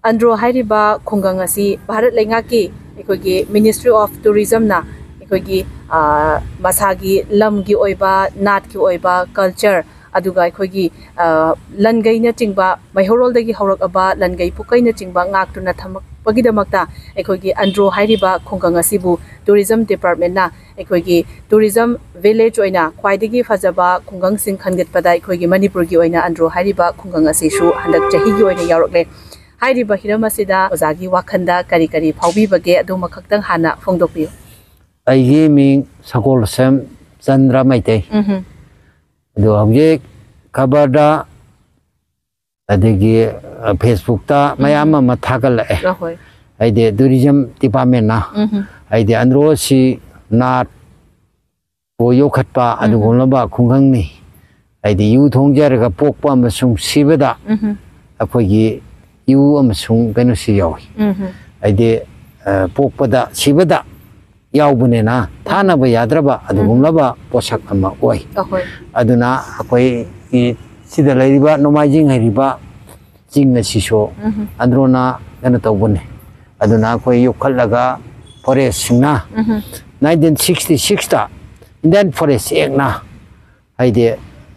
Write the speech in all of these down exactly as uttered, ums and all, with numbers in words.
ꯑꯟꯗ꯭ꯔꯣ ꯍꯥꯏꯔꯤꯕ ꯈꯨꯡꯒꯪ ꯑꯁꯤ ꯚꯥꯔꯠ ꯂꯩꯉꯥꯛꯀꯤ ꯑꯩꯈꯣꯏꯒꯤ Ministry of Tourismꯅ ꯑꯩꯈꯣꯏꯒꯤ, ꯑ, ꯃꯁꯥꯒꯤ ꯂꯝꯒꯤ ꯑꯣꯏꯕ, ꯅꯥꯠꯀꯤ ꯑꯣꯏꯕ culture, ꯑꯗꯨꯒ ꯑꯩꯈꯣꯏꯒꯤ, ꯑ, ꯂꯟꯒꯩꯅꯆꯤꯡꯕ, ꯃꯩꯍꯧꯔꯣꯜꯗꯒꯤ ꯍꯧꯔꯛꯂꯕ ꯂꯟꯒꯩ ꯄꯨꯀꯩꯅꯆꯤꯡꯕ ꯉꯥꯛꯇꯨꯅ ꯊꯝꯃꯛꯄꯒꯤꯗꯃꯛꯇ ꯑꯩꯈꯣꯏꯒꯤ ꯑꯟꯗ꯭ꯔꯣ ꯍꯥꯏꯔꯤꯕ ꯈꯨꯡꯒꯪ ꯑꯁꯤꯕꯨ Tourism Departmentꯅ ꯑꯩꯈꯣꯏꯒꯤ tourism village ꯑꯣꯏꯅ ꯈ꯭ꯋꯥꯏꯗꯒꯤ ꯐꯖꯕ ꯈꯨꯡꯒꯪꯁꯤꯡ ꯈꯟꯒꯠꯄꯗ ꯑꯩꯈꯣꯏꯒꯤ ꯃꯅꯤꯄꯨꯔꯒꯤ ꯑꯣꯏꯅ ꯑꯟꯗ꯭ꯔꯣ ꯍꯥꯏꯔꯤꯕ ꯈꯨꯡꯒꯪ ꯑꯁꯤꯁꯨ ꯍꯟꯗꯛ ꯆꯍꯤꯒꯤ ꯑꯣꯏꯅ ꯌꯥꯎꯔꯛꯂꯦ꯫ ꯍꯥꯏꯔꯤꯕ ꯍꯤꯔꯝ ꯑꯁꯤꯗ ꯑꯣꯖꯥꯒꯤ ꯋꯥꯈꯜꯗ ꯀꯔꯤ ꯀꯔꯤ ꯐꯥꯎꯕꯤꯕꯒꯦ, ꯑꯗꯨꯃꯈꯛꯇꯪ ꯍꯥꯟꯅ ꯐꯣꯡꯗꯣꯛꯄꯤꯌꯨ꯫ ꯑꯩꯒꯤ ꯃꯤꯡ ꯁꯒꯣꯜꯁꯦꯝ ꯆꯟꯗ꯭ꯔ ꯃꯩꯇꯩ꯫ ꯎꯝꯍꯨꯝ꯫ ꯑꯗꯣ ꯍꯧꯖꯤꯛ ꯈꯕꯔꯗ, ꯑꯗꯒꯤ, ꯑ, Facebookꯇ ꯃꯌꯥꯝ ꯎꯝ꯫ ꯑꯃ ꯊꯥꯒꯠꯂꯛꯑꯦ꯫ ꯑꯍꯣꯏ꯫ ꯍꯥꯏꯗꯤ Tourism Departmentꯅ, ꯎꯝꯍꯨꯝ꯫ ꯍꯥꯏꯗꯤ ꯑꯟꯗ꯭ꯔꯣꯁꯤ ꯅꯥꯠꯄꯨ ꯌꯣꯛꯈꯠꯄ ꯎꯝꯍꯨꯝ꯫ ꯑꯗꯨꯒꯨꯝꯂꯕ ꯈꯨꯡꯒꯪꯅꯤ꯫ ꯍꯥꯏꯗꯤ ꯌꯨ ꯊꯣꯡꯖꯔꯒ ꯄꯣꯛꯄ ꯑꯃꯁꯨꯡ ꯁꯤꯕꯗ ꯎꯝꯍꯨꯝ꯫ ꯑꯩꯈꯣꯏꯒꯤ ꯌꯨ ꯑꯃꯁꯨꯡ ꯀꯩꯅꯣꯁꯤ ꯌꯥꯎꯏ꯫ ꯎꯝꯍꯨꯝ꯫ ꯍꯥꯏꯗꯤ, ꯑ, ꯄꯣꯛꯄꯗ ꯁꯤꯕꯗ ꯌꯥꯎꯕꯅꯤꯅ ꯊꯥꯅꯕ ꯌꯥꯗ꯭ꯔꯕ ꯑꯗꯨꯒꯨꯝꯂꯕ ꯄꯣꯠꯁꯛ ꯑꯃ ꯑꯣꯏ꯫ ꯑꯍꯣꯏ꯫ ꯑꯗꯨꯅ ꯑꯩꯈꯣꯏꯒꯤ ꯁꯤꯗ ꯂꯩꯔꯤꯕ ꯅꯣꯡꯃꯥꯏꯖꯤꯡ ꯍꯥꯏꯔꯤꯕ ꯆꯤꯡ ꯑꯁꯤꯁꯨ ꯎꯝꯍꯨꯝ꯫ ꯑꯟꯗ꯭ꯔꯣꯅ ꯀꯩꯅꯣ ꯇꯧꯕꯅꯤ꯫ ꯑꯗꯨꯅ ꯑꯩꯈꯣꯏ ꯌꯣꯛꯈꯠꯂꯒ forestꯁꯤꯡꯅ ꯎꯝꯍꯨꯝ꯫ Nineteen sixty sixꯇ Indian Forest Actꯅ ꯍꯥꯏꯗꯤ,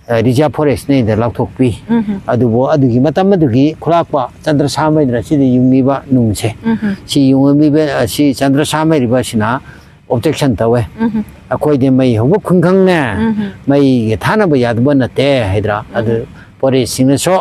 ꯑ, reserve forestꯅꯦꯅ ꯂꯥꯎꯊꯣꯛꯄꯤ꯫ ꯎꯝꯍꯨꯝ꯫ ꯑꯗꯨꯕꯨ ꯑꯗꯨꯒꯤ ꯃꯇꯝ ꯑꯗꯨꯒꯤ ꯈꯨꯂꯥꯛꯄ ꯆꯟꯗ꯭ꯔꯁꯥꯃꯩꯗꯅ ꯁꯤꯗ ꯌꯨꯡꯉꯤꯕ ꯅꯨꯡꯁꯦ꯫ ꯎꯝꯍꯨꯝ꯫ ꯁꯤ ꯌꯨꯡꯉꯝꯃꯤꯕ, ꯑ, ꯁꯤ ꯆꯟꯗ꯭ꯔꯁꯥꯃꯩꯔꯤꯕ ꯑꯁꯤꯅ objection ꯇꯧꯋꯦ꯫ ꯎꯝꯍꯨꯝ꯫ ꯑꯩꯈꯣꯏꯗꯤ ꯃꯩ ꯍꯧꯕ ꯈꯨꯡꯒꯪꯅꯦ, ꯎꯝꯍꯨꯝ꯫ ꯃꯩꯒ ꯊꯥꯅꯕ ꯌꯥꯗꯕ ꯅꯠꯇꯦ ꯍꯥꯏꯗ꯭ꯔꯥ? ꯑꯗꯨ ꯎꯝꯍꯨꯝ꯫ Forestꯁꯤꯡꯅꯁꯨ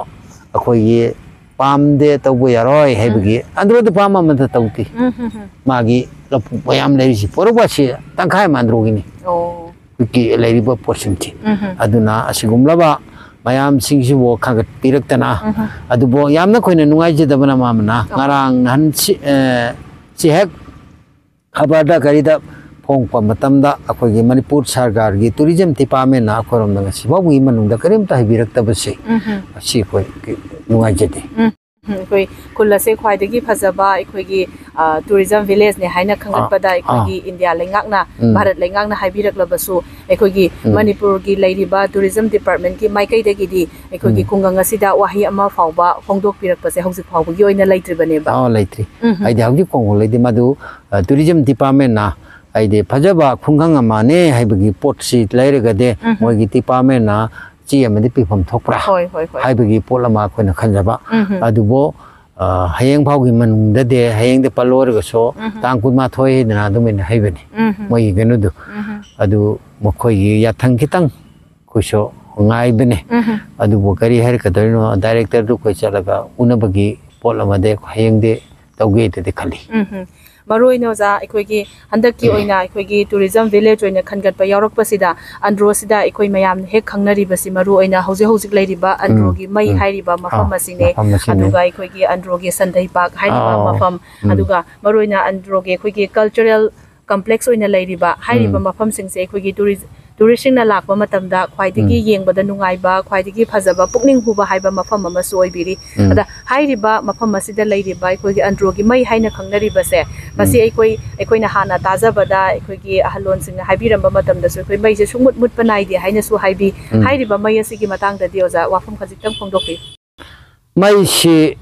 ꯑꯩꯈꯣꯏꯒꯤ ꯄꯥꯝꯗꯦ, ꯇꯧꯕ ꯌꯥꯔꯣꯏ ꯍꯥꯏꯕꯒꯤ ꯎꯝ꯫ ꯑꯟꯗ꯭ꯔꯣꯗ ꯄꯥꯝ ꯑꯃꯠꯇ ꯇꯧꯗꯦ꯫ ꯎꯝꯍꯨꯝ꯫ ꯃꯥꯒꯤ ꯂꯧꯕꯨꯛ ꯃꯌꯥꯝ ꯂꯩꯔꯤꯁꯤ ꯄꯨꯝꯅꯃꯛ ꯑꯁꯤ ꯇꯪꯈꯥꯏ ꯑꯃ ꯑꯟꯗ꯭ꯔꯣꯒꯤꯅꯤ꯫ ꯑꯣ꯫ ꯍꯧꯖꯤꯛꯀꯤ ꯂꯩꯔꯤꯕ ꯄꯣꯠꯁꯤꯡꯁꯤ꯫ ꯎꯝꯍꯨꯝ꯫ ꯑꯗꯨꯅ ꯑꯁꯤꯒꯨꯝꯂꯕ ꯃꯌꯥꯝꯁꯤꯡꯁꯤꯕꯨ ꯈꯥꯒꯠꯄꯤꯔꯛꯇꯅ, ꯎꯝꯍꯨꯝ꯫ ꯑꯗꯨꯕꯨ ꯌꯥꯝꯅ ꯑꯩꯈꯣꯏꯅ ꯅꯨꯡꯉꯥꯏꯖꯗꯕꯅ ꯃꯥꯃꯅ ꯑꯣ꯫ ꯉꯔꯥꯡ ꯅꯍꯥꯟ ꯁꯤ, ꯑ, ꯁꯤ ꯍꯦꯛ ꯈꯕꯔꯗ ꯀꯔꯤꯗ ꯐꯣꯡꯉꯛꯄ ꯃꯇꯝꯗ ꯑꯩꯈꯣꯏꯒꯤ ꯃꯅꯤꯄꯨꯔ ꯁꯔꯀꯥꯔꯒꯤ Tourism Departmentꯅ ꯑꯩꯈꯣꯏꯔꯣꯝꯗ ꯉꯁꯤ ꯐꯥꯎꯕꯒꯤ ꯃꯅꯨꯡꯗ ꯀꯔꯤꯝꯇ ꯍꯥꯏꯕꯤꯔꯛꯇꯕꯁꯦ ꯎꯝꯍꯨꯝ꯫ ꯑꯁꯤ ꯑꯩꯈꯣꯏ ꯅꯨꯡꯉꯥꯏꯖꯗꯦ꯫ ꯎꯝ꯫ ꯎꯝ, ꯑꯩꯈꯣꯏ ꯈꯨꯜ ꯑꯁꯦ ꯈ꯭ꯋꯥꯏꯗꯒꯤ ꯐꯖꯕ ꯑꯩꯈꯣꯏꯒꯤ, ꯑ, tourism village ꯅꯦ ꯍꯥꯏꯅ ꯈꯪꯒꯠꯄꯗ ꯑꯩꯈꯣꯏꯒꯤ ꯏꯟꯗꯤꯌꯥ ꯂꯩꯉꯥꯛꯅ, ꯎꯝ꯫ ꯚꯥꯔꯠ ꯂꯩꯉꯥꯛꯅ ꯍꯥꯏꯕꯤꯔꯛꯂꯕꯁꯨ, ꯑꯩꯈꯣꯏꯒꯤ ꯎꯝ꯫ ꯃꯅꯤꯄꯨꯔꯒꯤ ꯂꯩꯔꯤꯕ tourism department ꯀꯤ ꯃꯥꯏꯀꯩꯗꯒꯤꯗꯤ ꯑꯩꯈꯣꯏꯒꯤ ꯎꯝ꯫ ꯈꯨꯡꯒꯪ ꯑꯁꯤꯗ ꯋꯥꯍꯩ ꯑꯃ ꯐꯥꯎꯕ ꯐꯣꯡꯗꯣꯛꯄꯤꯔꯛꯄꯁꯦ ꯍꯧꯖꯤꯛ ꯐꯥꯎꯕꯒꯤ ꯑꯣꯏꯅ ꯂꯩꯇ꯭ꯔꯤꯕꯅꯦꯕ꯫ ꯑꯥ, ꯂꯩꯇ꯭ꯔꯤ꯫ ꯎꯝ꯫ ꯍꯥꯏꯗꯤ ꯍꯧꯖꯤꯛ ꯐꯥꯎꯕ ꯂꯩꯇꯦ꯫ ꯃꯗꯨ, ꯑ, tourism department ꯅ ꯍꯥꯏꯗꯤ ꯐꯖꯕ ꯈꯨꯡꯒꯪ ꯑꯃꯅꯦ ꯍꯥꯏꯕꯒꯤ ꯄꯣꯠꯁꯤ ꯂꯩꯔꯒꯗꯤ ꯎꯝ꯫ ꯃꯣꯏꯒꯤ department ꯅ ꯆꯦ ꯑꯃꯗꯤ ꯄꯤꯐꯝ ꯊꯣꯛꯄ꯭ꯔꯥ ꯍꯣꯏ, ꯍꯣꯏ, ꯍꯣꯏ꯫ ꯍꯥꯏꯕꯒꯤ ꯄꯣꯠ ꯑꯃ ꯑꯩꯈꯣꯏꯅ ꯈꯟꯖꯕ꯫ ꯎꯝ꯫ ꯑꯗꯨꯕꯨ, ꯑ, ꯍꯌꯦꯡ ꯐꯥꯎꯒꯤ ꯃꯅꯨꯡꯗꯗꯤ, ꯍꯌꯦꯡꯗꯤ ꯄꯜꯂꯣꯏꯔꯒꯁꯨ ꯎꯝ꯫ ꯇꯥꯡ ꯀꯨꯟꯃꯥꯊꯣꯏ ꯍꯥꯏꯗꯅ ꯑꯗꯨꯃꯥꯏꯅ ꯍꯩꯕꯅꯤ ꯎꯝ꯫ ꯃꯣꯏꯒꯤ ꯀꯩꯅꯣꯗꯨ꯫ ꯎꯝ꯫ ꯑꯗꯨ ꯃꯈꯣꯏꯒꯤ ꯌꯥꯊꯪ ꯈꯤꯇꯪ ꯑꯩꯈꯣꯏꯁꯨ ꯉꯥꯏꯕꯅꯦ꯫ ꯎꯝ꯫ ꯑꯗꯨꯕꯨ ꯀꯔꯤ ꯍꯥꯏꯔꯛꯀꯗꯣꯏꯅꯣ, director ꯗꯨ ꯑꯩꯈꯣꯏ ꯆꯠꯂꯒ ꯎꯅꯕꯒꯤ ꯄꯣꯠ ꯑꯃꯗꯤ ꯍꯌꯦꯡꯗꯤ ꯇꯧꯒꯦꯗꯗꯤ ꯈꯜꯂꯤ꯫ ꯎꯝ꯫ ꯃꯔꯨ ꯑꯣꯏꯅ ꯑꯣꯖꯥ, ꯑꯩꯈꯣꯏꯒꯤ ꯍꯟꯗꯛꯀꯤ ꯎꯝ꯫ ꯑꯣꯏꯅ ꯑꯩꯈꯣꯏꯒꯤ tourism village ꯑꯣꯏꯅ ꯈꯟꯒꯠꯄ ꯌꯥꯎꯔꯛꯄꯁꯤꯗ ꯑꯟꯗ꯭ꯔꯣꯁꯤꯗ ꯑꯩꯈꯣꯏ ꯃꯌꯥꯝꯅ ꯍꯦꯛ ꯈꯪꯅꯔꯤꯕꯁꯤ ꯃꯔꯨ ꯑꯣꯏꯅ ꯍꯧꯖꯤꯛ ꯍꯧꯖꯤꯛ ꯂꯩꯔꯤꯕ ꯎꯝ, ꯑꯟꯗ꯭ꯔꯣꯒꯤ ꯃꯩ ꯎꯝ꯫ ꯍꯥꯏꯔꯤꯕ ꯑꯥ, ꯃꯐꯝ ꯑꯁꯤꯅꯦ꯫ ꯃꯐꯝ ꯑꯁꯤꯅꯦ꯫ ꯑꯗꯨꯒ ꯑꯩꯈꯣꯏꯒꯤ ꯑꯟꯗ꯭ꯔꯣꯒꯤ ꯁꯟꯗꯩ ꯄꯥꯛ ꯍꯥꯏꯔꯤꯕ ꯑꯥ, ꯃꯐꯝ, ꯎꯝ꯫ ꯑꯗꯨꯒ ꯃꯔꯨ ꯑꯣꯏꯅ ꯑꯟꯗ꯭ꯔꯣꯒꯤ ꯑꯩꯈꯣꯏꯒꯤ cultural complex ꯑꯣꯏꯅ ꯂꯩꯔꯤꯕ ꯍꯥꯏꯔꯤꯕ ꯎꯝ꯫ ꯃꯐꯝꯁꯤꯡꯁꯦ ꯑꯩꯈꯣꯏꯒꯤ tourist, tourist ꯁꯤꯡꯅ ꯂꯥꯛꯄ ꯃꯇꯝꯗ ꯈ꯭ꯋꯥꯏꯗꯒꯤ ꯎꯝ꯫ ꯌꯦꯡꯕꯗ ꯅꯨꯡꯉꯥꯏꯕ, ꯈ꯭ꯋꯥꯏꯗꯒꯤ ꯐꯖꯕ, ꯄꯨꯛꯅꯤꯡ ꯍꯨꯕ ꯍꯥꯏꯕ ꯃꯐꯝ ꯑꯃꯁꯨ ꯑꯣꯏꯕꯤꯔꯤ꯫ ꯎꯝ꯫ ꯑꯗ ꯍꯥꯏꯔꯤꯕ ꯃꯐꯝ ꯑꯁꯤꯗ ꯂꯩꯔꯤꯕ ꯑꯩꯈꯣꯏꯒꯤ ꯑꯟꯗ꯭ꯔꯣꯒꯤ ꯃꯩ ꯍꯥꯏꯅ ꯈꯪꯅꯔꯤꯕꯁꯦ, ꯃꯁꯤ ꯎꯝ꯫ ꯑꯩꯈꯣꯏ, ꯑꯩꯈꯣꯏꯅ ꯍꯥꯟꯅ ꯇꯥꯖꯕꯗ ꯑꯩꯈꯣꯏꯒꯤ ꯑꯍꯜꯂꯣꯟꯁꯤꯡꯅ ꯍꯥꯏꯕꯤꯔꯝꯕ ꯃꯇꯝꯗꯁꯨ ꯑꯩꯈꯣꯏ ꯃꯩꯁꯦ ꯁꯨꯡꯃꯨꯠ ꯃꯨꯠꯄ ꯅꯥꯏꯗꯦ ꯍꯥꯏꯅꯁꯨ ꯍꯥꯏꯕꯤ꯫ ꯎꯝ꯫ ꯍꯥꯏꯔꯤꯕ ꯃꯩ ꯑꯁꯤꯒꯤ ꯃꯇꯥꯡꯗꯗꯤ ꯑꯣꯖꯥ ꯋꯥꯐꯝ ꯈꯖꯤꯛꯇꯪ ꯐꯣꯡꯗꯣꯛꯄꯤꯌꯨ꯫ ꯃꯩꯁꯤ,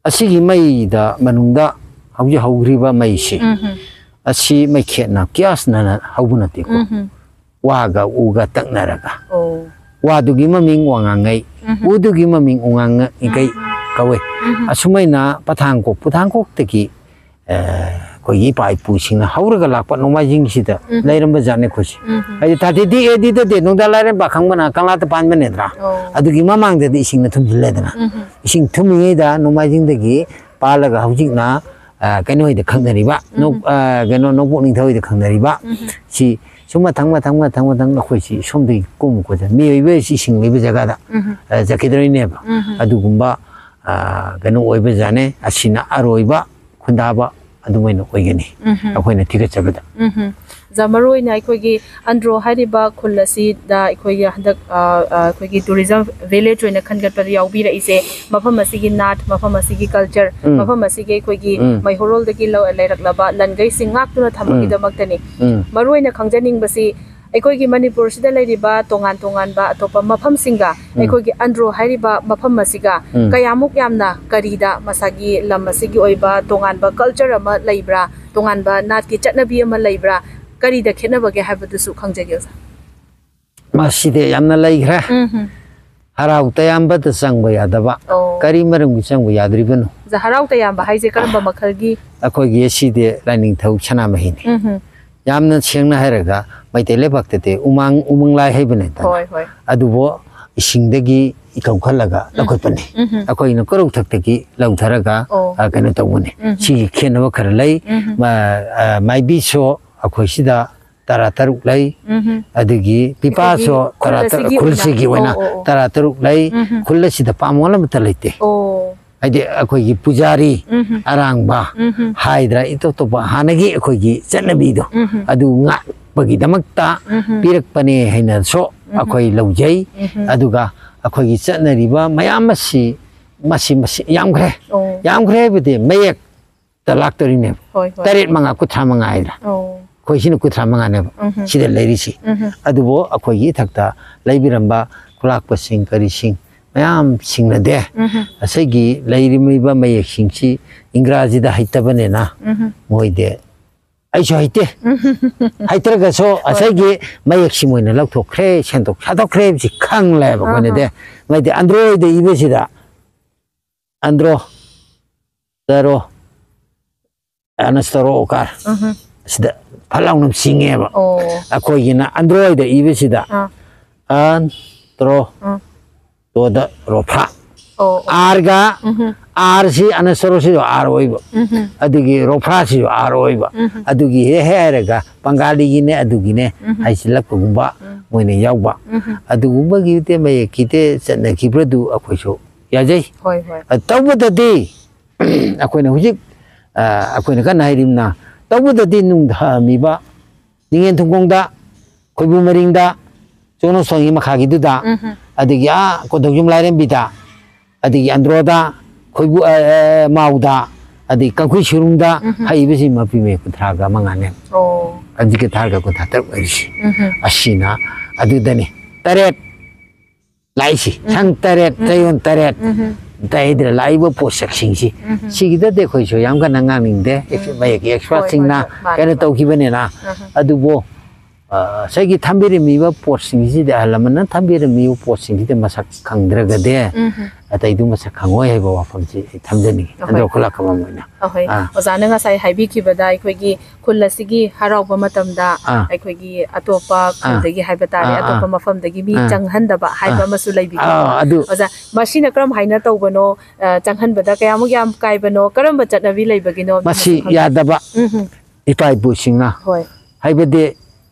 ꯑꯁꯤꯒꯤ ꯃꯩꯗ ꯃꯅꯨꯡꯗ ꯍꯧꯖꯤꯛ ꯍꯧꯈ꯭ꯔꯤꯕ ꯃꯩꯁꯤ, ꯎꯝ ꯍꯝ꯫ ꯑꯁꯤ ꯃꯩꯈꯦꯠꯅ, ꯒ꯭ꯌꯥꯁꯅ ꯍꯧꯕ ꯅꯠꯇꯦꯀꯣ꯫ ꯎꯝ ꯍꯝ꯫ ꯋꯥꯒ ꯎꯒ ꯇꯛꯅꯔꯒ꯫ ꯑꯣ꯫ ꯋꯥꯗꯨꯒꯤ ꯃꯃꯤꯡ ꯋꯥꯉꯥꯡꯉꯩ, ꯎꯝ ꯍꯝ꯫ ꯎꯗꯨꯒꯤ ꯃꯃꯤꯡ ꯎꯉꯥꯡꯉꯩ ꯎꯝ ꯍꯝ꯫ ꯀꯧꯏ꯫ ꯎꯝ ꯍꯝ꯫ ꯑꯁꯨꯃꯥꯏꯅ ꯄꯊꯥꯡꯀꯣꯛ, ꯄꯊꯥꯡꯀꯣꯛꯇꯒꯤ ꯑ, ꯑꯩꯈꯣꯏꯒꯤ ꯏꯄꯥ ꯏꯄꯨꯁꯤꯡꯅ ꯍꯧꯔꯒ ꯂꯥꯛꯄ ꯅꯣꯡꯃꯥꯏꯖꯤꯡꯁꯤꯗ ꯎꯝ꯫ ꯂꯩꯔꯝꯕ ꯖꯥꯠꯅꯤ ꯑꯩꯈꯣꯏꯁꯦ꯫ ꯎꯝ꯫ ꯍꯥꯏꯗꯤ thirty D A D ꯗꯗꯤ ꯅꯣꯡꯗꯥ ꯂꯥꯏꯔꯦꯝꯕ ꯈꯪꯕꯅ ꯀꯪꯂꯥꯗ ꯄꯥꯟꯕꯅꯤꯗ꯭ꯔꯥ? ꯑꯣ꯫ ꯑꯗꯨꯒꯤ ꯃꯃꯥꯡꯗꯗꯤ ꯏꯁꯤꯡꯅ ꯊꯨꯝꯖꯤꯜꯂꯦꯗꯅ꯫ ꯎꯝ꯫ ꯏꯁꯤꯡ ꯊꯨꯝꯃꯤꯉꯩꯗ ꯅꯣꯡꯃꯥꯏꯖꯤꯡꯗꯒꯤ ꯄꯥꯜꯂꯒ ꯍꯧꯖꯤꯛꯅ, ꯑ, ꯀꯩꯅꯣ ꯍꯣꯏꯗ ꯈꯪꯅꯔꯤꯕ, ꯎꯝ꯫ ꯅꯧ-, ꯑ, ꯀꯩꯅꯣ, ꯅꯧꯄꯣꯛ ꯅꯤꯡꯊꯧ ꯍꯣꯏꯗ ꯈꯪꯅꯔꯤꯕ꯫ ꯎꯝ꯫ ꯁꯤ ꯁꯨꯝ ꯃꯊꯪ, ꯃꯊꯪ, ꯃꯊꯪ, ꯃꯊꯪ ꯑꯩꯈꯣꯏꯁꯤ ꯁꯣꯝꯗꯒꯤ ꯀꯨꯝ ꯀꯨꯝꯗ ꯃꯤꯑꯣꯏꯕ ꯍꯥꯏꯁꯤ ꯏꯁꯤꯡ ꯂꯩꯕ ꯖꯒꯥꯗ, ꯎꯝ꯫ ꯑ, ꯆꯠꯈꯤꯗꯣꯏꯅꯦꯕ꯫ ꯎꯝ꯫ ꯑꯗꯨꯒꯨꯝꯕ, ꯑ, ꯀꯩꯅꯣ ꯑꯣꯏꯕ ꯖꯥꯠꯅꯦ꯫ ꯑꯁꯤꯅ ꯑꯔꯣꯏꯕ ꯈꯨꯟꯗꯥꯕ ꯑꯗꯨꯃꯥꯏꯅ ꯑꯣꯏꯒꯅꯤ꯫ ꯎꯝꯍꯨꯝ꯫ ꯑꯩꯈꯣꯏꯅ ꯊꯤꯒꯠꯆꯕꯗ꯫ ꯎꯝꯍꯨꯝ꯫ ꯖꯥ, ꯃꯔꯨ ꯑꯣꯏꯅ ꯑꯩꯈꯣꯏꯒꯤ ꯑꯟꯗ꯭ꯔꯣ ꯍꯥꯏꯔꯤꯕ ꯈꯨꯜ ꯑꯁꯤꯗ ꯑꯩꯈꯣꯏꯒꯤ ꯍꯟꯗꯛ, ꯑ, ꯑ, ꯑꯩꯈꯣꯏꯒꯤ tourism village ꯑꯣꯏꯅ ꯈꯟꯒꯠꯄꯗ ꯌꯥꯎꯕꯤꯔꯛꯏꯁꯦ, ꯃꯐꯝ ꯑꯁꯤꯒꯤ ꯅꯥꯠ, ꯃꯐꯝ ꯑꯁꯤꯒꯤ culture, ꯎꯝ꯫ ꯃꯐꯝ ꯑꯁꯤꯒꯤ ꯑꯩꯈꯣꯏꯒꯤ ꯎꯝ꯫ ꯃꯩꯍꯧꯔꯣꯜꯗꯒꯤ ꯂꯧ-, ꯂꯩꯔꯛꯂꯕ ꯂꯟꯈꯩꯁꯤꯡ ꯉꯥꯛꯇꯨꯅ ꯊꯝꯕꯒꯤꯗꯃꯛꯇꯅꯤ꯫ ꯎꯝ꯫ ꯃꯔꯨ ꯑꯣꯏꯅ ꯈꯪꯖꯅꯤꯡꯕꯁꯤ, ꯑꯩꯈꯣꯏꯒꯤ ꯃꯅꯤꯄꯨꯔꯁꯤꯗ ꯂꯩꯔꯤꯕ ꯇꯣꯉꯥꯟ ꯇꯣꯉꯥꯟꯕ ꯑꯇꯣꯞꯄ ꯃꯐꯝꯁꯤꯡꯒ ꯎꯝ꯫ ꯑꯩꯈꯣꯏꯒꯤ ꯑꯟꯗ꯭ꯔꯣ ꯍꯥꯏꯔꯤꯕ ꯃꯐꯝ ꯑꯁꯤꯒ ꯎꯝ꯫ ꯀꯌꯥꯃꯨꯛ ꯌꯥꯝꯅ ꯀꯔꯤꯗ ꯃꯁꯥꯒꯤ ꯂꯝ ꯑꯁꯤꯒꯤ ꯑꯣꯏꯕ ꯇꯣꯉꯥꯟꯕ culture ꯑꯃ ꯂꯩꯕ꯭ꯔꯥ, ꯇꯣꯉꯥꯟꯕ ꯅꯥꯠꯀꯤ ꯆꯠꯅꯕꯤ ꯑꯃ ꯂꯩꯕ꯭ꯔꯥ, ꯀꯔꯤꯗ ꯈꯦꯠꯅꯕꯒꯦ ꯍꯥꯏꯕꯗꯨꯁꯨ ꯈꯪꯖꯒꯦ ꯑꯣꯖꯥ꯫ ꯃꯁꯤꯗꯤ ꯌꯥꯝꯅ ꯂꯩꯈ꯭ꯔꯦ꯫ ꯎꯝ ꯍꯝ꯫ ꯍꯔꯥꯎ ꯇꯌꯥꯝꯕꯗ ꯆꯪꯕ ꯌꯥꯗꯕ꯫ ꯑꯣ꯫ ꯀꯔꯤ ꯃꯔꯝꯒꯤ ꯆꯪꯕ ꯌꯥꯗ꯭ꯔꯤꯕꯅꯣ? ꯑꯣꯖꯥ, ꯍꯔꯥꯎ ꯇꯌꯥꯝꯕ ꯍꯥꯏꯁꯦ ꯀꯔꯝꯕ ꯃꯈꯜꯒꯤ? ꯑꯩꯈꯣꯏꯒꯤ ꯑꯁꯤꯗꯤ ꯂꯥꯏꯅꯤꯡꯊꯧ ꯁꯅꯥꯃꯍꯤꯅꯤ꯫ ꯎꯝ ꯍꯝ꯫ ꯌꯥꯝꯅ ꯁꯦꯡꯅ ꯍꯥꯏꯔꯒ ꯃꯩꯇꯩ ꯂꯩꯕꯥꯛꯇꯗꯤ ꯎꯃꯥꯡ, ꯎꯃꯪ ꯂꯥꯏ ꯍꯩꯕꯅꯦꯗꯅ꯫ ꯍꯣꯏ, ꯍꯣꯏ꯫ ꯑꯗꯨꯕꯨ ꯏꯁꯤꯡꯗꯒꯤ ꯏꯀꯧꯈꯠꯂꯒ ꯎꯝ꯫ ꯂꯧꯈꯠꯄꯅꯤ꯫ ꯎꯝ ꯍꯝ꯫ ꯑꯩꯈꯣꯏꯅ ꯀꯣꯔꯧꯊꯛꯇꯒꯤ ꯂꯧꯊꯔꯒ, ꯑꯣ꯫ ꯑ, ꯀꯩꯅꯣ ꯇꯧꯕꯅꯤ꯫ ꯎꯝ ꯍꯝ꯫ ꯁꯤꯒꯤ ꯈꯦꯠꯅꯕ ꯈꯔ ꯂꯩ꯫ ꯎꯝ ꯍꯝ꯫ ꯃ-, ꯑ, ꯃꯥꯏꯕꯤꯁꯨ ꯑꯩꯈꯣꯏ ꯁꯤꯗ ꯇꯔꯥ ꯇꯔꯨꯛ ꯂꯩ꯫ ꯎꯝ ꯍꯝ꯫ ꯑꯗꯒꯤ ꯄꯤꯄꯥꯁꯨ ꯑꯩꯈꯣꯏꯒꯤ ꯈꯨꯜ ꯇꯔꯥ ꯇꯔꯨꯛ, ꯑꯁꯤꯒꯤ ꯈꯨꯜꯁꯤꯒꯤ ꯑꯣꯏꯅ ꯑꯣꯏꯅ, ꯑꯣ, ꯑꯣ, ꯑꯣ꯫ ꯇꯔꯥ ꯇꯔꯨꯛ ꯂꯩ꯫ ꯎꯝ ꯍꯝ꯫ ꯈꯨꯜ ꯑꯁꯤꯗ ꯄꯥꯝꯃꯣꯜ ꯑꯃꯠꯇ ꯂꯩꯇꯦ꯫ ꯑꯣ꯫ ꯍꯥꯏꯗꯤ ꯑꯩꯈꯣꯏꯒꯤ ꯄꯨꯖꯥꯔꯤ ꯎꯝ ꯍꯝ꯫ ꯑꯔꯥꯡꯕ ꯎꯝ ꯍꯝ꯫ ꯍꯥꯏꯗ꯭ꯔꯥ, ꯏꯇꯣꯞ ꯇꯣꯞꯄ ꯍꯥꯟꯅꯒꯤ ꯑꯩꯈꯣꯏꯒꯤ ꯆꯠꯅꯕꯤꯗꯣ ꯎꯝ ꯍꯝ꯫ ꯑꯗꯨ ꯉꯥꯛꯄꯒꯤꯗꯃꯛꯇ ꯎꯝ ꯍꯝ꯫ ꯄꯤꯔꯛꯄꯅꯦ ꯍꯥꯏꯅꯁꯨ ꯎꯝ ꯍꯝ꯫ ꯑꯩꯈꯣꯏ ꯂꯧꯖꯩ꯫ ꯎꯝ ꯍꯝ꯫ ꯑꯗꯨꯒ ꯑꯩꯈꯣꯏꯒꯤ ꯆꯠꯅꯔꯤꯕ ꯃꯌꯥꯝ ꯑꯁꯤ, ꯃꯁꯤ, ꯃꯁꯤ ꯌꯥꯝꯈ꯭ꯔꯦ꯫ ꯑꯣ꯫ ꯌꯥꯝꯈ꯭ꯔꯦ ꯍꯥꯏꯕꯗꯤ ꯃꯌꯦꯛ ꯇ ꯂꯥꯛꯇꯣꯔꯤꯅꯦꯕ꯫ ꯍꯣꯏ, ꯍꯣꯏ꯫ ꯇꯔꯦꯠ ꯃꯉꯥ, ꯀꯨꯟꯊ꯭ꯔꯥ ꯃꯉꯥ ꯍꯥꯏꯗ꯭ꯔꯥ? ꯑꯣ꯫ ꯑꯩꯈꯣꯏ ꯁꯤꯅ ꯀꯨꯟꯊ꯭ꯔꯥ ꯃꯉꯥꯅꯦꯕ ꯎꯝ ꯍꯝ꯫ ꯁꯤꯗ ꯂꯩꯔꯤꯁꯤ꯫ ꯎꯝ ꯍꯝ꯫ ꯑꯗꯨꯕꯨ ꯑꯩꯈꯣꯏꯒꯤ ꯏꯊꯛꯇ ꯂꯩꯕꯤꯔꯝꯕ ꯈꯨꯂꯥꯛꯄꯁꯤꯡ ꯀꯔꯤꯁꯤꯡ ꯃꯌꯥꯝꯁꯤꯡꯅꯗꯦ ꯎꯝ ꯍꯝ꯫ ꯉꯁꯥꯏꯒꯤ ꯂꯩꯔꯝꯃꯤꯕ ꯃꯌꯦꯛꯁꯤꯡꯁꯤ ꯏꯪꯒ꯭ꯔꯥꯖꯤꯗ ꯍꯩꯇꯕꯅꯤꯅ ꯎꯝ ꯍꯝ꯫ ꯃꯣꯏꯗꯤ ꯑꯩꯁꯨ ꯍꯩꯇꯦ꯫ ꯎꯝ ꯍꯝ꯫ ꯍꯩꯇ꯭ꯔꯒꯁꯨ ꯍꯣꯏ꯫ ꯉꯁꯥꯏꯒꯤ ꯃꯌꯦꯛꯁꯤ ꯃꯣꯏꯅ ꯂꯧꯊꯣꯛꯈ꯭ꯔꯦ, ꯁꯦꯝꯗꯣꯛ ꯁꯥꯗꯣꯛꯈ꯭ꯔꯦ ꯍꯥꯏꯕꯁꯤ ꯈꯪꯂꯦꯕ ꯑꯥ ꯑꯩꯈꯣꯏꯅꯗꯤ꯫ ꯍꯥ꯫ ꯃꯣꯏꯗꯤ ꯑꯟꯗ꯭ꯔꯣꯏꯗ ꯏꯕꯁꯤꯗ ꯑꯟꯗ꯭ꯔꯣ, ꯇꯔꯣ, ꯑꯅꯁꯇꯔꯣ ꯑꯣꯀꯥꯔ꯫ ꯎꯝ ꯍꯝ꯫ ꯁꯤꯗ ꯐꯠ ꯂꯥꯎꯅ ꯆꯤꯡꯉꯦꯕ꯫ ꯑꯣ꯫ ꯑꯩꯈꯣꯏꯒꯤꯅ ꯑꯟꯗ꯭ꯔꯣꯏꯗ ꯏꯕꯁꯤꯗ ꯑꯥ꯫ ꯑꯟ, ꯇ꯭ꯔꯣ, ꯑꯥ꯫ ꯇꯣꯗ, ꯔꯣꯐꯥ꯫ ꯑꯣ, ꯑꯣ꯫ ꯑꯥꯔꯒ, ꯎꯝ ꯍꯝ꯫ ꯑꯥꯔꯁꯤ ꯑꯅꯁꯇꯔꯣꯁꯤꯁꯨ ꯑꯥꯔ ꯑꯣꯏꯕ꯫ ꯎꯝ ꯍꯝ꯫ ꯑꯗꯨꯒꯤ ꯔꯣꯐꯥꯁꯤꯁꯨ ꯑꯥꯔ ꯑꯣꯏꯕ꯫ ꯎꯝ ꯍꯝ꯫ ꯑꯗꯨꯒꯤ ꯍꯦꯛ ꯍꯥꯏꯔꯒ ꯕꯪꯒꯥꯂꯤꯒꯤꯅꯦ ꯑꯗꯨꯒꯤꯅꯦ ꯎꯝ ꯍꯝ꯫ ꯍꯥꯏꯁꯤꯜꯂꯛꯄꯒꯨꯝꯕ ꯎꯝ꯫ ꯃꯣꯏꯅ ꯌꯥꯎꯕ꯫ ꯎꯝ ꯍꯝ꯫ ꯑꯗꯨꯒꯨꯝꯕꯒꯤ ꯃꯌꯦꯛꯀꯤꯗꯤ ꯆꯠꯅꯈꯤꯕ꯭ꯔꯗꯨ ꯑꯩꯈꯣꯏꯁꯨ ꯌꯥꯖꯩ꯫ ꯍꯣꯏ, ꯍꯣꯏ꯫ ꯑ, ꯇꯧꯕꯗꯗꯤ ꯑꯩꯈꯣꯏꯅ ꯍꯧꯖꯤꯛ ꯑ, ꯑꯩꯈꯣꯏꯅ ꯀꯟꯅ ꯍꯥꯏꯔꯤꯕꯅ, ꯇꯧꯕꯗꯗꯤ ꯅꯨꯡꯗ ꯍꯥꯝꯃꯤꯕ ꯅꯤꯡꯉꯦꯟ ꯊꯨꯡꯈꯣꯡꯗ, ꯈꯣꯏꯕꯨ ꯃꯔꯤꯡꯗ, ꯆꯣꯅ ꯁꯣꯡꯒꯤ ꯃꯈꯥꯒꯤꯗꯨꯗ, ꯎꯝ ꯍꯝ꯫ ꯑꯗꯒꯤ ꯑꯥ ꯀꯣꯟꯊꯧꯖꯝ ꯂꯥꯏꯔꯦꯝꯕꯤꯗ, ꯑꯗꯒꯤ ꯑꯟꯗ꯭ꯔꯣꯗ, ꯈꯣꯏꯕꯨ ꯑ, ꯑ, ꯃꯥꯎꯗ, ꯑꯗꯒꯤ ꯀꯥꯡꯈꯨꯏ ꯁꯨꯔꯨꯡꯗ ꯎꯝ ꯍꯝ꯫ ꯍꯩꯕꯁꯤ ꯃꯄꯤ ꯃꯌꯦꯛ ꯀꯨꯟꯊ꯭ꯔꯥꯒ ꯃꯉꯥꯅꯦ꯫ ꯑꯣ꯫ ꯍꯧꯖꯤꯛꯀꯤ ꯊꯥꯔꯒ ꯀꯨꯟꯊ꯭ꯔꯥ ꯇꯔꯨꯛ ꯍꯥꯏꯔꯤꯁꯤ꯫ ꯎꯝ ꯍꯝ꯫ ꯑꯁꯤꯅ ꯑꯗꯨꯗꯅꯤ꯫ ꯇꯔꯦꯠ ꯂꯥꯛꯏꯁꯤ꯫ ꯎꯝ꯫ ꯁꯪ ꯇꯔꯦꯠ, ꯎꯝ꯫ ꯆꯌꯣꯜ ꯇꯔꯦꯠ꯫ ꯎꯝ ꯍꯝ꯫ ꯇꯩꯗ꯭ꯔ ꯂꯥꯛꯏꯕ ꯄꯣꯠꯁꯛꯁꯤꯡꯁꯤ꯫ ꯎꯝ ꯍꯝ꯫ ꯁꯤꯒꯤꯗꯗꯤ ꯑꯩꯈꯣꯏꯁꯨ ꯌꯥꯝ ꯀꯟꯅ ꯉꯥꯡꯅꯤꯡꯗꯦ꯫ ꯎꯝ꯫ ꯃꯌꯦꯛꯀꯤ ꯍꯣꯏ, expert ꯁꯤꯡꯅ ꯍꯣꯏ, ꯍꯣꯏ꯫ ꯃꯥꯅꯤ, ꯀꯩꯅꯣ ꯃꯥꯅꯤ꯫ ꯇꯧꯈꯤꯕꯅꯤꯅ꯫ ꯑꯍ꯫ ꯑꯗꯨꯕꯨ, ꯑ, ꯉꯁꯥꯏꯒꯤ ꯊꯝꯕꯤꯔꯝꯃꯤꯕ ꯄꯣꯠꯁꯤꯡꯁꯤꯗꯤ, ꯑꯍꯜ ꯂꯃꯟꯅ ꯊꯝꯕꯤꯔꯝꯃꯤꯕ ꯄꯣꯠꯁꯤꯡꯁꯤꯗꯤ ꯃꯁꯛ ꯈꯪꯗ꯭ꯔꯒꯗꯤ ꯎꯝ ꯍꯝ꯫ ꯑꯇꯩꯗꯨ ꯃꯁꯛ ꯈꯪꯉꯣꯏ ꯍꯥꯏꯕ ꯋꯥꯐꯝꯁꯤ ꯑꯩ ꯊꯝꯖꯅꯤꯡꯉꯤ꯫ ꯑꯍꯣꯏ꯫ ꯑꯟꯗ꯭ꯔꯣ ꯈꯨꯂꯥꯛꯄꯝ ꯑꯣꯏꯅ꯫ ꯑꯍꯣꯏ꯫ ꯑꯥ꯫ ꯑꯣꯖꯥꯅ ꯉꯁꯥꯏ ꯍꯥꯏꯕꯤꯈꯤꯕꯗ ꯑꯩꯈꯣꯏꯒꯤ ꯈꯨꯜ ꯑꯁꯤꯒꯤ ꯍꯔꯥꯎꯕ ꯃꯇꯝꯗ ꯑꯥ꯫ ꯑꯩꯈꯣꯏꯒꯤ ꯑꯇꯣꯞꯄ ꯑꯥ꯫ ꯈꯨꯜꯗꯒꯤ ꯍꯥꯏꯕ ꯇꯥꯔꯦ, ꯑꯥ, ꯑꯥ꯫ ꯑꯇꯣꯞꯄ ꯃꯐꯝꯗꯒꯤ ꯃꯤ ꯑꯥ꯫ ꯆꯪꯍꯟꯗꯕ ꯍꯥꯏꯕ ꯑꯥ꯫ ꯑꯃꯁꯨ ꯂꯩꯕꯤꯀꯣ꯫ ꯑꯥ, ꯑꯗꯨ ꯑꯣꯖꯥ, ꯃꯁꯤꯅ ꯀꯔꯝ ꯍꯥꯏꯅ ꯇꯧꯕꯅꯣ? ꯑ, ꯆꯪꯍꯟꯕꯗ ꯀꯌꯥꯃꯨꯛ ꯌꯥꯝ ꯀꯥꯏꯕꯅꯣ? ꯀꯔꯝꯕ ꯆꯠꯅꯕꯤ ꯂꯩꯕꯒꯤꯅꯣ? ꯃꯁꯤ ꯈꯪ- ꯌꯥꯗꯕ ꯎꯝ ꯍꯝ꯫ ꯏꯄꯥ ꯏꯄꯨꯁꯤꯡꯅ꯫ ꯍꯣꯏ꯫ ꯍꯥꯏꯕꯗꯤ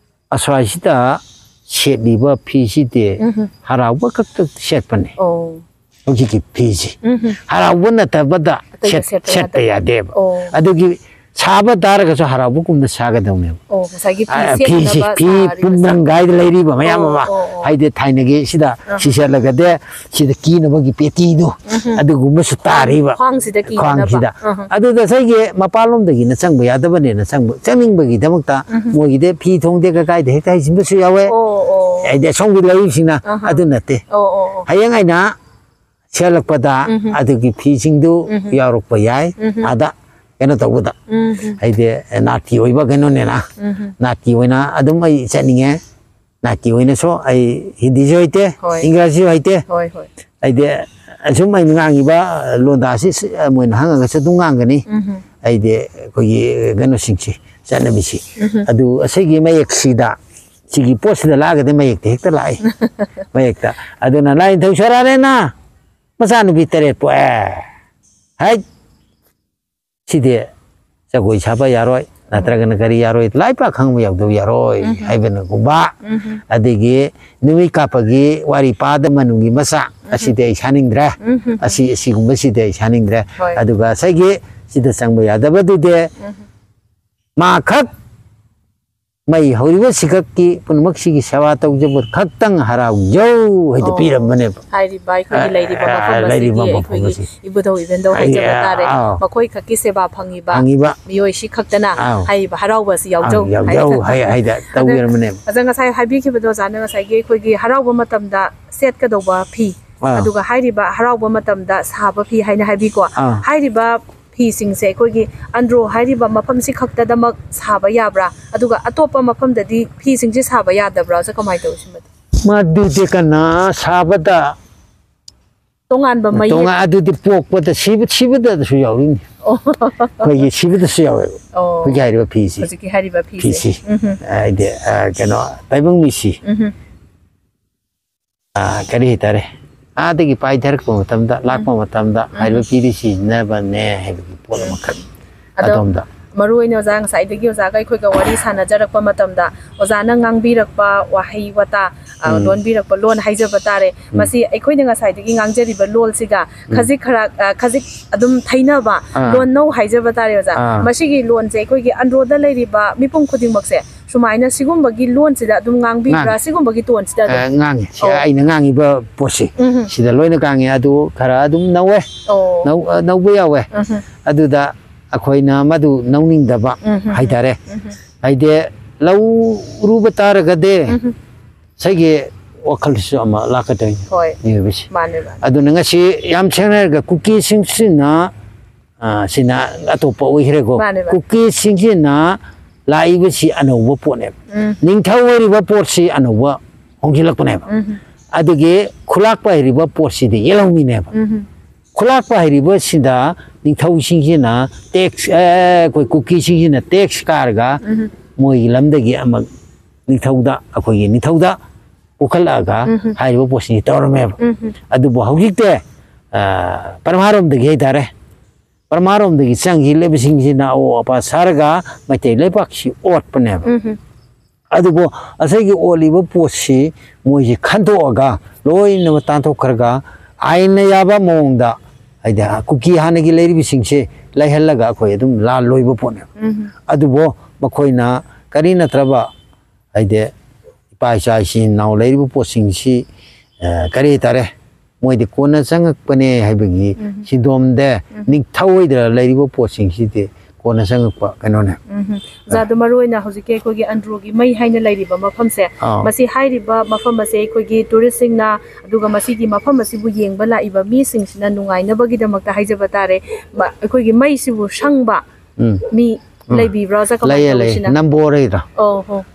ꯑꯁ꯭ꯋꯥꯏꯁꯤꯗ ꯁꯦꯠꯂꯤꯕ ꯐꯤꯁꯤꯗꯤ ꯎꯝ ꯍꯝ꯫ ꯍꯔꯥꯎꯕ ꯈꯛꯇ ꯁꯦꯠꯄꯅꯦ꯫ ꯑꯣ꯫ ꯍꯧꯖꯤꯛꯀꯤ ꯐꯤꯁꯤ꯫ ꯎꯝ ꯍꯝ꯫ ꯍꯔꯥꯎꯕ ꯅꯠꯇꯕꯗ ꯑꯇꯩꯗ ꯁꯦꯠ-, ꯁꯦꯠꯄ ꯁꯦꯠꯄ ꯌꯥꯗꯕ꯫ ꯌꯥꯗꯦꯕ꯫ ꯑꯣ꯫ ꯑꯗꯨꯒꯤ ꯁꯥꯕ ꯇꯥꯔꯒꯁꯨ ꯍꯔꯥꯎꯕꯒꯨꯝꯅ ꯁꯥꯒꯗꯧꯅꯦꯕ꯫ ꯑꯣ, ꯉꯁꯥꯏꯒꯤ ꯐꯤ ꯑ, ꯐꯤꯁꯤ, ꯁꯦꯠꯅꯕ ꯐꯤ ꯁꯥꯔꯤꯕ ꯄꯨꯝꯅꯝꯒꯥꯏꯗ ꯂꯩꯔꯤꯕ ꯃꯌꯥꯝ ꯑꯣ, ꯑꯃ꯫ ꯑꯣ, ꯑꯣ꯫ ꯍꯥꯏꯗꯤ ꯊꯥꯏꯅꯒꯤ ꯁꯤꯗ ꯑꯍ꯫ ꯁꯤ ꯁꯦꯠꯂꯒꯗꯤ ꯁꯤꯗ ꯀꯤꯅꯕꯒꯤ ꯄꯦꯇꯤꯗꯣ ꯎꯝ ꯍꯝ꯫ ꯑꯗꯨꯒꯨꯝꯕꯁꯨ ꯇꯥꯔꯤꯕ꯫ ꯈ꯭ꯋꯥꯡꯁꯤꯗ ꯀꯤꯅꯅꯕ꯫ ꯈ꯭ꯋꯥꯡꯁꯤꯗ꯫ ꯑꯍ꯫ ꯑꯗꯨꯗ ꯉꯁꯥꯏꯒꯤ ꯃꯄꯥꯟꯂꯣꯝꯗꯒꯤꯅ ꯆꯪꯕ ꯌꯥꯗꯕꯅꯦꯅ ꯆꯪꯕ, ꯆꯪꯅꯤꯡꯕꯒꯤ ꯗꯃꯛꯇ ꯎꯝ ꯍꯝ꯫ ꯃꯣꯏꯒꯤꯗꯤ ꯐꯤ ꯊꯣꯡꯗꯦ ꯀꯀꯥꯏꯗ ꯍꯦꯛꯇ ꯍꯩꯖꯤꯟꯕꯁꯨ ꯌꯥꯎꯋꯦ꯫ ꯑꯣ, ꯑꯣ꯫ ꯍꯥꯏꯗꯤ ꯑꯁꯣꯝꯒꯤ ꯂꯩꯔꯤꯁꯤꯡꯅ ꯑꯍ꯫ ꯑꯗꯨ ꯅꯠꯇꯦ꯫ ꯑꯣ, ꯑꯣ, ꯑꯣ꯫ ꯍꯌꯦꯡ ꯑꯩꯅ ꯁꯦꯠꯂꯛꯄꯗ ꯎꯝ ꯍꯝ꯫ ꯑꯗꯨꯒꯤ ꯐꯤꯁꯤꯡꯗꯨ ꯎꯝ ꯍꯝ꯫ ꯌꯥꯎꯔꯛꯄ ꯌꯥꯏ꯫ ꯎꯝ ꯍꯝ꯫ ꯑꯥꯗ ꯀꯩꯅꯣ ꯇꯧꯕꯗ꯫ ꯎꯝ ꯍꯝ꯫ ꯍꯥꯏꯗꯤ ꯅꯥꯠꯀꯤ ꯑꯣꯏꯕ ꯀꯩꯅꯣꯅꯤꯅ꯫ ꯎꯝ ꯍꯝ꯫ ꯅꯥꯠꯀꯤ ꯑꯣꯏꯅ ꯑꯗꯨꯝ ꯑꯩ ꯆꯠꯅꯤꯡꯉꯦ꯫ ꯅꯥꯠꯀꯤ ꯑꯣꯏꯅꯁꯨ ꯑꯩ ꯍꯤꯟꯗꯤꯁꯨ ꯍꯩꯇꯦ, ꯍꯣꯏ꯫ ꯏꯪꯒ꯭ꯔꯥꯖꯤꯁꯨ ꯍꯩꯇꯦ꯫ ꯍꯣꯏ, ꯍꯣꯏ꯫ ꯑꯩꯗꯤ ꯑꯁꯨꯝ ꯑꯩꯅ ꯉꯥꯡꯉꯤꯕ ꯂꯣꯟꯗꯥꯁꯤ ꯁꯤ-, ꯃꯣꯏꯅ ꯍꯪꯉꯒꯁꯨ ꯑꯗꯨꯝ ꯉꯥꯡꯒꯅꯤ꯫ ꯎꯝ ꯍꯝ꯫ ꯑꯩꯗꯤ ꯑꯩꯈꯣꯏꯒꯤ ꯀꯩꯅꯣꯁꯤꯡꯁꯤ, ꯆꯠꯅꯕꯤꯁꯤ꯫ ꯎꯝ ꯍꯝ꯫ ꯑꯗꯨ ꯑꯁꯤꯒꯤ ꯃꯌꯦꯛꯁꯤꯗ, ꯁꯤꯒꯤ ꯄꯣꯠꯁꯤꯗ ꯂꯥꯛꯑꯒꯗꯤ ꯃꯌꯦꯛꯇ ꯍꯦꯛꯇ ꯂꯥꯛꯏ꯫ ꯃꯌꯦꯛꯇ꯫ ꯑꯗꯨꯅ ꯂꯥꯏꯅꯤꯡꯊꯧ ꯁꯣꯔꯥꯔꯦꯟꯅ ꯃꯆꯥꯅꯨꯄꯤ ꯇꯔꯦꯠ ꯄꯣꯛꯑꯦ꯫ ꯍꯥꯏ, ꯁꯤꯗꯤ ꯖꯒꯣꯏ ꯁꯥꯕ ꯌꯥꯔꯣꯏ, ꯅꯠꯇ꯭ꯔꯒꯅ ꯀꯔꯤ ꯌꯥꯔꯣꯏ, ꯂꯥꯏ ꯄꯥꯛ ꯈꯪꯕ ꯌꯥꯎꯗꯕ ꯌꯥꯔꯣꯏ ꯎꯝ ꯍꯝ꯫ ꯍꯥꯏꯕꯅꯒꯨꯝꯕ꯫ ꯎꯝ ꯍꯝ꯫ ꯑꯗꯒꯤ ꯅꯨꯃꯤꯠ ꯀꯥꯞꯄꯒꯤ ꯋꯥꯔꯤ ꯄꯥꯗ ꯃꯅꯨꯡꯒꯤ ꯃꯆꯥ, ꯑꯁꯤꯗꯤ ꯑꯩ ꯁꯥꯅꯤꯡꯗ꯭ꯔꯦ꯫ ꯎꯝ ꯍꯝ꯫ ꯑꯁꯤ, ꯑꯁꯤꯒꯨꯝꯕꯁꯤꯗꯤ ꯑꯩ ꯁꯥꯅꯤꯡꯗ꯭ꯔꯦ꯫ ꯍꯣꯏ꯫ ꯑꯗꯨꯒ ꯉꯁꯥꯏꯒꯤ ꯁꯤꯗ ꯆꯪꯕ ꯌꯥꯗꯕꯗꯨꯗꯤ ꯎꯝ꯫ ꯃꯥ ꯈꯛ, ꯃꯩ ꯍꯧꯔꯤꯕ ꯁꯤꯈꯛꯀꯤ ꯄꯨꯝꯅꯃꯛꯁꯤꯒꯤ ꯁꯦꯕꯥ ꯇꯧꯖꯕ ꯈꯛꯇꯪ ꯍꯔꯥꯎꯖꯧ ꯍꯥꯏꯗ ꯑꯣ꯫ ꯄꯤꯔꯝꯕꯅꯦꯕ꯫ ꯍꯥꯏꯔꯤꯕ ꯑꯩꯈꯣꯏꯒꯤ ꯑ, ꯂꯩꯔꯤꯕ ꯑ, ꯃꯐꯝ ꯂꯩꯔꯤꯕ ꯑꯁꯤꯒꯤ ꯃꯐꯝ ꯑꯩꯈꯣꯏꯒꯤ ꯑꯁꯤ꯫ ꯏꯕꯨꯙꯧ ꯏꯕꯦꯟꯗꯧ ꯑꯩ, ꯍꯥꯏꯖꯕ ꯑ, ꯇꯥꯔꯦ꯫ ꯑꯥꯎ꯫ ꯃꯈꯣꯏ ꯈꯛꯀꯤ ꯁꯦꯕꯥ ꯐꯪꯉꯤꯕ ꯐꯪꯉꯤꯕ꯫ ꯃꯤꯑꯣꯏꯁꯤ ꯈꯛꯇꯅ ꯑꯥꯎ꯫ ꯍꯥꯏꯔꯤꯕ ꯍꯔꯥꯎꯕ ꯑꯁꯤ ꯌꯥꯎꯖꯧ ꯑꯥꯎ, ꯌꯥꯎꯖꯧ ꯍꯥꯏꯅ ꯍꯥꯏ-, ꯍꯥꯏꯗ ꯑꯗ, ꯇꯧꯕꯤꯔꯝꯕꯅꯦꯕ꯫ ꯑꯣꯖꯥ, ꯉꯁꯥꯏ ꯍꯥꯏꯕꯤꯈꯤꯕꯗꯣ, ꯑꯣꯖꯥꯅ ꯉꯁꯥꯏꯒꯤ ꯑꯩꯈꯣꯏꯒꯤ ꯍꯔꯥꯎꯕ ꯃꯇꯝꯗ ꯁꯦꯠꯀꯗꯧꯕ ꯐꯤ, ꯑꯥ꯫ ꯑꯗꯨꯒ ꯍꯥꯏꯔꯤꯕ ꯍꯔꯥꯎꯕ ꯃꯇꯝꯗ ꯁꯥꯕ ꯐꯤ ꯍꯥꯏꯅ ꯍꯥꯏꯕꯤꯀꯣ꯫ ꯑꯥ꯫ ꯍꯥꯏꯔꯤꯕ ꯐꯤꯁꯤꯡꯁꯦ ꯑꯩꯈꯣꯏꯒꯤ ꯑꯟꯗ꯭ꯔꯣ ꯍꯥꯏꯔꯤꯕ ꯃꯐꯝꯁꯤ ꯈꯛꯇꯗꯃꯛ ꯁꯥꯕ ꯌꯥꯕ꯭ꯔꯥ? ꯑꯗꯨꯒ ꯑꯇꯣꯞꯄ ꯃꯐꯝꯗꯗꯤ ꯐꯤꯁꯤꯡꯁꯦ ꯁꯥꯕ ꯌꯥꯗꯕ꯭ꯔꯥ? ꯑꯣꯖꯥ, ꯀꯃꯥꯏꯅ ꯇꯧꯋꯤ ꯁꯤꯃꯗꯤ? ꯃꯗꯨꯗꯤ ꯀꯅꯥ ꯁꯥꯕꯗ ꯇꯣꯉꯥꯟꯕ ꯃꯌꯦꯛ? ꯇꯣꯉꯥꯟ-, ꯑꯗꯨꯗꯤ ꯄꯣꯛꯄꯗ ꯁꯤꯕ-, ꯁꯤꯕꯗꯁꯨ ꯌꯥꯎꯔꯤꯅꯤ꯫ ꯑꯣ꯫ ꯑꯩꯈꯣꯏꯒꯤ ꯁꯤꯕꯗꯁꯨ ꯌꯥꯎꯋꯦꯕ꯫ ꯑꯣ꯫ ꯑꯩꯈꯣꯏꯒꯤ ꯍꯥꯏꯔꯤꯕ ꯐꯤꯁꯤ꯫ ꯍꯧꯖꯤꯛꯀꯤ ꯍꯥꯏꯔꯤꯕ ꯐꯤꯁꯦ꯫ ꯐꯤꯁꯤ꯫ ꯎꯝ ꯍꯝ꯫ ꯍꯥꯏꯗꯤ, ꯑ, ꯀꯩꯅꯣ, ꯇꯥꯏꯕꯪ ꯃꯤꯁꯤ꯫ ꯎꯝ ꯍꯝ꯫ ꯑ, ꯀꯔꯤ ꯍꯥꯏꯇꯥꯔꯦ? ꯑꯥꯗꯒꯤ ꯄꯥꯏꯊꯔꯛꯄ ꯃꯇꯝꯗ, ꯎꯝ꯫ ꯂꯥꯛꯄ ꯃꯇꯝꯗ ꯎꯝ꯫ ꯍꯥꯏꯔꯤꯕ ꯐꯤꯗꯤ ꯁꯤꯖꯤꯟꯅꯕꯅꯦ ꯍꯥꯏꯕꯒꯤ ꯄꯣꯠ ꯎꯝ꯫ ꯑꯃꯈꯛ ꯑꯗꯣ ꯑꯗꯣꯝꯗ꯫ ꯃꯔꯨ ꯑꯣꯏꯅ ꯑꯣꯖꯥ ꯉꯁꯥꯏꯗꯒꯤ ꯑꯣꯖꯥꯒ ꯑꯩꯈꯣꯏꯒ ꯋꯥꯔꯤ ꯁꯥꯟꯅꯖꯔꯛꯄ ꯃꯇꯝꯗ ꯑꯣꯖꯥꯅ ꯉꯥꯡꯕꯤꯔꯛꯄ ꯋꯥꯍꯩ ꯋꯥꯇꯥ, ꯑ, ꯎꯝ꯫ ꯂꯣꯟꯕꯤꯔꯛꯄ ꯂꯣꯟ ꯍꯥꯏꯖꯕ ꯇꯥꯔꯦ꯫ ꯎꯝ꯫ ꯃꯁꯤ ꯑꯩꯈꯣꯏꯅ ꯉꯁꯥꯏꯗꯒꯤ ꯉꯥꯡꯖꯔꯤꯕ ꯂꯣꯜꯁꯤꯒ ꯎꯝ꯫ ꯈꯖꯤꯛ ꯈꯔ, ꯑ, ꯈꯖꯤꯛ ꯑꯗꯨꯝ ꯊꯩꯅꯕ ꯑꯥ꯫ ꯂꯣꯟꯅꯧ ꯍꯥꯏꯖꯕ ꯇꯥꯔꯦ ꯑꯣꯖꯥ꯫ ꯑꯥ꯫ ꯃꯁꯤꯒꯤ ꯂꯣꯟꯁꯦ ꯑꯩꯈꯣꯏꯒꯤ ꯑꯟꯗ꯭ꯔꯣꯗ ꯂꯩꯔꯤꯕ ꯃꯤꯄꯨꯝ ꯈꯨꯗꯤꯡꯃꯛꯁꯦ ꯁꯨꯃꯥꯏꯅ ꯁꯤꯒꯨꯝꯕꯒꯤ ꯂꯣꯟꯁꯤꯗ ꯑꯗꯨꯝ ꯉꯥꯡꯕꯤꯕ꯭ꯔꯥ? ꯉꯥꯡꯉꯤ꯫ ꯁꯤꯒꯨꯝꯕꯒꯤ ꯇꯣꯟꯁꯤꯗ ꯑꯗꯨꯝ? ꯑ, ꯉꯥꯡꯉꯤ꯫ ꯁꯤ ꯑꯣ꯫ ꯑꯩꯅ ꯉꯥꯡꯉꯤꯕ ꯄꯣꯠꯁꯤ ꯎꯝ ꯍꯝ꯫ ꯁꯤꯗ ꯂꯣꯏꯅ ꯉꯥꯡꯉꯤ꯫ ꯑꯗꯨ ꯈꯔ ꯑꯗꯨꯝ ꯅꯧꯋꯦ꯫ ꯑꯣ꯫ ꯅꯧ-, ꯑ, ꯅꯧꯕ ꯌꯥꯎꯋꯦ꯫ ꯎꯝ ꯍꯝ꯫ ꯑꯗꯨꯗ ꯑꯩꯈꯣꯏꯅ ꯃꯗꯨ ꯅꯧꯅꯤꯡꯗꯕ ꯎꯝ ꯍꯝ꯫ ꯍꯥꯏꯇꯥꯔꯦ꯫ ꯎꯝ ꯍꯝ꯫ ꯍꯥꯏꯗꯤ ꯂꯧ ꯎꯔꯨꯕ ꯇꯥꯔꯒꯗꯤ ꯎꯝ ꯍꯝ꯫ ꯉꯁꯥꯏꯒꯤ ꯋꯥꯈꯜꯁꯨ ꯑꯃ ꯂꯥꯛꯀꯗꯣꯏꯅꯤ ꯍꯣꯏ꯫ ꯃꯤꯑꯣꯏꯕꯁꯤ꯫ ꯃꯥꯅꯦ, ꯃꯥꯅꯦ꯫ ꯑꯗꯨꯅ ꯉꯁꯤ ꯌꯥꯝ ꯁꯦꯡꯅ ꯍꯥꯏꯔꯒ ꯀꯨꯀꯤꯁꯤꯡꯁꯤꯅ ꯑ, ꯁꯤꯅ ꯑꯇꯣꯞꯄ ꯑꯣꯏꯈ꯭ꯔꯦꯀꯣ꯫ ꯃꯥꯅꯦ, ꯃꯥꯅꯦ꯫ ꯀꯨꯀꯤꯁꯤꯡꯁꯤꯅ ꯂꯥꯛꯏꯕꯁꯤ ꯑꯅꯧꯕ ꯄꯣꯠꯅꯦꯕ꯫ ꯎꯝ꯫ ꯅꯤꯡꯊꯧ ꯍꯥꯏꯔꯤꯕ ꯄꯣꯠꯁꯤ ꯑꯅꯧꯕ ꯍꯣꯡꯖꯤꯜꯂꯛꯄꯅꯦꯕ꯫ ꯎꯝ꯫ ꯑꯗꯨꯒꯤ ꯈꯨꯂꯥꯛꯄ ꯍꯥꯏꯔꯤꯕ ꯄꯣꯠꯁꯤꯗꯤ ꯌꯦꯜꯍꯧꯃꯤꯅꯦꯕ꯫ ꯎꯝ꯫ ꯈꯨꯂꯥꯛꯄ ꯍꯥꯏꯔꯤꯕꯁꯤꯗ ꯅꯤꯡꯊꯧꯁꯤꯡꯁꯤꯅ tax, ꯑꯦ, ꯑꯩꯈꯣꯏ ꯀꯨꯀꯤꯁꯤꯡꯁꯤꯅ tax ꯀꯥꯔꯒ ꯎꯝ꯫ ꯃꯣꯏꯒꯤ ꯂꯝꯗꯒꯤ ꯑꯃ ꯅꯤꯡꯊꯧꯗ, ꯑꯩꯈꯣꯏꯒꯤ ꯅꯤꯡꯊꯧꯗ ꯄꯨꯈꯠꯂꯛꯑꯒ ꯎꯝ꯫ ꯍꯥꯏꯔꯤꯕ ꯄꯣꯠꯁꯤ ꯇꯧꯔꯝꯃꯦꯕ꯫ ꯎꯝ꯫ ꯑꯗꯨꯕꯨ ꯍꯧꯖꯤꯛꯇꯤ, ꯑ, ꯄꯔꯃꯥꯔꯣꯝꯗꯒꯤ ꯍꯥꯏꯇꯥꯔꯦ, ꯄꯔꯃꯥꯔꯣꯝꯗꯒꯤ ꯆꯪꯈꯤꯕꯁꯤꯡꯁꯤꯅ ꯑꯑꯣ ꯑꯄꯥ ꯁꯥꯔꯒ ꯃꯩꯇꯩ ꯂꯩꯄꯥꯛꯁꯤ ꯑꯣꯠꯄꯅꯦꯕ꯫ ꯎꯝ꯫ ꯑꯗꯨꯕꯨ ꯉꯁꯥꯏꯒꯤ ꯑꯣꯠꯂꯤꯕ ꯄꯣꯠꯁꯤ ꯃꯣꯏꯁꯤ ꯈꯟꯗꯣꯛꯑꯒ ꯂꯣꯏꯅꯃꯛ ꯇꯥꯟꯊꯣꯛꯈ꯭ꯔꯒ ꯑꯥꯏꯟꯅ ꯌꯥꯕ ꯃꯑꯣꯡꯗ ꯍꯥꯏꯗꯤ ꯀꯨꯀꯤ ꯍꯥꯟꯅꯒꯤ ꯂꯩꯔꯤꯕꯁꯤꯡꯁꯦ ꯂꯩꯍꯜꯂꯒ ꯑꯩꯈꯣꯏ ꯑꯗꯨꯝ ꯂꯥꯜ ꯂꯣꯏꯕ ꯄꯣꯠꯅꯦꯕ꯫ ꯎꯝ꯫ ꯑꯗꯨꯕꯨ ꯃꯈꯣꯏꯅ ꯀꯔꯤ ꯅꯠꯇ꯭ꯔꯕ, ꯍꯥꯏꯗꯤ ꯏꯄꯥ ꯏꯆꯥ ꯏꯆꯤꯟ ꯏꯅꯥꯎ ꯂꯩꯔꯤꯕ ꯄꯣꯠꯁꯤꯡꯁꯤ, ꯑ, ꯀꯔꯤ ꯍꯥꯏꯇꯥꯔꯦ, ꯃꯣꯏꯗꯤ ꯀꯣꯟꯅ ꯆꯪꯉꯛꯄꯅꯦ ꯍꯥꯏꯕꯒꯤ ꯎꯝ꯫ ꯁꯤꯟꯗꯣꯝꯗ ꯎꯝ꯫ ꯅꯤꯡꯊꯧ ꯑꯣꯏꯗꯅ ꯂꯩꯔꯤꯕ ꯄꯣꯠꯁꯤꯡꯁꯤꯗꯤ ꯀꯣꯟꯅ ꯆꯪꯉꯛꯄ ꯀꯩꯅꯣꯅꯦ꯫ ꯎꯝ꯫ ꯑꯣꯖꯥ, ꯑꯗꯣ ꯃꯔꯨ ꯑꯣꯏꯅ ꯍꯧꯖꯤꯛꯀꯤ ꯑꯩꯈꯣꯏꯒꯤ ꯑꯟꯗ꯭ꯔꯣꯒꯤ ꯃꯩ ꯍꯥꯏꯅ ꯂꯩꯔꯤꯕ ꯃꯐꯝꯁꯦ, ꯑꯥ꯫ ꯃꯁꯤ ꯍꯥꯏꯔꯤꯕ ꯃꯐꯝ ꯑꯁꯦ ꯑꯩꯈꯣꯏꯒꯤ ꯇꯨꯔꯤꯁꯁꯤꯡꯅ, ꯑꯗꯨꯒ ꯃꯁꯤꯒꯤ ꯃꯐꯝ ꯑꯁꯤꯕꯨ ꯌꯦꯡꯕ ꯂꯥꯛꯏꯕ ꯃꯤꯁꯤꯡꯁꯤꯅ ꯅꯨꯡꯉꯥꯏꯅꯕꯒꯤꯗꯃꯛꯇ ꯍꯥꯏꯖꯕ ꯇꯥꯔꯦ, ꯃ-, ꯑꯩꯈꯣꯏꯒꯤ ꯃꯩꯁꯤꯕꯨ ꯁꯪꯕ ꯎꯝ꯫ ꯃꯤ ꯎꯝ꯫ ꯂꯩꯕꯤꯕ꯭ꯔꯣ? ꯑꯣꯖꯥ, ꯀꯃꯥꯏꯅ ꯂꯩꯌꯦ, ꯂꯩꯌꯦ꯫ ꯇꯧꯔꯤꯁꯤꯅ? ꯅꯝꯕꯣꯔ ꯍꯥꯏꯗꯣ꯫ ꯑꯣ ꯍꯣ꯫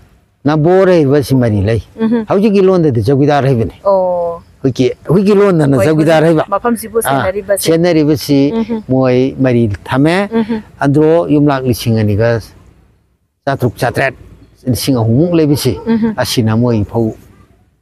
ꯅꯝꯕꯣꯔ ꯍꯥꯏꯕꯁꯤ ꯃꯔꯤ ꯂꯩ꯫ ꯎꯝꯍꯨꯝ꯫ ꯍꯧꯖꯤꯛꯀꯤ ꯂꯣꯟꯗꯗꯤ ꯆꯧꯀꯤꯗꯥꯔ ꯍꯥꯏꯕꯅꯤ꯫ ꯑꯣ꯫ ꯍꯧꯖꯤꯛꯀꯤ, ꯍꯧꯖꯤꯛꯀꯤ ꯂꯣꯟꯗꯅ ꯍꯣꯏ, ꯆꯧꯀꯤꯗꯥꯔ ꯍꯧꯖꯤꯛ ꯍꯥꯏꯕ꯫ ꯃꯐꯝꯁꯤꯕꯨ ꯑꯥ, ꯁꯦꯟꯅꯔꯤꯕꯁꯦ꯫ ꯁꯦꯟꯅꯔꯤꯕꯁꯤ ꯎꯝꯍꯨꯝ꯫ ꯃꯣꯏ ꯃꯔꯤ ꯊꯝꯃꯦ꯫ ꯎꯝꯍꯨꯝ꯫ ꯑꯟꯗ꯭ꯔꯣ ꯌꯨꯝꯂꯥꯛ ꯂꯤꯁꯤꯡ ꯑꯅꯤꯒ ꯆꯥꯇ꯭ꯔꯨꯛ ꯆꯥꯇ꯭ꯔꯦꯠ, ꯂꯤꯁꯤꯡ ꯑꯍꯨꯝꯃꯨꯛ ꯂꯩꯕꯁꯤ, ꯎꯝꯍꯨꯝ꯫ ꯑꯁꯤꯅ ꯃꯣꯏ ꯐꯧ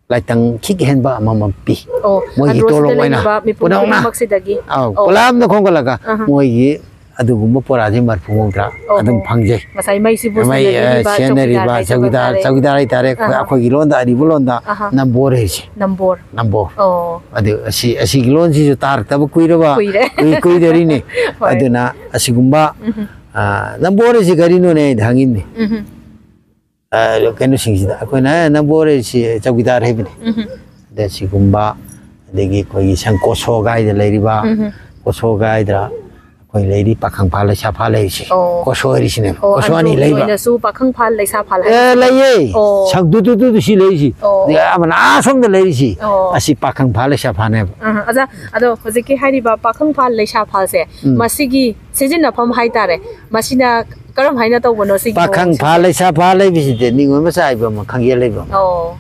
ꯂꯥꯏꯇꯪ ꯈꯤꯛ ꯍꯦꯟꯕ ꯑꯃꯃꯝ ꯄꯤ꯫ ꯑꯣ, ꯃꯣꯏꯒꯤ ꯑꯟꯗ꯭ꯔꯣꯁꯤꯗ ꯇꯣꯂꯣꯞ ꯑꯣꯏꯅ ꯂꯩꯔꯤꯕ ꯃꯤꯄꯨꯝ ꯄꯨꯝꯅꯃꯛꯅ꯫ ꯈꯨꯗꯤꯡꯃꯛꯁꯤꯗꯒꯤ꯫ ꯑꯧ, ꯑꯣ꯫ ꯄꯨꯂꯞꯅ ꯈꯣꯝꯒꯠꯂꯒ ꯑꯍꯥ꯫ ꯃꯣꯏꯒꯤ ꯑꯗꯨꯒꯨꯝꯕ ꯄꯣꯔꯥꯁꯦ ꯃꯔꯐꯨ ꯃꯧꯗ꯭ꯔꯥ ꯑꯣ, ꯑꯗꯨꯝ ꯑꯣ꯫ ꯐꯪꯖꯩ꯫ ꯉꯁꯥꯏ ꯃꯩꯁꯤꯕꯨ ꯃꯩ, ꯁꯦꯟꯅꯕꯤꯔꯤꯕ ꯑ, ꯆꯧꯀꯤꯗꯥꯔ ꯁꯦꯟꯅꯔꯤꯕ ꯍꯥꯏꯖꯕ ꯆꯧꯀꯤꯗꯥꯔ, ꯇꯥꯔꯦ꯫ ꯆꯧꯀꯤꯗꯥꯔ ꯍꯥꯏꯇꯥꯔꯦ꯫ ꯑꯩꯈꯣꯏ, ꯑꯍꯥ꯫ ꯑꯩꯈꯣꯏꯒꯤ ꯂꯣꯟꯗ, ꯑꯔꯤꯕ ꯂꯣꯟꯗ ꯑꯍꯥ꯫ ꯅꯝꯕꯣꯔ ꯍꯥꯏꯁꯦ꯫ ꯅꯝꯕꯣꯔ꯫ ꯅꯝꯕꯣꯔ꯫ ꯑꯣ꯫ ꯑꯗꯨ ꯑꯁꯤ, ꯑꯁꯤꯒꯤ ꯂꯣꯟꯁꯤꯁꯨ ꯇꯥꯔꯛꯇꯕ ꯀꯨꯏꯔꯕ, ꯀꯨꯏꯔꯦ꯫ ꯀꯨꯏ-, ꯀꯨꯏꯗꯔꯤꯅꯦ꯫ ꯍꯣꯏ꯫ ꯑꯗꯨꯅ ꯑꯁꯤꯒꯨꯝꯕ, ꯎꯝ꯫ ꯑ, ꯅꯝꯕꯣꯔ ꯍꯥꯏꯁꯤ ꯀꯔꯤꯅꯣꯅꯦ ꯑꯩꯗꯤ ꯍꯪꯉꯤꯕꯅꯤ꯫ ꯎꯝ꯫ ꯑ, ꯀꯩꯅꯣꯁꯤꯡꯁꯤꯗ ꯑꯩꯈꯣꯏꯅ, "ꯑꯦ, ꯅꯝꯕꯣꯔ ꯁꯤ ꯆꯧꯀꯤꯗꯥꯔ ꯍꯥꯏꯕꯅꯤ"꯫ ꯎꯝ꯫ ꯑꯗ ꯁꯤꯒꯨꯝꯕ, ꯑꯗꯒꯤ ꯑꯩꯈꯣꯏꯒꯤ ꯁꯪꯀꯣꯁꯣꯒꯥꯏꯗ ꯂꯩꯔꯤꯕ, ꯎꯝ꯫ ꯀꯣꯁꯣꯒꯥꯏꯗ ꯑꯩꯈꯣꯏ ꯂꯩꯔꯤ, ꯄꯥꯈꯪꯐꯥꯜ ꯂꯩꯁꯥꯐꯥꯜ ꯂꯩꯔꯤꯁꯦ꯫ ꯑꯣ꯫ ꯀꯣꯁꯣ ꯍꯥꯏꯔꯤꯁꯤꯅꯦ꯫ ꯑꯣ, ꯀꯣꯁꯣ ꯑꯅꯤ ꯑꯟꯗ꯭ꯔꯣꯒꯤ ꯂꯩꯕ꯫ ꯑꯣꯏꯅꯁꯨ ꯄꯥꯈꯪꯐꯥꯜ ꯂꯩꯁꯥꯐꯥꯜ ꯑꯦ, ꯍꯥꯏꯕꯁꯦ꯫ ꯂꯩꯌꯦ꯫ ꯑꯣ꯫ ꯁꯪꯗꯨꯗꯨꯗꯨꯗꯨ ꯁꯤ ꯂꯩꯔꯤꯁꯤ꯫ ꯑꯣ꯫ ꯑꯗꯩ ꯑꯃꯅ ꯑꯥ ꯁꯣꯝꯗ ꯂꯩꯔꯤꯁꯤ꯫ ꯑꯣ꯫ ꯑꯁꯤ ꯄꯥꯈꯪꯐꯥꯜ ꯂꯩꯁꯥꯐꯥꯜꯅꯦꯕ꯫ ꯑꯍ, ꯑꯣꯖꯥ, ꯑꯗꯣ ꯍꯧꯖꯤꯛꯀꯤ ꯍꯥꯏꯔꯤꯕ ꯄꯥꯈꯪꯐꯥꯜ ꯂꯩꯁꯥꯐꯥꯜꯁꯦ, ꯎꯝ꯫ ꯃꯁꯤꯒꯤ ꯁꯤꯖꯤꯟꯅꯐꯝ ꯍꯥꯏꯇꯥꯔꯦ, ꯃꯁꯤꯅ ꯀꯔꯝ ꯍꯥꯏꯅ ꯇꯧꯕꯅꯣ ꯁꯤꯒꯤ ꯄꯥꯈꯪ ꯃꯑꯣꯡꯁꯦ? ꯐꯥ ꯂꯩꯁꯥ ꯐꯥ ꯂꯩꯕꯁꯤꯗꯤ ꯅꯤꯉꯣꯜ ꯃꯆꯥ ꯍꯥꯏꯕ ꯑꯃ ꯈꯪꯖ ꯂꯩꯕ ꯑꯃ꯫ ꯑꯣ꯫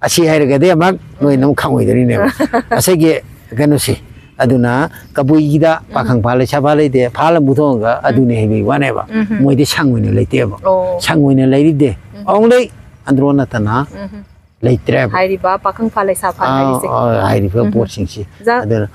ꯑꯁꯤ ꯍꯥꯏꯔꯒꯗꯤ ꯑꯃꯨꯛ ꯅꯣꯏꯅ ꯑꯃꯨꯛ ꯈꯪꯉꯣꯏꯗꯣꯔꯤꯅꯦꯕ꯫ ꯉꯁꯥꯏꯒꯤ ꯀꯩꯅꯣꯁꯤ, ꯑꯗꯨꯅ ꯀꯕꯨꯏꯒꯤꯗ ꯎꯝ꯫ ꯄꯥꯈꯪ ꯐꯥ ꯂꯩꯁꯥ ꯐꯥ ꯂꯩꯇꯦ, ꯐꯥꯜ ꯑꯃꯨꯛ ꯊꯣꯡꯉꯒ ꯎꯝ꯫ ꯑꯗꯨꯅꯤ ꯍꯥꯏꯕꯒꯤ ꯋꯥꯅꯦꯕ꯫ ꯎꯝ꯫ ꯃꯣꯏꯗꯤ ꯁꯪ ꯑꯣꯏꯅ ꯂꯩꯇꯦꯕ꯫ ꯑꯣ꯫ ꯁꯪ ꯑꯣꯏꯅ ꯂꯩꯔꯤꯗꯦ꯫ ꯎꯝ꯫ Only ꯑꯟꯗ꯭ꯔꯣ ꯅꯠꯇꯅ ꯎꯝ꯫ ꯂꯩꯇ꯭ꯔꯦꯕ꯫ ꯍꯥꯏꯔꯤꯕ ꯄꯥꯈꯪ ꯐꯥ ꯂꯩꯁꯥ ꯐꯥ ꯑꯥ, ꯍꯥꯏꯔꯤꯁꯦ꯫ ꯑꯥ, ꯍꯥꯏꯔꯤꯕ ꯎꯝ꯫ ꯄꯣꯠꯁꯤꯡꯁꯤ꯫ ꯑꯣꯖꯥ꯫ ꯑꯗꯨꯅ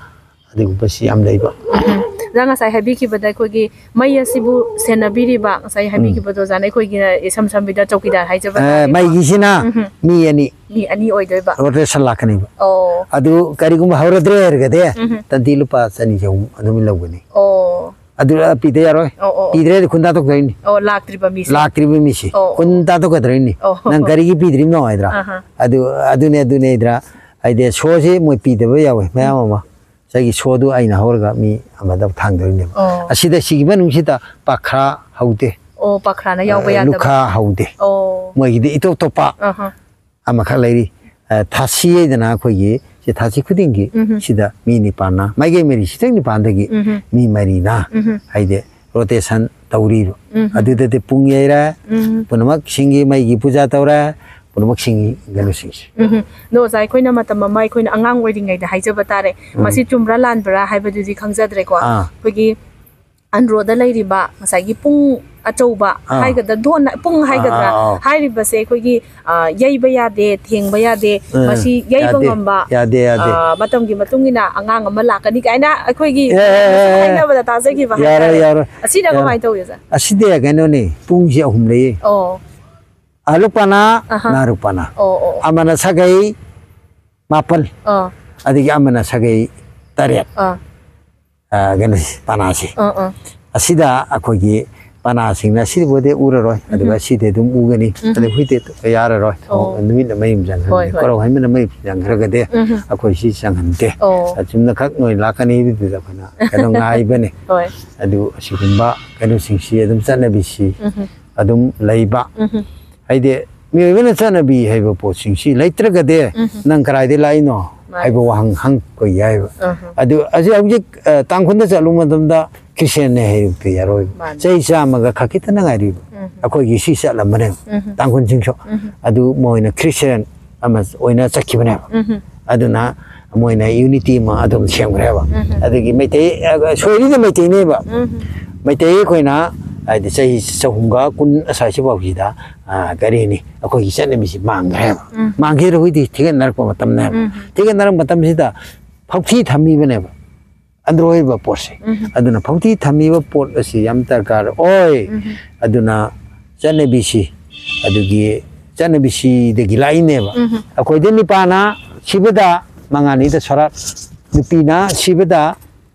ꯑꯗꯨꯒꯨꯝꯕꯁꯤ ꯌꯥꯝ ꯂꯩꯕ꯫ ꯎꯝ꯫ ꯑꯣꯖꯥ ꯉꯁꯥꯏ ꯍꯥꯏꯕꯤꯈꯤꯕꯗ ꯑꯩꯈꯣꯏꯒꯤ ꯃꯩ ꯑꯁꯤꯕꯨ ꯁꯦꯟꯅꯕꯤꯔꯤꯕ, ꯉꯁꯥꯏ ꯍꯥꯏꯕꯤꯈꯤꯕꯗꯣ ꯑꯣꯖꯥꯅ, ꯑꯩꯈꯣꯏꯒꯤꯅ ꯏꯁꯝ ꯁꯝꯕꯤꯗ ꯆꯧꯀꯤꯗꯥꯔ ꯍꯥꯏꯖꯕ ꯑ, ꯇꯥꯔꯦꯀꯣ꯫ ꯃꯩꯒꯤꯁꯤꯅ ꯎꯝꯍꯨꯝ꯫ ꯃꯤ ꯑꯅꯤ ꯃꯤ ꯑꯅꯤ ꯑꯣꯏꯗꯣꯏꯕ꯫ ꯔꯣꯇꯦꯁꯟ ꯂꯥꯛꯀꯅꯦꯕ꯫ ꯑꯣ꯫ ꯑꯗꯨ ꯀꯔꯤꯒꯨꯝꯕ ꯍꯧꯔꯗ꯭ꯔꯦ ꯍꯥꯏꯔꯒꯗꯤ ꯎꯝꯍꯨꯝ꯫ ꯇꯟꯇꯤ ꯂꯨꯄꯥ ꯆꯅꯤ ꯆꯍꯨꯝ ꯑꯗꯨꯝ ꯂꯧꯒꯅꯤ꯫ ꯑꯣ꯫ ꯑꯗꯨ ꯄꯤꯗ ꯌꯥꯔꯣꯏ꯫ ꯑꯣ, ꯑꯣ, ꯑꯣ꯫ ꯄꯤꯗ꯭ꯔꯦꯗꯤ ꯈꯨꯟꯗꯥ ꯇꯧꯗꯣꯏꯅꯤ꯫ ꯑꯣ, ꯂꯥꯛꯇ꯭ꯔꯤꯕ ꯃꯤꯁꯦ꯫ ꯂꯥꯛꯇ꯭ꯔꯤꯕ ꯃꯤꯁꯦ ꯑꯣ, ꯑꯣ꯫ ꯈꯨꯟꯗꯥ ꯇꯧꯒꯗ꯭ꯔꯣꯏꯅꯤ꯫ ꯑꯣ, ꯑꯣ, ꯅꯪ ꯑꯣ꯫ ꯀꯔꯤꯒꯤ ꯄꯤꯗ꯭ꯔꯤꯕꯅꯣ ꯍꯥꯏꯗ꯭ꯔꯥ? ꯑꯍꯥ꯫ ꯑꯗꯨ ꯑꯗꯨꯅꯦ ꯑꯗꯨꯅꯦ ꯍꯥꯏꯗ꯭ꯔꯥ? ꯍꯥꯏꯗꯤ ꯁꯣꯁꯤ ꯃꯣꯏ ꯄꯤꯗꯕ ꯌꯥꯎꯋꯦ ꯃꯌꯥꯝ ꯑꯃ꯫ ꯉꯁꯥꯏꯒꯤ ꯁꯣꯗꯨ ꯑꯩꯅ ꯍꯧꯔꯒ ꯃꯤ ꯑꯃꯗ ꯊꯥꯡꯗꯣꯏꯅꯦꯕ꯫ ꯑꯣ꯫ ꯑꯁꯤꯗ ꯁꯤꯒꯤ ꯃꯅꯨꯡꯁꯤꯗ ꯄꯥꯈ꯭ꯔꯥ ꯍꯧꯗꯦ꯫ ꯑꯣ, ꯄꯥꯈ꯭ꯔꯥꯅ ꯌꯥꯎꯕ ꯌꯥꯗꯕ꯫ ꯂꯨꯈꯥ ꯍꯧꯗꯦ꯫ ꯑꯣ꯫ ꯃꯣꯏꯒꯤꯗꯤ ꯏꯇꯣꯞ ꯇꯣꯞꯄ ꯑꯍꯥ꯫ ꯑꯃꯈꯛ ꯂꯩꯔꯤ꯫ ꯑ, ꯊꯥꯁꯤ ꯍꯥꯏꯗꯅ ꯑꯩꯈꯣꯏꯒꯤ ꯁꯤ ꯊꯥꯁꯤ ꯈꯨꯗꯤꯡꯒꯤ ꯎꯝꯍꯨꯝ꯫ ꯁꯤꯗ ꯃꯤ ꯅꯤꯄꯥꯟꯅ, ꯃꯥꯏꯀꯩ ꯃꯔꯤ ꯁꯤꯇꯪ ꯅꯤꯄꯥꯟꯗꯒꯤ ꯎꯝꯍꯨꯝ꯫ ꯃꯤ ꯃꯔꯤꯅ ꯎꯝꯍꯨꯝ꯫ ꯍꯥꯏꯗꯤ ꯔꯣꯇꯦꯁꯟ ꯇꯧꯔꯤꯕ꯫ ꯎꯝꯍꯨꯝ꯫ ꯑꯗꯨꯗꯗꯤ ꯄꯨꯡ ꯌꯩꯔꯦ, ꯎꯝ꯫ ꯄꯨꯝꯅꯃꯛ ꯁꯤꯡꯒꯤ ꯃꯩꯒꯤ ꯄꯨꯖꯥ ꯇꯧꯔꯦ, ꯄꯨꯝꯅꯃꯛ ꯁꯤꯡꯒꯤ ꯀꯩꯅꯣꯁꯤꯡꯁꯦ꯫ ꯎꯝꯍꯨꯝ꯫ ꯑꯗꯣ ꯑꯣꯖꯥ, ꯑꯩꯈꯣꯏꯅ ꯃꯇꯝ ꯑꯃ ꯑꯩꯈꯣꯏꯅ ꯑꯉꯥꯡ ꯑꯣꯏꯔꯤꯉꯩꯗ ꯍꯥꯏꯖꯕ ꯇꯥꯔꯦ, ꯎꯝ꯫ ꯃꯁꯤ ꯆꯨꯝꯕ꯭ꯔꯥ ꯂꯥꯟꯕ꯭ꯔꯥ ꯍꯥꯏꯕꯗꯨꯗꯤ ꯈꯪꯖꯗ꯭ꯔꯦꯀꯣ꯫ ꯑꯥ꯫ ꯑꯩꯈꯣꯏꯒꯤ ꯑꯟꯗ꯭ꯔꯣꯗ ꯂꯩꯔꯤꯕ ꯉꯁꯥꯏꯒꯤ ꯄꯨꯡ ꯑꯆꯧꯕ ꯑꯥ꯫ ꯍꯥꯏꯒꯗ꯭ꯔꯥ, ꯙꯣꯟ ꯄꯨꯡ ꯍꯥꯏꯒꯗ꯭ꯔꯥ, ꯑꯥ, ꯑꯥ, ꯑꯥ꯫ ꯍꯥꯏꯔꯤꯕꯁꯦ ꯑꯩꯈꯣꯏꯒꯤ, ꯑ, ꯌꯩꯕ ꯌꯥꯗꯦ, ꯊꯦꯡꯕ ꯌꯥꯗꯦ, ꯎꯝ, ꯃꯁꯤ ꯌꯩꯕ ꯌꯥꯗꯦ, ꯉꯝꯕ, ꯌꯥꯗꯦ, ꯌꯥꯗꯦ꯫ ꯑ, ꯃꯇꯝꯒꯤ ꯃꯇꯨꯡ ꯏꯟꯅ ꯑꯉꯥꯡ ꯑꯃ ꯂꯥꯛꯀꯅꯤ ꯀꯥꯏꯅ ꯑꯩꯈꯣꯏꯒꯤ ꯑꯦ, ꯑꯦ, ꯑꯦ, ꯑꯦ꯫ ꯍꯥꯏꯅꯕꯗ ꯇꯥꯖꯈꯤꯕ ꯌꯥꯔꯣꯏ, ꯍꯥꯏꯇꯥꯔꯦ꯫ ꯌꯥꯔꯣꯏ, ꯑꯁꯤꯅ ꯌꯥꯔꯣꯏ꯫ ꯀꯃꯥꯏꯅ ꯇꯧꯏ, ꯑꯣꯖꯥ? ꯑꯁꯤꯗꯤ ꯀꯩꯅꯣꯅꯤ, ꯄꯨꯡꯁꯦ ꯑꯍꯨꯝ ꯂꯩꯌꯦ꯫ ꯑꯣ꯫ ꯑꯍꯜꯂꯨꯛ ꯄꯅꯥ, ꯑꯍꯥ꯫ ꯅꯍꯥꯔꯨꯛ ꯄꯅꯥ꯫ ꯑꯣ, ꯑꯣ, ꯑꯣ꯫ ꯑꯃꯅ ꯁꯥꯒꯩ ꯃꯥꯄꯜ, ꯑꯥ꯫ ꯑꯗꯒꯤ ꯑꯃꯅ ꯁꯥꯒꯩ ꯇꯔꯦꯠ꯫ ꯑꯥ꯫ ꯑ, ꯀꯩꯅꯣꯁꯤ, ꯄꯅꯥꯁꯤ꯫ ꯑꯥ, ꯑꯥ꯫ ꯑꯁꯤꯗ ꯑꯩꯈꯣꯏꯒꯤ ꯄꯅꯥꯁꯤꯡꯅ ꯑꯁꯤꯕꯨꯗꯤ ꯎꯔꯔꯣꯏ, ꯑꯗꯨꯒ ꯎꯝ꯫ ꯁꯤꯗꯤ ꯑꯗꯨꯝ ꯎꯒꯅꯤ꯫ ꯎꯝ꯫ ꯑꯗꯩ ꯍꯨꯏꯇꯦ ꯌꯥꯔꯔꯣꯏ꯫ ꯑꯣ꯫ ꯅꯨꯃꯤꯠꯅ ꯃꯩ ꯑꯃ ꯆꯪꯈ꯭ꯔꯒꯗꯤ, ꯍꯣꯏ, ꯍꯣꯏ꯫ ꯀꯣꯔꯧ ꯍꯩꯃꯅ ꯃꯩ ꯆꯪꯈ꯭ꯔꯒꯗꯤ ꯎꯝ꯫ ꯑꯩꯈꯣꯏ ꯁꯤ ꯆꯪꯍꯟꯗꯦ꯫ ꯑꯣ꯫ ꯑꯆꯨꯝꯅꯈꯛ ꯅꯣꯏ ꯂꯥꯛꯀꯅꯤ ꯑꯗꯨꯗ ꯑꯩꯈꯣꯏꯅ ꯀꯩꯅꯣ ꯉꯥꯏꯕꯅꯤ꯫ ꯍꯣꯏ꯫ ꯑꯗꯨ ꯑꯁꯤꯒꯨꯝꯕ ꯀꯩꯅꯣꯁꯤꯡꯁꯤ ꯑꯗꯨꯝ ꯆꯠꯅꯕꯤꯁꯤ ꯎꯝ꯫ ꯑꯗꯨꯝ ꯂꯩꯕ꯫ ꯎꯝ꯫ ꯍꯥꯏꯗꯤ ꯃꯤꯑꯣꯏꯕꯅ ꯆꯠꯅꯕꯤ ꯍꯥꯏꯕ ꯄꯣꯠꯁꯤꯡꯁꯤ ꯂꯩꯇ꯭ꯔꯒꯗꯤ ꯎꯝ꯫ ꯅꯪ ꯀꯗꯥꯏꯗ ꯂꯥꯛꯏꯅꯣ ꯃꯥꯅꯤ꯫ ꯍꯥꯏꯕ ꯋꯥꯍꯪ ꯍꯪꯉꯛꯄ ꯌꯥꯏꯕ꯫ ꯎꯝ꯫ ꯑꯗꯨ ꯑꯁꯤ ꯍꯧꯖꯤꯛ, ꯑ, ꯇꯥꯡꯈꯨꯜꯗ ꯆꯠꯂꯨꯕ ꯃꯇꯝꯗ ꯈ꯭ꯔꯤꯁꯇꯤꯌꯥꯟꯅꯦ ꯍꯥꯏꯕꯗꯤ ꯌꯥꯔꯣꯏꯕ꯫ ꯃꯥꯅꯤ꯫ ꯆꯍꯤ ꯆꯥꯝꯃꯒ ꯈꯛ ꯈꯤꯇꯪ ꯉꯥꯏꯔꯤꯕ꯫ ꯎꯝ꯫ ꯑꯩꯈꯣꯏꯒꯤ ꯁꯤ ꯆꯠꯂꯝꯕꯅꯦꯕ꯫ ꯎꯝ꯫ ꯇꯥꯡꯈꯨꯜꯁꯤꯡꯁꯨ꯫ ꯎꯝ꯫ ꯑꯗꯨ ꯃꯣꯏꯅ ꯈ꯭ꯔꯤꯁꯇꯤꯌꯥꯟ ꯑꯃ ꯑꯣꯏꯅ ꯆꯠꯈꯤꯕꯅꯦꯕ꯫ ꯎꯝ꯫ ꯑꯗꯨꯅ ꯃꯣꯏꯅ ꯌꯨꯅꯤꯇꯤ ꯑꯃ ꯑꯗꯨꯝ ꯁꯦꯝꯈ꯭ꯔꯦꯕ꯫ ꯎꯝ꯫ ꯑꯗꯒꯤ ꯃꯩꯇꯩ, ꯑ, ꯁꯣꯏꯔꯤꯗ ꯃꯩꯇꯩꯅꯦꯕ꯫ ꯎꯝ꯫ ꯃꯩꯇꯩ ꯑꯩꯈꯣꯏꯅ ꯍꯥꯏꯗꯤ ꯆꯍꯤ ꯆꯍꯨꯝꯒ ꯀꯨꯟ ꯑꯁ꯭ꯋꯥꯏꯁꯤꯐꯥꯎꯁꯤꯗ, ꯑ, ꯀꯔꯤꯅꯤ, ꯑꯩꯈꯣꯏꯒꯤ ꯆꯠꯅꯕꯤꯁꯤ ꯃꯥꯡꯈ꯭ꯔꯦꯕ꯫ ꯎꯝ꯫ ꯃꯥꯡꯈꯤꯗ꯭ꯔ ꯍꯧꯖꯤꯛꯇꯤ ꯊꯤꯒꯠꯅꯔꯛꯄ ꯃꯇꯝꯅꯦꯕ꯫ ꯎꯝ꯫ ꯊꯤꯒꯠꯅꯔꯛꯄ ꯃꯇꯝꯁꯤꯗ ꯐꯥꯎꯊꯤ ꯊꯝꯃꯤꯕꯅꯦꯕ꯫ ꯑꯟꯗ꯭ꯔꯣ ꯑꯣꯏꯕ ꯄꯣꯠꯁꯦ꯫ ꯎꯝ꯫ ꯑꯗꯨꯅ ꯐꯥꯎꯇꯤ ꯊꯝꯃꯤꯕ ꯄꯣꯠ ꯑꯁꯤ ꯌꯥꯝ ꯗꯔꯀꯥꯔ ꯑꯣꯏ꯫ ꯎꯝ꯫ ꯑꯗꯨꯅ ꯆꯠꯅꯕꯤꯁꯤ, ꯑꯗꯨꯒꯤ ꯆꯠꯅꯕꯤꯁꯤꯗꯒꯤ ꯂꯥꯛꯏꯅꯦꯕ꯫ ꯎꯝ꯫ ꯑꯩꯈꯣꯏꯗ ꯅꯨꯄꯥꯅ ꯁꯤꯕꯗ ꯃꯉꯥꯅꯤꯗ ꯁꯣꯔꯥꯠ, ꯅꯨꯄꯤꯅ ꯁꯤꯕꯗ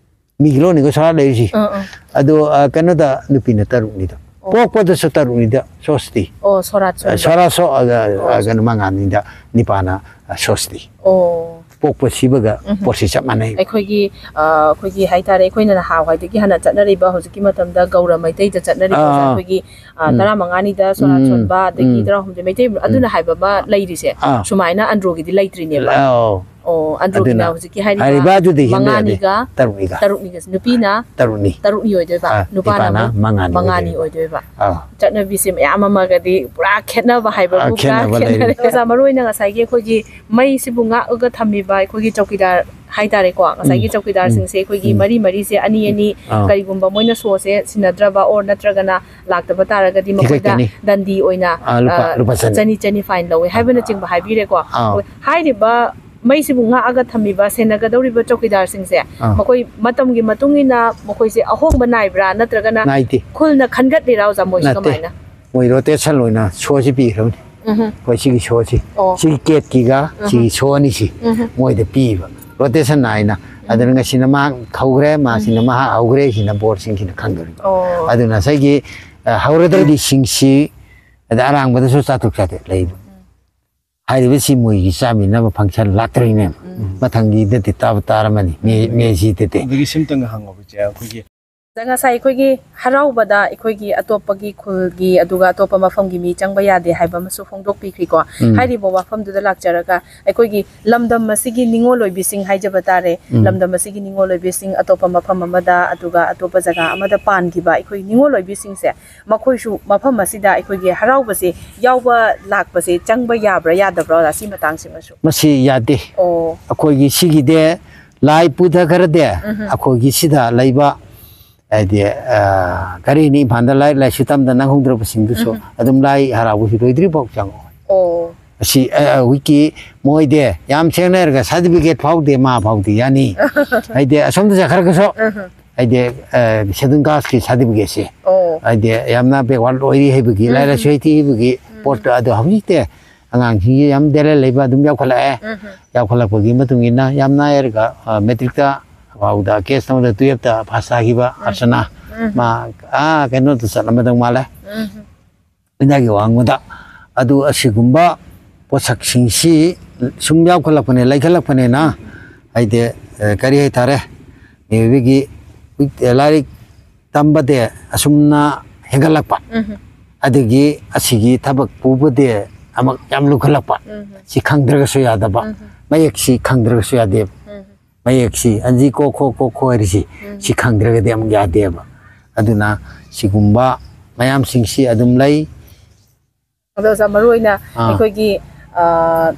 ꯃꯤꯒꯤ ꯂꯣꯟꯅꯤꯀꯣ ꯁꯣꯔꯥꯠ ꯂꯩꯔꯤꯁꯤ꯫ ꯑꯥ, ꯑꯥ꯫ ꯑꯗꯣ, ꯑ, ꯀꯩꯅꯣꯗ ꯅꯨꯄꯤꯅ ꯇꯔꯨꯛꯅꯤꯗ꯫ ꯑꯣ꯫ ꯄꯣꯛꯄꯗꯁꯨ ꯇꯔꯨꯛꯅꯤꯗ ꯁꯣꯁꯇꯤ꯫ ꯑꯣ, ꯁꯣꯔꯥꯠ ꯑ, ꯁꯣꯟꯕ꯫ ꯁꯣꯔꯥꯠ ꯁꯣ-, ꯑ, ꯑ, ꯑꯣ꯫ ꯀꯩꯅꯣ, ꯃꯉꯥꯅꯤꯗ ꯅꯤꯄꯥꯅ, ꯑ, ꯁꯣꯁꯇꯤ꯫ ꯑꯣ꯫ ꯄꯣꯛꯄ ꯁꯤꯕꯒ ꯎꯝ꯫ ꯄꯣꯠꯁꯤ ꯆꯞ ꯃꯥꯟꯅꯩ꯫ ꯑꯩꯈꯣꯏꯒꯤ, ꯑ, ꯑꯩꯈꯣꯏꯒꯤ ꯍꯥꯏꯇꯥꯔꯦ, ꯑꯩꯈꯣꯏꯅ ꯅꯍꯥꯟꯋꯥꯏꯗꯒꯤ ꯍꯥꯟꯅ ꯆꯠꯅꯔꯤꯕ, ꯍꯧꯖꯤꯛꯀꯤ ꯃꯇꯝꯗ ꯒꯧꯔ ꯃꯩꯇꯩꯗ ꯆꯠꯅꯔꯤꯕ, ꯑꯥ, ꯑꯥ꯫ ꯑꯩꯈꯣꯏꯒꯤ, ꯑ, ꯎꯝ꯫ ꯇꯔꯥꯃꯉꯥꯅꯤꯗ ꯁꯣꯔꯥꯠ ꯎꯝ꯫ ꯁꯣꯟꯕ, ꯑꯗꯒꯤ ꯎꯝ꯫ ꯇꯔꯥꯍꯨꯝꯗꯣꯏ ꯃꯩꯇꯩ, ꯑꯗꯨꯅ ꯎꯝ꯫ ꯍꯥꯏꯕ ꯑꯃ ꯂꯩꯔꯤꯁꯦ, ꯑꯥ꯫ ꯁꯨꯃꯥꯏꯅ ꯑꯟꯗ꯭ꯔꯣꯒꯤꯗꯤ ꯂꯩꯇ꯭ꯔꯤꯅꯦꯕ꯫ ꯑꯧ꯫ ꯑꯣ, ꯑꯟꯗ꯭ꯔꯣꯒꯤꯅ ꯑꯗꯨꯅ ꯍꯧꯖꯤꯛꯀꯤ ꯍꯥꯏꯔꯤꯕ ꯍꯥꯏꯔꯤꯕ ꯑꯗꯨꯗꯤ ꯍꯦꯟꯕ ꯌꯥꯗꯦ꯫ ꯃꯉꯥꯅꯤꯒ ꯇꯔꯨꯛꯅꯤꯒ꯫ ꯇꯔꯨꯛꯅꯤꯒ꯫ ꯅꯨꯄꯤꯅ ꯇꯔꯨꯛꯅꯤ꯫ ꯇꯔꯨꯛꯅꯤ ꯑꯣꯏꯗꯣꯏꯕ, ꯑꯥ, ꯅꯨꯄꯥꯅ ꯅꯨꯄꯥꯅ ꯑꯃꯨꯛ ꯃꯉꯥꯅꯤ ꯃꯉꯥꯅꯤ ꯑꯣꯏꯗꯣꯏꯕ꯫ ꯑꯣꯏꯗꯣꯏꯕ꯫ ꯑꯥ꯫ ꯆꯠꯅꯕꯤꯁꯦ ꯃꯌꯥꯝ ꯑꯃꯒꯗꯤ ꯄꯨꯔꯥ ꯈꯦꯠꯅꯕ ꯍꯥꯏꯕꯕꯨ ꯑꯥ, ꯄꯨꯔꯥ ꯈꯦꯠꯅꯕ ꯂꯩꯔꯦ꯫ ꯈꯦꯠꯅꯔꯦ꯫ ꯑꯣꯖꯥ, ꯃꯔꯨ ꯑꯣꯏꯅ ꯉꯁꯥꯏꯒꯤ ꯑꯩꯈꯣꯏꯒꯤ ꯃꯩꯁꯤꯕꯨ ꯉꯥꯛꯑꯒ ꯊꯝꯃꯤꯕ ꯑꯩꯈꯣꯏꯒꯤ ꯆꯧꯀꯤꯗꯥꯔ ꯍꯥꯏꯇꯥꯔꯦꯀꯣ, ꯉꯁꯥꯏꯒꯤ ꯎꯝ꯫ ꯆꯧꯀꯤꯗꯥꯔꯁꯤꯡꯁꯦ ꯑꯩꯈꯣꯏꯒꯤ ꯎꯝ꯫ ꯃꯔꯤ ꯃꯔꯤꯁꯦ ꯑꯅꯤ ꯑꯅꯤ, ꯑꯥ꯫ ꯀꯔꯤꯒꯨꯝꯕ ꯃꯣꯏꯅ ꯁꯣꯁꯦ ꯁꯤꯟꯅꯗ꯭ꯔꯕ or ꯅꯠꯇ꯭ꯔꯒꯅ ꯂꯥꯛꯇꯕ ꯇꯥꯔꯒꯗꯤ ꯃꯈꯣꯏꯗ ꯊꯤꯒꯠꯀꯅꯤ꯫ ꯗꯟꯗꯤ ꯑꯣꯏꯅ, ꯑꯥ, ꯂꯨꯄꯥ, ꯑ, ꯂꯨꯄꯥ ꯆꯅꯤ꯫ ꯆꯅꯤ, ꯆꯅꯤ fine ꯂꯧꯋꯦ ꯑꯥ꯫ ꯍꯥꯏꯕꯅꯆꯤꯡꯕ ꯍꯥꯏꯕꯤꯔꯦꯀꯣ꯫ ꯑꯥ꯫ ꯍꯣꯏ, ꯍꯥꯏꯔꯤꯕ ꯃꯩꯁꯤꯕꯨ ꯉꯥꯛꯑꯒ ꯊꯝꯃꯤꯕ, ꯁꯦꯟꯅꯒꯗꯧꯔꯤꯕ ꯆꯧꯀꯤꯗꯥꯔꯁꯤꯡꯁꯦ, ꯑꯥ꯫ ꯃꯈꯣꯏ ꯃꯇꯝꯒꯤ ꯃꯇꯨꯡ ꯏꯟꯅ ꯃꯈꯣꯏꯁꯦ ꯑꯍꯣꯡꯕ ꯅꯥꯏꯕ꯭ꯔꯥ, ꯅꯠꯇ꯭ꯔꯒꯅ ꯅꯥꯏꯗꯦ꯫ ꯈꯨꯜꯅ ꯈꯟꯒꯠꯂꯤꯔꯥ, ꯑꯣꯖꯥ, ꯃꯣꯏꯁꯦ ꯅꯠꯇꯦ꯫ ꯀꯃꯥꯏꯅ? ꯃꯣꯏ rotation ꯑꯣꯏꯅ ꯁꯣꯁꯤ ꯄꯤꯈ꯭ꯔꯕꯅꯤ꯫ ꯎꯝꯍꯨꯝ꯫ ꯑꯩꯈꯣꯏ ꯁꯤꯒꯤ ꯁꯣꯁꯤ, ꯑꯣ꯫ ꯁꯤꯒꯤ ꯀꯦꯠꯀꯤꯒ ꯎꯝꯍꯨꯝ꯫ ꯁꯤꯒꯤ ꯁꯣ ꯑꯅꯤꯁꯤ ꯎꯝꯍꯨꯝ꯫ ꯃꯣꯏꯗ ꯄꯤꯕ, rotation ꯅꯥꯏꯅ꯫ ꯎꯝ꯫ ꯑꯗꯨꯅ ꯉꯁꯤꯅ ꯃꯍꯥꯛ ꯍꯧꯈ꯭ꯔꯦ, ꯎꯝ꯫ ꯃꯥꯁꯤꯅ ꯃꯍꯥꯛ ꯍꯧꯈ꯭ꯔꯦ, ꯁꯤꯅ ꯕꯣꯔꯗꯁꯤꯡꯁꯤꯅ ꯈꯪꯗꯣꯔꯤꯕ꯫ ꯑꯣ꯫ ꯑꯗꯨꯅ ꯉꯁꯥꯏꯒꯤ, ꯑ, ꯍꯧꯔꯗꯧꯔꯤꯁꯤꯡꯁꯤ, ꯑꯗ ꯑꯔꯥꯡꯕꯗꯁꯨ ꯆꯥꯇ꯭ꯔꯨꯛ ꯆꯥꯇ꯭ꯔꯦꯠ ꯂꯩꯕ꯫ ꯎꯝ꯫ ꯍꯥꯏꯔꯤꯕꯁꯤ ꯃꯣꯏꯒꯤ ꯆꯥꯃꯤꯟꯅꯕ function ꯂꯥꯛꯇ꯭ꯔꯤꯅꯦꯕ꯫ ꯎꯝ꯫ ꯃꯊꯪꯒꯤꯗꯗꯤ ꯇꯥꯕ ꯇꯥꯔꯝꯃꯅꯤ, ꯃꯦ-, ꯃꯦꯁꯤꯗꯗꯤ꯫ ꯑꯗꯒꯤ ꯁꯤꯝꯇꯪꯒ ꯍꯪꯉꯣꯕ, ꯏꯆꯦ, ꯑꯩꯈꯣꯏꯒꯤ ꯑꯗ ꯉꯁꯥꯏ ꯑꯩꯈꯣꯏꯒꯤ ꯍꯔꯥꯎꯕꯗ ꯑꯩꯈꯣꯏꯒꯤ ꯑꯇꯣꯞꯄꯒꯤ ꯈꯨꯜꯒꯤ ꯑꯗꯨꯒ ꯑꯇꯣꯞꯄ ꯃꯐꯝꯒꯤ ꯃꯤ ꯆꯪꯕ ꯌꯥꯗꯦ ꯍꯥꯏꯕ ꯑꯃꯁꯨ ꯐꯣꯡꯗꯣꯛꯄꯤꯈ꯭ꯔꯤꯀꯣ꯫ ꯎꯝ꯫ ꯍꯥꯏꯔꯤꯕ ꯋꯥꯐꯝꯗꯨꯗ ꯂꯥꯛꯆꯔꯒ ꯑꯩꯈꯣꯏꯒꯤ ꯂꯝꯗꯝ ꯑꯁꯤꯒꯤ ꯅꯤꯉꯣꯜ ꯑꯣꯏꯕꯤꯁꯤꯡ ꯍꯥꯏꯖꯕ ꯇꯥꯔꯦ꯫ ꯎꯝ꯫ ꯂꯝꯗꯝ ꯑꯁꯤꯒꯤ ꯅꯤꯉꯣꯜ ꯑꯣꯏꯕꯤꯁꯤꯡ ꯑꯇꯣꯞꯄ ꯃꯐꯝ ꯑꯃꯗ ꯑꯗꯨꯒ ꯑꯇꯣꯞꯄ ꯖꯒꯥ ꯑꯃꯗ ꯄꯥꯟꯈꯤꯕ ꯑꯩꯈꯣꯏ ꯅꯤꯉꯣꯜ ꯑꯣꯏꯕꯤꯁꯤꯡꯁꯦ ꯃꯈꯣꯏꯁꯨ ꯃꯐꯝ ꯑꯁꯤꯗ ꯑꯩꯈꯣꯏꯒꯤ ꯍꯔꯥꯎꯕꯁꯦ ꯌꯥꯎꯕ ꯂꯥꯛꯄꯁꯦ ꯆꯪꯕ ꯌꯥꯕ꯭ꯔꯥ ꯌꯥꯗꯕ꯭ꯔꯥ, ꯁꯤ ꯃꯇꯥꯡꯁꯤꯃꯁꯨ? ꯃꯁꯤ ꯌꯥꯗꯦ꯫ ꯑꯣ꯫ ꯑꯩꯈꯣꯏꯒꯤ ꯁꯤꯒꯤꯗꯤ ꯂꯥꯏ ꯄꯨꯊꯈ꯭ꯔꯗꯤ ꯎꯝꯍꯨꯝ꯫ ꯑꯩꯈꯣꯏꯒꯤ ꯁꯤꯗ ꯂꯩꯕ ꯍꯥꯏꯗꯤ, ꯑ, ꯀꯔꯤꯅꯤ, ꯏꯝꯐꯥꯜꯗ ꯂꯥꯏꯔꯤꯛ ꯂꯥꯏꯁꯨ ꯇꯝꯗ ꯅꯪꯍꯧꯗ꯭ꯔꯕꯁꯤꯡꯗꯨꯁꯨ ꯎꯝ꯫ ꯑꯗꯨꯝ ꯂꯥꯏ ꯍꯔꯥꯎꯕꯁꯨ ꯂꯣꯏꯗ꯭ꯔꯤꯐꯥꯎ ꯆꯪꯉꯛꯑꯣꯏ꯫ ꯑꯣ꯫ ꯑꯁꯤ ꯑ, ꯑ, ꯍꯧꯖꯤꯛꯀꯤ ꯃꯣꯏꯗꯤ ꯌꯥꯝ ꯁꯦꯡꯅ ꯍꯥꯏꯔꯒ ꯁꯥꯔꯇꯤꯐꯤꯀꯦꯠ ꯐꯥꯎꯗꯦ, ꯃꯥ ꯐꯥꯎꯗꯦ, ꯌꯥꯅꯤ꯫ ꯍꯥꯏꯗꯤ ꯑꯁꯣꯝꯗ ꯆꯠꯈ꯭ꯔꯒꯁꯨ, ꯎꯝ꯫ ꯍꯥꯏꯗꯤ ꯁꯦꯗꯨꯜ ꯀꯥꯁꯀꯤ ꯁꯥꯔꯇꯤꯐꯤꯀꯦꯠꯁꯦ, ꯑꯣ꯫ ꯍꯥꯏꯗꯤ ꯌꯥꯝꯅ ꯕꯦꯛꯋꯥꯔꯗ ꯑꯣꯏꯔꯤ ꯍꯥꯏꯕꯒꯤ, ꯎꯝ꯫ ꯂꯥꯏꯔꯤꯛ ꯂꯥꯏꯁꯨ ꯍꯩꯇꯦ ꯍꯥꯏꯕꯒꯤ ꯎꯝ꯫ ꯄꯣꯠꯇꯣ, ꯑꯗꯣ ꯍꯧꯖꯤꯛꯇꯤ ꯑꯉꯥꯡꯁꯤꯡꯁꯤ ꯌꯥꯝ ꯗꯦꯂꯦꯟ ꯂꯩꯕ ꯑꯗꯨꯝ ꯌꯥꯎꯈꯠꯂꯛꯑꯦ꯫ ꯎꯝ꯫ ꯌꯥꯎꯈꯠꯂꯛꯄꯒꯤ ꯃꯇꯨꯡ ꯏꯟꯅ ꯌꯥꯝꯅ ꯍꯥꯏꯔꯒ, ꯑ, ꯃꯦꯇ꯭ꯔꯤꯛꯇ ꯐꯥꯎꯗ ꯀꯦꯁ ꯇꯧꯗ ꯇꯨꯌꯦꯜꯞꯇ ꯄꯥꯁ ꯇꯥꯈꯤꯕ ꯎꯝ꯫ ꯑꯔꯆꯅꯥ, ꯎꯝ꯫ ꯃꯥ ꯑꯥ ꯀꯩꯅꯣꯗ ꯆꯠꯂꯝꯃꯗꯧ ꯃꯥꯜꯂꯦ꯫ ꯎꯝ꯫ ꯏꯟꯗꯤꯌꯥꯒꯤ ꯋꯥꯡꯃꯗ꯫ ꯑꯗꯨ ꯑꯁꯤꯒꯨꯝꯕ ꯄꯣꯠꯁꯛꯁꯤꯡꯁꯤ ꯁꯨꯝ ꯌꯥꯎꯈꯠꯂꯛꯄꯅꯦ, ꯂꯩꯈꯠꯂꯛꯄꯅꯤꯅ, ꯍꯥꯏꯗꯤ, ꯑ, ꯀꯔꯤ ꯍꯥꯏꯇꯥꯔꯦ, ꯃꯤꯑꯣꯏꯕꯒꯤ ꯂꯥꯏꯔꯤꯛ ꯇꯝꯕꯗꯤ ꯑꯁꯨꯝꯅ ꯍꯦꯟꯒꯠꯂꯛꯄ, ꯎꯝ꯫ ꯑꯗꯒꯤ ꯑꯁꯤꯒꯤ ꯊꯕꯛ ꯄꯨꯕꯗꯤ ꯑꯃꯨꯛ ꯌꯥꯝ ꯂꯨꯈꯠꯂꯛꯄ꯫ ꯎꯝ꯫ ꯁꯤ ꯈꯪꯗ꯭ꯔꯒꯁꯨ ꯌꯥꯗꯕ, ꯎꯝ꯫ ꯃꯌꯦꯛꯁꯤ ꯈꯪꯗ꯭ꯔꯒꯁꯨ ꯌꯥꯗꯦꯕ꯫ ꯎꯝ꯫ ꯃꯌꯦꯛꯁꯤ ꯑꯟꯖꯤ ꯀꯣ ꯈꯣ ꯀꯣ ꯈꯣ ꯍꯥꯏꯔꯤꯁꯤ, ꯎꯝ꯫ ꯁꯤ ꯈꯪꯗ꯭ꯔꯒꯗꯤ ꯑꯃꯨꯛ ꯌꯥꯗꯦꯕ꯫ ꯑꯗꯨꯅ ꯁꯤꯒꯨꯝꯕ ꯃꯌꯥꯝꯁꯤꯡꯁꯤ ꯑꯗꯨꯝ ꯂꯩ꯫ ꯑꯗꯣ ꯑꯣꯖꯥ, ꯃꯔꯨꯑꯣꯏꯅ ꯑꯥ꯫ ꯑꯩꯈꯣꯏꯒꯤ, ꯑ,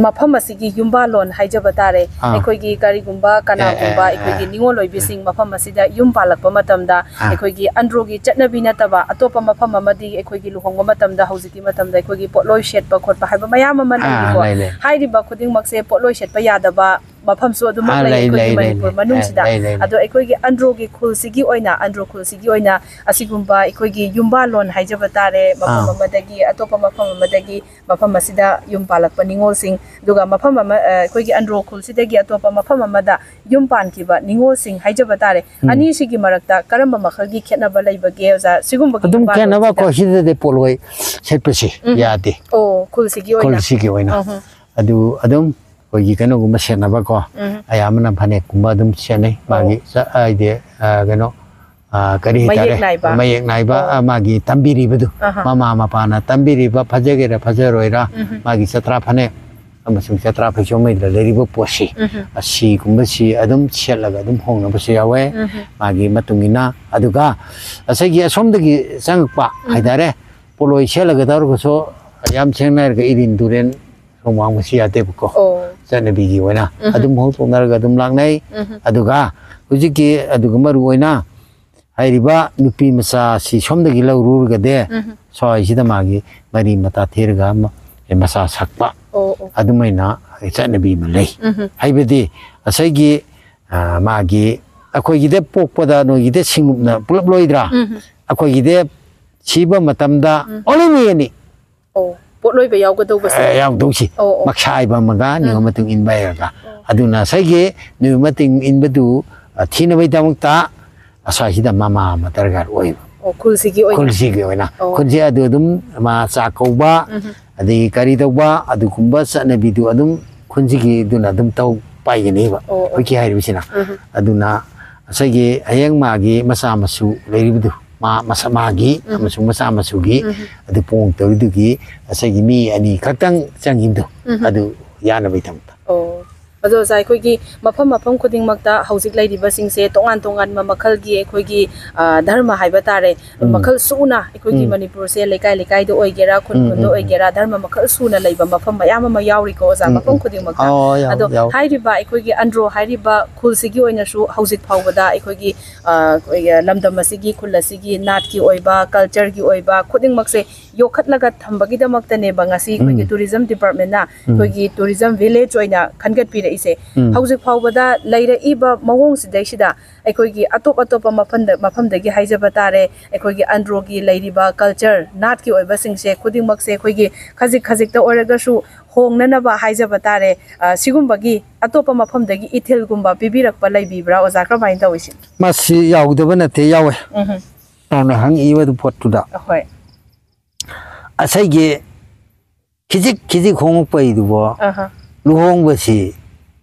ꯃꯐꯝ ꯑꯁꯤꯒꯤ ꯌꯨꯝꯕꯥꯜꯂꯣꯟ ꯍꯥꯏꯖꯕ ꯇꯥꯔꯦ꯫ ꯑꯥ꯫ ꯑꯩꯈꯣꯏꯒꯤ ꯀꯔꯤꯒꯨꯝꯕ ꯑꯦ, ꯑꯦ, ꯀꯅꯥꯒꯨꯝꯕ ꯑꯦ, ꯑꯩꯈꯣꯏꯒꯤ ꯑꯦ꯫ ꯅꯤꯉꯣꯜ ꯑꯣꯏꯕꯤꯁꯤꯡ ꯃꯐꯝ ꯑꯁꯤꯗ ꯌꯨꯝ ꯄꯥꯜꯂꯛꯄ ꯃꯇꯝꯗ, ꯑꯥ꯫ ꯑꯩꯈꯣꯏꯒꯤ ꯑꯟꯗ꯭ꯔꯣꯒꯤ ꯆꯠꯅꯕꯤ ꯅꯠꯇꯕ ꯑꯇꯣꯞꯄ ꯃꯐꯝ ꯑꯃꯗꯤ ꯑꯩꯈꯣꯏꯒꯤ ꯂꯨꯍꯣꯡꯕ ꯃꯇꯝꯗ ꯍꯧꯖꯤꯛꯀꯤ ꯃꯇꯝꯗ ꯑꯩꯈꯣꯏꯒꯤ ꯄꯣꯠꯂꯣꯏ ꯁꯦꯠꯄ ꯈꯣꯠꯄ ꯍꯥꯏꯕ ꯃꯌꯥꯝ ꯑꯃ ꯑꯥ, ꯂꯩꯔꯤꯀꯣ꯫ ꯂꯩ, ꯂꯩ꯫ ꯍꯥꯏꯔꯤꯕ ꯈꯨꯗꯤꯡꯃꯛꯁꯦ ꯄꯣꯠꯂꯣꯏ ꯁꯦꯠꯄ ꯌꯥꯗꯕ ꯃꯐꯝꯁꯨ ꯑꯗꯨꯃꯛ ꯑꯥ, ꯂꯩ ꯂꯩ, ꯑꯩꯈꯣꯏꯒꯤ ꯂꯩ, ꯂꯩ, ꯃꯅꯤꯄꯨꯔ ꯂꯩ꯫ ꯃꯅꯨꯡꯁꯤꯗ꯫ ꯑꯥ, ꯂꯩ, ꯂꯩ, ꯂꯩ꯫ ꯑꯗꯣ ꯑꯩꯈꯣꯏꯒꯤ ꯑꯟꯗ꯭ꯔꯣꯒꯤ ꯈꯨꯜꯁꯤꯒꯤ ꯑꯣꯏꯅ, ꯑꯟꯗ꯭ꯔꯣ ꯈꯨꯜꯁꯤꯒꯤ ꯑꯣꯏꯅ ꯑꯁꯤꯒꯨꯝꯕ ꯑꯩꯈꯣꯏꯒꯤ ꯌꯨꯝꯕꯥꯜꯂꯣꯟ ꯍꯥꯏꯖꯕ ꯇꯥꯔꯦ, ꯃꯐꯝ ꯑꯥ꯫ ꯑꯃꯗꯒꯤ ꯑꯇꯣꯞꯄ ꯃꯐꯝ ꯑꯃꯗꯒꯤ ꯃꯐꯝ ꯑꯁꯤꯗ ꯌꯨꯝ ꯄꯥꯜꯂꯛꯄ ꯅꯤꯉꯣꯜꯁꯤꯡ, ꯑꯗꯨꯒ ꯃꯐꯝ ꯑꯃ, ꯑ, ꯑꯩꯈꯣꯏꯒꯤ ꯑꯟꯗ꯭ꯔꯣ ꯈꯨꯜꯁꯤꯗꯒꯤ ꯑꯇꯣꯞꯄ ꯃꯐꯝ ꯑꯃꯗ ꯌꯨꯝ ꯄꯥꯟꯈꯤꯕ ꯅꯤꯉꯣꯜꯁꯤꯡ ꯍꯥꯏꯖꯕ ꯇꯥꯔꯦ꯫ ꯎꯝ꯫ ꯑꯅꯤꯁꯤꯒꯤ ꯃꯔꯛꯇ ꯀꯔꯝꯕ ꯃꯈꯜꯒꯤ ꯈꯦꯠꯅꯕ ꯂꯩꯕꯒꯦ, ꯑꯣꯖꯥ? ꯁꯤꯒꯨꯝꯕꯒꯤ ꯑꯗꯨꯝ ꯈꯦꯠꯅꯕ ꯃꯇꯥꯡꯗ꯫ ꯑꯩꯈꯣꯏ ꯁꯤꯗꯗꯤ ꯄꯣꯠꯂꯣꯏ ꯁꯦꯠꯄꯁꯤ ꯎꯝ꯫ ꯌꯥꯗꯦ꯫ ꯑꯣ, ꯈꯨꯜꯁꯤꯒꯤ ꯑꯣꯏꯅ? ꯈꯨꯜꯁꯤꯒꯤ ꯑꯣꯏꯅ꯫ ꯎꯝ꯫ ꯑꯗꯨ ꯑꯗꯨꯝ ꯑꯩꯈꯣꯏꯒꯤ ꯀꯩꯅꯣꯒꯨꯝꯕ ꯁꯦꯠꯅꯕꯀꯣ, ꯎꯝ꯫ ꯑꯌꯥꯝꯕꯅ ꯐꯅꯦꯛꯀꯨꯝꯕ ꯑꯗꯨꯝ ꯁꯦꯠꯅꯩ꯫ ꯑꯣ꯫ ꯃꯥꯒꯤ ꯆ-, ꯍꯥꯏꯗꯤ, ꯑ, ꯀꯩꯅꯣ, ꯑ, ꯀꯔꯤ ꯃꯌꯦꯛ ꯍꯥꯏꯇꯥꯔꯦ? ꯅꯥꯏꯕ? ꯃꯌꯦꯛ ꯅꯥꯏꯕ, ꯑꯣ꯫ ꯑ, ꯃꯥꯒꯤ ꯇꯝꯕꯤꯔꯤꯕꯗꯨ, ꯑꯍꯥ꯫ ꯃꯃꯥ ꯃꯄꯥꯅ ꯇꯝꯕꯤꯔꯤꯕ, ꯐꯖꯒꯦꯔꯥ ꯐꯖꯔꯣꯏꯔꯥ, ꯎꯝ꯫ ꯃꯥꯒꯤ ꯆꯇ꯭ꯔꯥ ꯐꯅꯦꯛ ꯑꯃꯁꯨꯡ ꯆꯇ꯭ꯔꯥ ꯐꯩꯖꯣꯝ ꯂꯩꯗ ꯂꯩꯔꯤꯕ ꯄꯣꯠꯁꯤ, ꯎꯝ꯫ ꯑꯁꯤꯒꯨꯝꯕꯁꯤ ꯑꯗꯨꯝ ꯁꯦꯠꯂꯒ ꯑꯗꯨꯝ ꯍꯣꯡꯅꯕꯁꯨ ꯌꯥꯎꯋꯦ, ꯎꯝ꯫ ꯃꯥꯒꯤ ꯃꯇꯨꯡ ꯏꯟꯅ꯫ ꯑꯗꯨꯒ ꯉꯁꯥꯏꯒꯤ ꯑꯁꯣꯝꯗꯒꯤ ꯆꯪꯉꯛꯄ ꯎꯝ꯫ ꯍꯥꯏꯇꯥꯔꯦ, ꯄꯣꯠꯂꯣꯏ ꯁꯦꯠꯂꯒ ꯇꯧꯔꯒꯁꯨ, ꯌꯥꯝ ꯁꯦꯡꯅ ꯍꯥꯏꯔꯒ ꯏꯔꯤꯟ ꯇꯨꯔꯦꯟ ꯁꯣꯝ ꯋꯥꯡꯕꯁꯤ ꯌꯥꯗꯦꯕꯀꯣ꯫ ꯑꯣ꯫ ꯆꯠꯅꯕꯤꯒꯤ ꯑꯣꯏꯅ ꯎꯝ꯫ ꯑꯗꯨꯝ ꯍꯧꯗꯣꯛꯅꯔꯒ ꯑꯗꯨꯝ ꯂꯥꯛꯅꯩ꯫ ꯎꯝ꯫ ꯑꯗꯨꯒ ꯍꯧꯖꯤꯛꯀꯤ, ꯑꯗꯨꯒ ꯃꯔꯨ ꯑꯣꯏꯅ ꯍꯥꯏꯔꯤꯕ ꯅꯨꯄꯤ ꯃꯆꯥꯁꯤ ꯁꯣꯝꯗꯒꯤ ꯂꯧꯔꯨꯔꯒꯗꯤ ꯎꯝ꯫ ꯁ꯭ꯋꯥꯏꯁꯤꯗ ꯃꯥꯒꯤ ꯃꯔꯤ ꯃꯇꯥ ꯊꯤꯔꯒ ꯑꯃ ꯃꯁꯥ ꯁꯛꯄ ꯑꯣ ꯑꯣ ꯑꯗꯨꯃꯥꯏꯅ ꯆꯠꯅꯕꯤ ꯑꯃ ꯂꯩ꯫ ꯎꯝ ꯍꯥꯏꯕꯗꯤ ꯉꯁꯥꯏꯒꯤ ꯑ, ꯃꯥꯒꯤ ꯑꯩꯈꯣꯏꯒꯤꯗ ꯄꯣꯛꯄꯗ ꯅꯣꯏꯒꯤꯗ ꯁꯤꯡꯂꯨꯞꯅ ꯄꯨꯂꯞ ꯂꯣꯏꯗ꯭ꯔꯥ? ꯎꯝ ꯑꯩꯈꯣꯏꯒꯤꯗ ꯁꯤꯕ ꯃꯇꯝꯗ ꯑꯣꯟꯂꯤ ꯃꯤ ꯑꯅꯤ ꯑꯣ ꯄꯣꯠꯂꯣꯏꯕ ꯌꯥꯎꯒꯗꯧꯕꯁꯦ ꯑ, ꯌꯥꯎꯗꯧꯁꯤ꯫ ꯑꯣ, ꯑꯣ꯫ ꯃꯛꯁꯥ ꯍꯥꯏꯕ ꯑꯃꯒ ꯅꯤꯌꯣꯝ ꯃꯇꯨꯡ ꯏꯟꯕ ꯍꯥꯏꯔꯒ ꯑꯗꯨꯅ ꯉꯁꯥꯏꯒꯤ ꯅꯤꯌꯣꯝ ꯃꯇꯨꯡ ꯏꯟꯕꯗꯨ ꯑ, ꯊꯤꯅꯕꯒꯤꯗꯃꯛꯇ ꯑꯁ꯭ꯋꯥꯏꯁꯤꯗ ꯃꯃꯥ ꯑꯃ ꯗꯔꯀꯥꯔ ꯑꯣꯏꯕ꯫ ꯑꯣ ꯈꯨꯜꯁꯤꯒꯤ ꯑꯣꯏꯅ ꯈꯨꯜꯁꯤꯒꯤ ꯑꯣꯏꯅ ꯑꯣ꯫ ꯈꯨꯜꯁꯤ ꯑꯗꯨ ꯑꯗꯨꯝ ꯃꯥ ꯆꯥꯛ ꯀꯧꯕ ꯎꯝ ꯑꯗꯒꯤ ꯀꯔꯤ ꯇꯧꯕ ꯑꯗꯨꯒꯨꯝꯕ ꯆꯠꯅꯕꯤꯗꯨ ꯑꯗꯨꯝ ꯈꯨꯟꯁꯤꯒꯤꯗꯨꯅ ꯑꯗꯨꯝ ꯇꯧ ꯄꯥꯏꯒꯅꯦꯕ ꯑꯣ, ꯑꯣ꯫ ꯑꯩꯈꯣꯏꯒꯤ ꯍꯥꯏꯔꯤꯕꯁꯤꯅ꯫ ꯎꯝ ꯑꯗꯨꯅ ꯉꯁꯥꯏꯒꯤ ꯍꯌꯦꯡ ꯃꯥꯒꯤ ꯃꯆꯥ ꯃꯁꯨ ꯂꯩꯔꯤꯕꯗꯨ ꯃꯥ ꯃꯁꯥ ꯃꯥꯒꯤ ꯎꯝ꯫ ꯑꯃꯁꯨꯡ ꯃꯆꯥ ꯃꯁꯨꯒꯤ ꯎꯝ꯫ ꯑꯗꯨ ꯄꯣꯡꯉꯛꯇꯧꯔꯤꯗꯨꯒꯤ ꯉꯁꯥꯏꯒꯤ ꯃꯤ ꯑꯅꯤ ꯈꯛꯇꯪ ꯆꯪꯈꯤꯕꯗꯣ ꯎꯝ꯫ ꯑꯗꯨ ꯌꯥꯅꯕꯒꯤꯗꯃꯛꯇ꯫ ꯑꯣ ꯑꯗꯣ ꯑꯣꯖꯥ ꯑꯩꯈꯣꯏꯒꯤ ꯃꯐꯝ ꯃꯐꯝ ꯈꯨꯗꯤꯡꯃꯛꯇ ꯍꯧꯖꯤꯛ ꯂꯩꯔꯤꯕꯁꯤꯡꯁꯦ ꯇꯣꯉꯥꯟ ꯇꯣꯉꯥꯟꯕ ꯃꯈꯜꯒꯤ ꯑꯩꯈꯣꯏꯒꯤ ꯑ, ꯙꯔꯃ ꯍꯥꯏꯕ ꯇꯥꯔꯦ ꯎꯝ꯫ ꯃꯈꯜ ꯁꯨꯅ ꯑꯩꯈꯣꯏꯒꯤ ꯎꯝ꯫ ꯃꯅꯤꯄꯨꯔꯁꯦ ꯂꯩꯀꯥꯏ ꯂꯩꯀꯥꯏꯗ ꯑꯣꯏꯒꯦꯔꯥ ꯈꯨꯟ ꯎꯝ, ꯈꯨꯟꯗ ꯎꯝ, ꯎꯝ꯫ ꯑꯣꯏꯒꯦꯔꯥ ꯙꯔꯃ ꯃꯈꯜ ꯁꯨꯅ ꯂꯩꯕ ꯃꯐꯝ ꯃꯌꯥꯝ ꯑꯃ ꯌꯥꯎꯔꯤꯀꯣ ꯑꯣꯖꯥ ꯎꯝ, ꯃꯐꯝ ꯎꯝ꯫ ꯈꯨꯗꯤꯡꯃꯛꯇ꯫ ꯑꯣ, ꯌꯥꯎ-, ꯑꯗꯣ ꯌꯥꯎ-, ꯍꯥꯏꯔꯤꯕ ꯑꯩꯈꯣꯏꯒꯤ ꯑꯟꯗ꯭ꯔꯣ ꯍꯥꯏꯔꯤꯕ ꯈꯨꯜꯁꯤꯒꯤ ꯑꯣꯏꯅꯁꯨ ꯍꯧꯖꯤꯛ ꯐꯥꯎꯕꯗ ꯑꯩꯈꯣꯏꯒꯤ ꯑ, ꯑꯩꯈꯣꯏꯒꯤ ꯂꯝꯗꯝ ꯑꯁꯤꯒꯤ ꯈꯨꯜ ꯑꯁꯤꯒꯤ ꯅꯥꯠꯀꯤ ꯑꯣꯏꯕ ꯀꯜꯆꯔꯒꯤ ꯑꯣꯏꯕ ꯈꯨꯗꯤꯡꯃꯛꯁꯦ ꯌꯣꯛꯈꯠꯂꯒ ꯊꯝꯕꯒꯤꯗꯃꯛꯇꯅꯦꯕ ꯉꯁꯤ ꯑꯩꯈꯣꯏꯒꯤ ꯎꯝ꯫ ꯇꯨꯔꯤꯖꯝ ꯗꯤꯄꯥꯔꯠꯃꯦꯟꯅ ꯎꯝ꯫ ꯑꯩꯈꯣꯏꯒꯤ ꯇꯨꯔꯤꯖꯝ ꯚꯤꯂꯦꯖ ꯑꯣꯏꯅ ꯈꯟꯒꯠꯄꯤꯔꯛꯏꯁꯦ꯫ ꯎꯝ꯫ ꯍꯧꯖꯤꯛ ꯐꯥꯎꯕꯗ ꯂꯩꯔꯛꯏꯕ ꯃꯑꯣꯡꯁꯤꯗꯩꯁꯤꯗ ꯑꯩꯈꯣꯏꯒꯤ ꯑꯇꯣꯞ ꯑꯇꯣꯞꯄ ꯃꯐꯝꯗ ꯃꯐꯝꯗꯒꯤ ꯍꯥꯏꯖꯕ ꯇꯥꯔꯦ ꯑꯩꯈꯣꯏꯒꯤ ꯑꯟꯗ꯭ꯔꯣꯒꯤ ꯂꯩꯔꯤꯕ ꯀꯜꯆꯔ ꯅꯥꯠꯀꯤ ꯑꯣꯏꯕꯁꯤꯡꯁꯦ ꯈꯨꯗꯤꯡꯃꯛꯁꯦ ꯑꯩꯈꯣꯏꯒꯤ ꯈꯖꯤꯛ ꯈꯖꯤꯛꯇ ꯑꯣꯏꯔꯒꯁꯨ ꯍꯣꯡꯅꯅꯕ ꯍꯥꯏꯖꯕ ꯇꯥꯔꯦ꯫ ꯑ, ꯁꯤꯒꯨꯝꯕꯒꯤ ꯑꯇꯣꯞꯄ ꯃꯐꯝꯗꯒꯤ ꯏꯊꯤꯜꯒꯨꯝꯕ ꯄꯤꯕꯤꯔꯛꯄ ꯂꯩꯕꯤꯕ꯭ꯔꯥ ꯑꯣꯖꯥ? ꯀꯔꯝꯍꯥꯏꯅ ꯇꯧꯏ ꯁꯤ? ꯃꯁꯤ ꯌꯥꯎꯗꯕ ꯅꯠꯇꯦ, ꯌꯥꯎꯋꯦ꯫ ꯎꯝ꯫ ꯅꯪꯅ ꯍꯪꯉꯛꯏꯕ ꯄꯣꯠꯇꯨꯗ ꯍꯣꯏ꯫ ꯑꯁꯩꯒꯤ ꯈꯤꯖꯤꯛ ꯈꯤꯖꯤꯛ ꯍꯣꯡꯉꯛꯄꯩꯗꯨꯕꯣ ꯑꯍ꯫ ꯂꯨꯍꯣꯡꯕꯁꯤ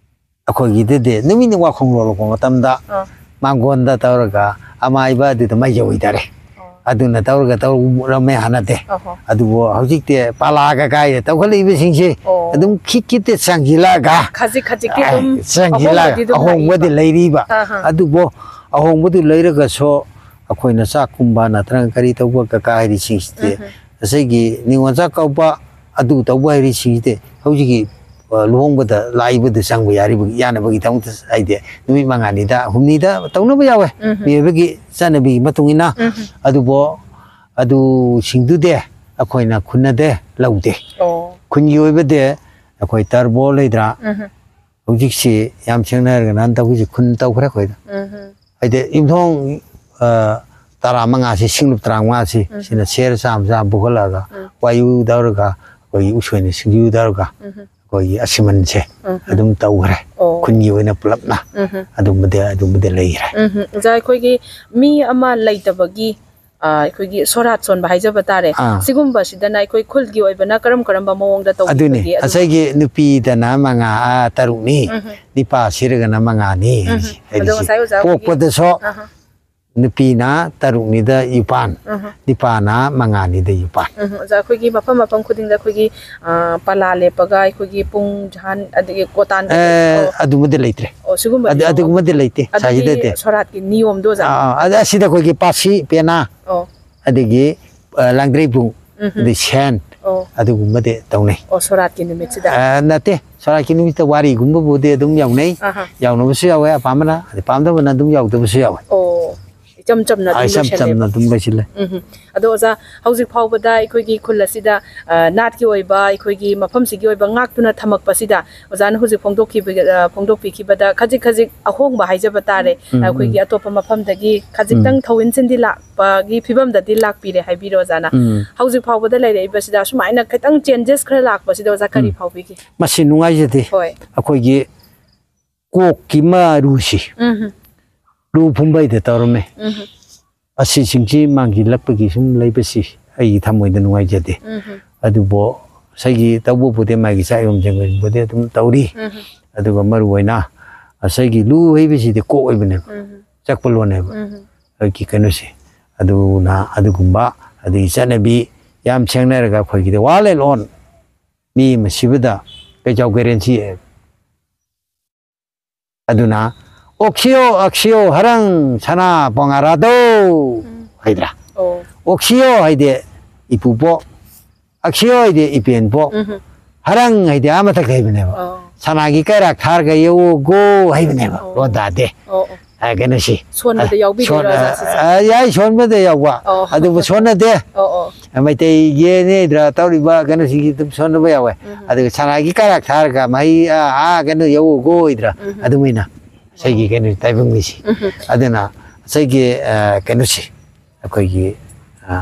ꯑꯩꯈꯣꯏꯒꯤꯗꯗꯤ ꯅꯨꯃꯤꯠ ꯋꯥꯈꯣꯡ ꯂꯣꯜꯂꯛꯄ ꯃꯇꯝꯗ ꯑ꯫ ꯃꯥꯡꯒꯣꯟꯗ ꯇꯧꯔꯒ ꯑꯃꯥꯏꯕ ꯑꯗꯨꯗ ꯃꯩ ꯌꯧꯏ ꯇꯥꯔꯦ꯫ ꯑꯣ꯫ ꯑꯗꯨꯅ ꯇꯧꯔꯒ ꯇꯧꯔꯝꯃꯦ ꯍꯥꯟꯅꯗꯦ꯫ ꯑꯍꯣ꯫ ꯑꯗꯨꯕꯨ ꯍꯧꯖꯤꯛꯇꯤ ꯄꯥꯂꯥꯒ ꯀꯥꯏꯗ ꯇꯧꯈꯠꯂꯛꯏꯕꯁꯤꯡꯁꯦ ꯑꯣ꯫ ꯑꯗꯨꯝ ꯈꯤꯠ ꯈꯤꯠꯇ ꯆꯪꯁꯤꯜꯂꯛꯑꯒ ꯈꯖꯤꯛ ꯈꯖꯤꯛꯇꯤ ꯑꯦ, ꯑꯗꯨꯝ ꯆꯪꯁꯤꯜꯂꯛꯑꯒ ꯑꯍꯣꯡꯕꯗꯤ ꯑꯗꯨꯝ ꯑꯍꯣꯡꯕꯗꯤ ꯂꯥꯛꯏꯕ꯫ ꯂꯩꯔꯤꯕ꯫ ꯑꯍ꯫ ꯑꯗꯨꯕꯨ ꯑꯍꯣꯡꯕꯗꯨ ꯂꯩꯔꯒꯁꯨ ꯑꯩꯈꯣꯏꯅ ꯆꯥꯛꯀꯨꯝꯕ ꯅꯠꯇ꯭ꯔꯒ ꯀꯔꯤ ꯇꯧꯕ ꯀꯀꯥ ꯍꯥꯏꯔꯤꯁꯤꯡꯁꯤꯗꯤ ꯎꯝ꯫ ꯉꯁꯥꯏꯒꯤ ꯅꯤꯉꯣꯜ ꯆꯥꯛꯀꯧꯕ ꯑꯗꯨ ꯇꯧꯕ ꯍꯥꯏꯔꯤꯁꯤꯡꯁꯤꯗꯤ ꯍꯧꯖꯤꯛꯀꯤ ꯑ, ꯂꯨꯍꯣꯡꯕꯗ ꯂꯥꯛꯏꯕꯗ ꯆꯪꯕ ꯌꯥꯔꯤꯕ ꯌꯥꯅꯕꯒꯤꯗꯃꯛꯇ ꯍꯥꯏꯗꯤ ꯅꯨꯃꯤꯠ ꯃꯉꯥꯅꯤꯗ ꯍꯨꯝꯅꯤꯗ ꯇꯧꯅꯕ ꯌꯥꯎꯋꯦ꯫ ꯎꯝ꯫ ꯃꯤꯑꯣꯏꯕꯒꯤ ꯆꯠꯅꯕꯤꯒꯤ ꯃꯇꯨꯡ ꯏꯟꯅ꯫ ꯎꯝ꯫ ꯑꯗꯨꯕꯨ ꯑꯗꯨꯁꯤꯡꯗꯨꯗꯤ ꯑꯩꯈꯣꯏꯅ ꯈꯨꯟꯅꯗꯦ, ꯂꯧꯗꯦ꯫ ꯑꯣ ꯈꯨꯟꯒꯤ ꯑꯣꯏꯕꯗꯤ ꯑꯩꯈꯣꯏ ꯇꯔꯕꯣ ꯂꯩꯗ꯭ꯔꯥ? ꯎꯝ ꯍꯧꯖꯤꯛꯁꯤ ꯌꯥꯝ ꯁꯦꯡꯅ ꯍꯥꯏꯔꯒꯅ ꯍꯟꯗꯛ ꯍꯧꯖꯤꯛ ꯈꯨꯟ ꯇꯧꯈ꯭ꯔꯦ ꯑꯩꯈꯣꯏꯗ꯫ ꯎꯝ ꯍꯥꯏꯗꯤ ꯌꯨꯝꯊꯣꯡ, ꯑ, ꯇꯔꯥꯃꯉꯥꯁꯤ, ꯁꯤꯡꯂꯨꯞ ꯇꯔꯥꯃꯉꯥꯁꯤ, ꯎꯝ꯫ ꯁꯤꯅ ꯁꯦꯔ ꯆꯥꯝꯃ ꯆꯥꯝꯃ ꯄꯨꯈꯠꯂꯛꯑꯒ, ꯎꯝ꯫ ꯋꯥꯏꯌꯨ ꯇꯧꯔꯒ, ꯑꯩꯈꯣꯏꯒꯤ ꯎꯁꯣꯏꯅ ꯁꯤꯡꯖꯨ ꯇꯧꯔꯒ, ꯎꯝ ꯑꯩꯈꯣꯏꯒꯤ ꯑꯁꯤꯃꯟꯁꯦ ꯎꯝ꯫ ꯑꯗꯨꯝ ꯇꯧꯈ꯭ꯔꯦ꯫ ꯑꯣ꯫ ꯈꯨꯟꯒꯤ ꯑꯣꯏꯅ ꯄꯨꯂꯞꯅ ꯎꯝ ꯑꯗꯨꯝꯕꯗꯤ, ꯑꯗꯨꯝꯕꯗꯤ ꯂꯩꯈ꯭ꯔꯦ꯫ ꯎꯝ꯫ ꯑꯣꯖꯥ, ꯑꯩꯈꯣꯏꯒꯤ ꯃꯤ ꯑꯃ ꯂꯩꯇꯕꯒꯤ, ꯑ, ꯑꯩꯈꯣꯏꯒꯤ ꯁꯣꯔꯥꯠ ꯁꯣꯟꯕ ꯍꯥꯏꯖꯕ ꯇꯥꯔꯦ, ꯑꯥ꯫ ꯁꯤꯒꯨꯝꯕꯁꯤꯗꯅ ꯑꯩꯈꯣꯏ ꯈꯨꯜꯒꯤ ꯑꯣꯏꯕꯅ ꯀꯔꯝ ꯀꯔꯝꯕ ꯃꯑꯣꯡꯗ ꯑꯗꯨꯅꯤ, ꯇꯧꯕꯤꯕꯒꯦ? ꯑꯗꯨ- ꯉꯁꯥꯏꯒꯤ ꯅꯨꯄꯤꯗꯅ ꯃꯉꯥ, ꯑꯥ, ꯇꯔꯨꯛꯅꯤ, ꯎꯝ꯫ ꯅꯤꯄꯥ ꯁꯤꯔꯒꯅ ꯃꯉꯥꯅꯤ ꯎꯝ꯫ ꯍꯥꯏꯔꯤꯁꯦ꯫ ꯑꯗꯣ ꯉꯁꯥꯏ ꯑꯣꯖꯥ ꯑꯩꯈꯣꯏꯒꯤ- ꯄꯣꯛꯄꯗꯁꯨ ꯑꯍ꯫ ꯅꯨꯄꯤꯅ ꯇꯔꯨꯛꯅꯤꯗ ꯌꯨꯄꯥꯟ, ꯑꯍ꯫ ꯅꯤꯄꯥꯅ ꯃꯉꯥꯅꯤꯗ ꯌꯨꯄꯥꯟ꯫ ꯎꯝ, ꯑꯣꯖꯥ, ꯑꯩꯈꯣꯏꯒꯤ ꯃꯐꯝ ꯃꯐꯝ ꯈꯨꯗꯤꯡꯗ ꯑꯩꯈꯣꯏꯒꯤ, ꯑ, ꯄꯂꯥ ꯂꯦꯞꯄꯒ ꯑꯩꯈꯣꯏꯒꯤ ꯄꯨꯡ ꯖꯍꯥꯟ ꯑꯗꯒꯤ ꯀꯣꯇꯥꯟ ꯑꯦ, ꯑꯣ꯫ ꯑꯗꯨꯃꯗꯤ ꯂꯩꯇ꯭ꯔꯦ꯫ ꯑꯣ, ꯁꯤꯒꯨꯝꯕꯗꯤ ꯑꯗꯨ-, ꯌꯥꯎ- ꯑꯗꯨꯒꯨꯝꯕꯗꯤ ꯂꯩꯇꯦ꯫ ꯑꯗꯨꯗꯤ ꯁꯥꯏꯁꯤꯗꯗꯤ꯫ ꯁꯣꯔꯥꯠꯀꯤ ꯅꯤꯌꯣꯝꯗꯣ, ꯑꯣꯖꯥ? ꯑꯥ, ꯑꯥ, ꯑꯗ ꯑꯁꯤꯗ ꯑꯩꯈꯣꯏꯒꯤ ꯄꯥꯁꯤ ꯄꯦꯅꯥ, ꯑꯣ꯫ ꯑꯗꯒꯤ, ꯑ, ꯂꯥꯡꯗ꯭ꯔꯩꯕꯨꯡ, ꯎꯝ꯫ ꯑꯗꯩ ꯁꯦꯟ, ꯑꯣ꯫ ꯑꯗꯨꯒꯨꯝꯕꯗꯤ ꯇꯧꯅꯩ꯫ ꯑꯣ, ꯁꯣꯔꯥꯠꯀꯤ ꯅꯨꯃꯤꯠꯁꯤꯗ? ꯑ, ꯅꯠꯇꯦ, ꯁꯣꯔꯥꯠꯀꯤ ꯅꯨꯃꯤꯠꯇ ꯋꯥꯔꯤꯒꯨꯝꯕꯕꯨꯗꯤ ꯑꯗꯨꯝ ꯌꯥꯎꯅꯩ꯫ ꯑꯍ꯫ ꯌꯥꯎꯅꯕꯁꯨ ꯌꯥꯎꯋꯦ, ꯑꯄꯥꯝꯕꯅ, ꯑꯗꯩ ꯄꯥꯝꯗꯕꯅ ꯑꯗꯨꯝ ꯌꯥꯎꯗꯕꯁꯨ ꯌꯥꯎꯋꯦ꯫ ꯑꯣ, ꯏꯆꯝ ꯆꯝꯅ ꯑ, ꯑꯗꯨꯝ ꯏꯆꯝ ꯂꯣꯏꯁꯜꯂꯦꯕ꯫ ꯆꯝꯅ ꯑꯗꯨꯝ ꯂꯣꯏꯁꯤꯜꯂꯦ꯫ ꯎꯝ꯫ ꯑꯗꯣ ꯑꯣꯖꯥ, ꯍꯧꯖꯤꯛ ꯐꯥꯎꯕꯗ ꯑꯩꯈꯣꯏꯒꯤ ꯈꯨꯜ ꯑꯁꯤꯗ, ꯑ, ꯅꯥꯠꯀꯤ ꯑꯣꯏꯕ, ꯑꯩꯈꯣꯏꯒꯤ ꯃꯐꯝꯁꯤꯒꯤ ꯑꯣꯏꯕ ꯉꯥꯛꯇꯨꯅ ꯊꯝꯃꯛꯄꯁꯤꯗ, ꯑꯣꯖꯥꯅ ꯍꯧꯖꯤꯛ ꯐꯣꯡꯗꯣꯛꯈꯤꯕ-, ꯑ, ꯐꯣꯡꯗꯣꯛꯄꯤꯈꯤꯕꯗ ꯈꯖꯤꯛ ꯈꯖꯤꯛ ꯑꯍꯣꯡꯕ ꯍꯥꯏꯖꯕ ꯇꯥꯔꯦ꯫ ꯎꯝ, ꯑꯩꯈꯣꯏꯒꯤ ꯎꯝ꯫ ꯑꯇꯣꯞꯄ ꯃꯐꯝꯗꯒꯤ ꯈꯖꯤꯛꯇꯪ ꯎꯝ꯫ ꯊꯧ ꯏꯟꯁꯤꯟꯗꯤ ꯂꯥꯛꯄꯒꯤ ꯐꯤꯕꯝꯗꯗꯤ ꯂꯥꯛꯄꯤꯔꯦ ꯍꯥꯏꯕꯤꯔꯣ, ꯑꯣꯖꯥꯅ꯫ ꯎꯝ꯫ ꯍꯧꯖꯤꯛ ꯐꯥꯎꯕꯗ ꯂꯩꯔꯛꯏꯕꯁꯤꯗ ꯁꯨꯃꯥꯏꯅ ꯈꯤꯇꯪ changes ꯈꯔ ꯂꯥꯛꯄꯁꯤꯗ ꯑꯣꯖꯥ ꯀꯔꯤ ꯎꯝ꯫ ꯐꯥꯎꯕꯤꯒꯦ? ꯃꯁꯤ ꯅꯨꯡꯉꯥꯏꯖꯗꯦ꯫ ꯍꯣꯏ꯫ ꯑꯩꯈꯣꯏꯒꯤ ꯀꯣꯛꯀꯤ ꯃꯔꯨꯁꯤ, ꯎꯝ꯫ ꯂꯨ ꯐꯨꯝꯕꯩꯗ ꯇꯧꯔꯝꯃꯦ꯫ ꯎꯝ꯫ ꯑꯁꯤꯁꯤꯡꯁꯤ ꯃꯥꯡꯁꯤꯜꯂꯛꯄꯒꯤ ꯁꯨꯝ ꯂꯩꯕꯁꯤ ꯑꯩꯒꯤ ꯊꯃꯣꯏꯗ ꯅꯨꯡꯉꯥꯏꯖꯗꯦ꯫ ꯎꯝ꯫ ꯑꯗꯨꯕꯨ ꯉꯁꯥꯏꯒꯤ ꯇꯧꯕꯕꯨꯗꯤ ꯃꯥꯒꯤ ꯆꯥꯛ ꯌꯨꯝ ꯁꯦꯡꯕꯕꯨꯗꯤ ꯑꯗꯨꯝ ꯇꯧꯔꯤ꯫ ꯎꯝ꯫ ꯑꯗꯨꯒ ꯃꯔꯨ ꯑꯣꯏꯅ ꯉꯁꯥꯏꯒꯤ ꯂꯨ ꯍꯩꯕꯁꯤꯗꯤ ꯀꯣꯛ ꯑꯣꯏꯕꯅꯦꯕ, ꯎꯝ꯫ ꯆꯛꯄꯂꯣꯟꯅꯦꯕ꯫ ꯎꯝ꯫ ꯑꯩꯒꯤ ꯀꯩꯅꯣꯁꯦ꯫ ꯑꯗꯨꯅ ꯑꯗꯨꯒꯨꯝꯕ ꯑꯗꯒꯤ ꯆꯠꯅꯕꯤ ꯌꯥꯝ ꯁꯦꯡꯅꯔꯒ ꯑꯩꯈꯣꯏꯒꯤꯗꯤ ꯋꯥ ꯂꯦꯂꯣꯟ ꯃꯤ ꯑꯃ ꯁꯤꯕꯗ ꯀꯩꯆꯥꯎ ꯀꯩꯔꯦꯟ ꯁꯤ ꯑꯗꯨꯅ "ꯑꯣꯛꯁꯤꯌꯣ, ꯑꯛꯁꯤꯌꯣ, ꯍꯔꯪ, ꯁꯅꯥ, ꯄꯣꯉꯥꯔꯥꯗꯧ" ꯎꯝ꯫ ꯍꯥꯏꯗ꯭ꯔꯥ? ꯑꯣ꯫ "ꯑꯣꯛꯁꯤꯌꯣ" ꯍꯥꯏꯗꯤ ꯏꯄꯨꯄꯣꯛ, "ꯑꯛꯁꯤꯌꯣ" ꯍꯥꯏꯗꯤ ꯏꯄꯦꯟꯄꯣꯛ, ꯎꯝ꯫ "ꯍꯔꯪ" ꯍꯥꯏꯗꯤ ꯑꯥ ꯃꯊꯛ ꯍꯩꯕꯅꯦꯕ꯫ ꯑꯣ꯫ "ꯁꯅꯥꯒꯤ ꯀꯩꯔꯥꯛ ꯊꯥꯔꯒ ꯌꯧꯒꯣ" ꯍꯩꯕꯅꯦꯕ꯫ ꯑꯣ꯫ ꯂꯣꯟ ꯇꯥꯗꯦ꯫ ꯑꯣ, ꯑꯣ꯫ ꯑ, ꯀꯩꯅꯣꯁꯤ꯫ ꯁꯣꯟꯕꯗ ꯑ, ꯌꯥꯎꯕꯤꯗꯣꯏꯔꯣ ꯁꯣꯟ-, ꯑꯣꯖꯥ ꯁꯤꯁꯦ? ꯑ, ꯌꯥꯏ, ꯁꯣꯟꯕꯗ ꯌꯥꯎꯕ꯫ ꯑꯣ꯫ ꯑꯗꯨꯕꯨ ꯁꯣꯟꯅꯗꯦ꯫ ꯑꯣ ꯑꯣ꯫ ꯃꯩꯇꯩ ꯌꯦꯟꯅꯤꯗ꯭ꯔꯥ ꯇꯧꯔꯤꯕ ꯀꯩꯅꯣꯁꯤꯡꯁꯤ ꯑꯗꯨꯝ ꯁꯣꯟꯅꯕ ꯌꯥꯎꯋꯦ꯫ ꯎꯝ꯫ ꯑꯗꯨꯒ ꯁꯅꯥꯒꯤ ꯀꯥꯔꯛ ꯊꯥꯔꯒ ꯃꯍꯩ, ꯑ, ꯑꯥ, ꯀꯩꯅꯣ ꯌꯧꯒꯣꯏꯗ꯭ꯔꯥ? ꯎꯝ꯫ ꯑꯗꯨꯃꯥꯏꯅ ꯉꯁꯥꯏꯒꯤ ꯀꯩꯅꯣ ꯇꯥꯏꯕꯪꯒꯤꯁꯤ꯫ ꯎꯝ꯫ ꯑꯗꯨꯅ ꯉꯁꯥꯏꯒꯤ, ꯑ, ꯀꯩꯅꯣꯁꯤ, ꯑꯩꯈꯣꯏꯒꯤ, ꯑ,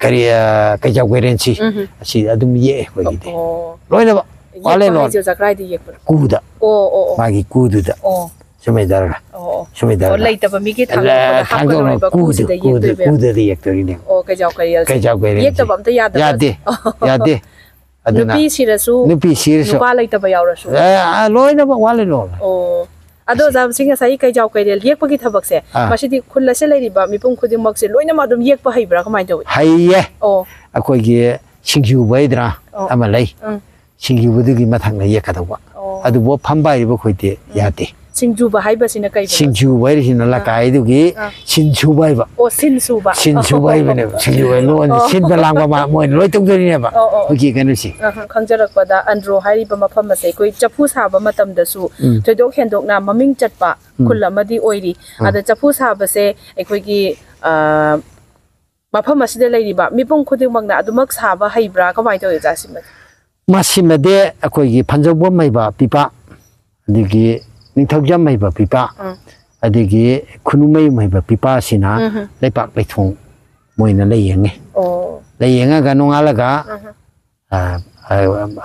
ꯀꯔꯤ, ꯑ, ꯀꯩꯖꯥꯎ ꯀꯩꯔꯦꯟꯁꯤ, ꯎꯝ꯫ ꯑꯁꯤ ꯑꯗꯨꯝ ꯌꯦꯛꯑꯦ ꯑꯩꯈꯣꯏꯒꯤꯗꯤ꯫ ꯑꯣ꯫ ꯂꯣꯏꯅꯃꯛ ꯋꯥꯠꯂꯦ ꯌꯦꯛꯄ ꯂꯣꯏ꯫ ꯍꯥꯏꯁꯦ ꯑꯣꯖꯥ ꯀꯗꯥꯏꯗ ꯌꯦꯛꯄꯅꯣ? ꯀꯨꯗ꯫ ꯑꯣ ꯑꯣ ꯑꯣ꯫ ꯃꯥꯒꯤ ꯀꯨꯗꯨꯗ꯫ ꯑꯣ꯫ ꯁꯨꯃꯥꯏꯅ ꯇꯧꯔꯒ꯫ ꯑꯣ ꯑꯣ꯫ ꯁꯨꯃꯥꯏꯅ ꯑꯣ, ꯇꯧꯔꯒ꯫ ꯂꯩꯇꯕ ꯃꯤꯒꯤ ꯊꯥꯡꯗꯣꯛꯄꯗ ꯑ, ꯍꯥꯞꯀꯗꯧꯔꯤꯕ ꯊꯥꯡꯗꯣꯛꯅ ꯀꯨꯗ, ꯀꯨꯁꯤꯗ ꯀꯨꯗ, ꯌꯦꯛꯇꯣꯏꯕ꯫ ꯀꯨꯗꯗ ꯌꯦꯛꯇꯣꯔꯤꯅꯦ꯫ ꯑꯣ, ꯀꯩꯖꯥꯎ ꯀꯩꯔꯦꯜꯁꯦ꯫ ꯀꯩꯖꯥꯎ ꯀꯩꯔꯦꯜꯁꯦ꯫ ꯌꯦꯛꯇꯕ ꯑꯝꯇ ꯌꯥꯗꯕ꯫ ꯌꯥꯗꯦ꯫ ꯌꯥꯗꯦ꯫ ꯑꯗꯨꯅ ꯅꯨꯄꯤ ꯁꯤꯔꯁꯨ ꯅꯨꯄꯤ ꯁꯤꯔꯁꯨ꯫ ꯅꯨꯄꯥ ꯂꯩꯇꯕ ꯌꯥꯎꯔꯁꯨ꯫ ꯑ, ꯑ, ꯂꯣꯏꯅꯃꯛ ꯋꯥꯠꯂꯦ ꯂꯣꯏꯔꯦ꯫ ꯑꯣ꯫ ꯑꯗꯣ ꯑꯣꯖꯥ, ꯁꯤ ꯉꯁꯥꯏꯒꯤ ꯀꯩꯖꯥꯎ ꯀꯩꯔꯦꯜ ꯌꯦꯛꯄꯒꯤ ꯊꯕꯛꯁꯦ, ꯑꯥ꯫ ꯃꯁꯤꯗꯤ ꯈꯨꯜ ꯑꯁꯤ ꯂꯩꯔꯤꯕ ꯃꯤꯄꯨꯝ ꯈꯨꯗꯤꯡꯃꯛꯁꯦ ꯂꯣꯏꯅꯃꯛ ꯑꯗꯨꯝ ꯌꯦꯛꯄ ꯍꯩꯕ꯭ꯔꯥ, ꯀꯃꯥꯏꯅ ꯇꯧꯏ? ꯍꯩꯌꯦ꯫ ꯑꯣ꯫ ꯑꯩꯈꯣꯏꯒꯤ ꯁꯤꯡꯖꯨꯕ ꯍꯥꯏꯗ꯭ꯔꯥ ꯑꯣ꯫ ꯑꯃ ꯂꯩ꯫ ꯎꯝ꯫ ꯁꯤꯡꯖꯨꯕꯗꯨꯒꯤ ꯃꯊꯛꯅ ꯌꯦꯛꯀꯗꯧꯕ꯫ ꯑꯣ꯫ ꯑꯗꯨꯕꯨ ꯐꯝꯕ ꯍꯥꯏꯔꯤꯕ ꯑꯩꯈꯣꯏꯗꯤ ꯌꯥꯗꯦ꯫ ꯁꯤꯡꯖꯨꯕ ꯍꯥꯏꯕꯁꯤꯅ ꯀꯩꯅꯣ? ꯁꯤꯡꯖꯨꯕ ꯍꯥꯏꯔꯤꯁꯤꯅ ꯂꯀꯥꯏꯗꯨꯒꯤ ꯑꯥ꯫ ꯁꯤꯟ ꯁꯨꯕ ꯍꯥꯏꯕ꯫ ꯑꯣ, ꯁꯤꯟ ꯁꯨꯕ꯫ ꯁꯤꯟ ꯁꯨꯕ ꯍꯥꯏꯕꯅꯦꯕ꯫ ꯁꯤꯡꯖꯨꯕ ꯍꯥꯏꯕ ꯂꯣꯟ ꯑꯣ꯫ ꯁꯤꯟꯕ ꯂꯥꯡꯕ ꯃꯥ-, ꯃꯣꯏꯅ ꯂꯣꯏ ꯇꯧꯗꯣꯏꯅꯦꯕ꯫ ꯑꯣ, ꯑꯣ, ꯑꯣ꯫ ꯑꯩꯈꯣꯏꯒꯤ ꯀꯩꯅꯣꯁꯤ꯫ ꯑꯍ, ꯈꯪꯖꯔꯛꯄꯗ ꯑꯟꯗ꯭ꯔꯣ ꯍꯥꯏꯔꯤꯕ ꯃꯐꯝ ꯑꯁꯦ ꯑꯩꯈꯣꯏ ꯆꯐꯨ ꯁꯥꯕ ꯃꯇꯝꯗꯁꯨ ꯎꯝ꯫ ꯊꯣꯏꯗꯣꯛ ꯍꯦꯟꯗꯣꯛꯅ ꯃꯃꯤꯡ ꯆꯠꯄ ꯎꯝ꯫ ꯈꯨꯜ ꯑꯃꯗꯤ ꯑꯣꯏꯔꯤ꯫ ꯎꯝ꯫ ꯑꯗ ꯆꯐꯨ ꯁꯥꯕꯁꯦ ꯑꯩꯈꯣꯏꯒꯤ, ꯑ, ꯃꯐꯝ ꯑꯁꯤꯗ ꯂꯩꯔꯤꯕ ꯃꯤꯄꯨꯝ ꯈꯨꯗꯤꯡꯃꯛꯅ ꯑꯗꯨꯃꯛ ꯁꯥꯕ ꯍꯩꯕ꯭ꯔꯥ, ꯀꯃꯥꯏꯅ ꯇꯧꯏ ꯑꯣꯖꯥ ꯁꯤꯃꯗꯤ? ꯃꯁꯤꯃꯗꯤ ꯑꯩꯈꯣꯏꯒꯤ ꯐꯟꯖꯧꯕꯝ ꯍꯩꯕ ꯄꯤꯄꯥ, ꯑꯗꯒꯤ ꯅꯤꯡꯊꯧꯖꯝ ꯍꯩꯕ ꯄꯤꯄꯥ, ꯎꯝ꯫ ꯑꯗꯒꯤ ꯈꯨꯅꯨꯃꯌꯨꯝ ꯍꯩꯕ ꯄꯤꯄꯥꯁꯤꯅ ꯎꯝ꯫ ꯂꯩꯄꯥꯛ ꯂꯩꯊꯣꯡ ꯃꯣꯏꯅ ꯂꯩꯌꯦꯡꯉꯦ꯫ ꯑꯣ꯫ ꯂꯩꯌꯦꯡꯉꯒ ꯅꯣꯡꯉꯥꯜꯂꯒ, ꯎꯝ꯫ ꯑ, ꯑ,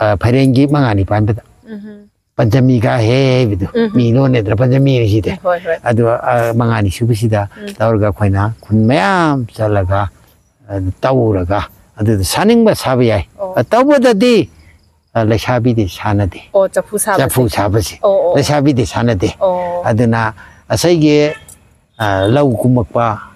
ꯑ, ꯐꯩꯔꯦꯟꯒꯤ ꯃꯉꯥꯅꯤ ꯄꯥꯟꯕꯗ ꯎꯝ꯫ ꯄꯟꯆꯃꯤꯒ ꯍꯦ ꯍꯥꯏꯕꯗꯣ, ꯎꯝ꯫ ꯃꯤ ꯂꯣꯟ ꯅꯠꯇ꯭ꯔ ꯄꯟꯆꯃꯤ ꯍꯥꯏꯁꯤꯗꯤ꯫ ꯍꯣꯏ, ꯍꯣꯏ꯫ ꯑꯗꯣ, ꯑ, ꯃꯉꯥꯅꯤ ꯁꯨꯕꯁꯤꯗ ꯎꯝ꯫ ꯇꯧꯔꯒ ꯑꯩꯈꯣꯏꯅ ꯈꯨꯟ ꯃꯌꯥꯝ ꯆꯠꯂꯒ, ꯑ, ꯇꯧꯔꯒ ꯑꯗꯨꯗ ꯁꯥꯅꯤꯡꯕ ꯁꯥꯕ ꯌꯥꯏ꯫ ꯑꯣ꯫ ꯑ, ꯇꯧꯕꯗꯗꯤ, ꯑ, ꯂꯩꯁꯥꯕꯤꯗꯤ ꯁꯥꯟꯅꯗꯦ꯫ ꯑꯣ, ꯆꯐꯨ ꯁꯥꯕꯁꯦ꯫ ꯆꯐꯨ ꯁꯥꯕꯁꯤ꯫ ꯑꯣ, ꯑꯣ꯫ ꯂꯩꯁꯥꯕꯤꯗꯤ ꯁꯥꯟꯅꯗꯦ꯫ ꯑꯣ꯫ ꯑꯗꯨꯅ ꯉꯁꯥꯏꯒꯤ, ꯑ, ꯂꯧ ꯀꯨꯝꯃꯛꯄ,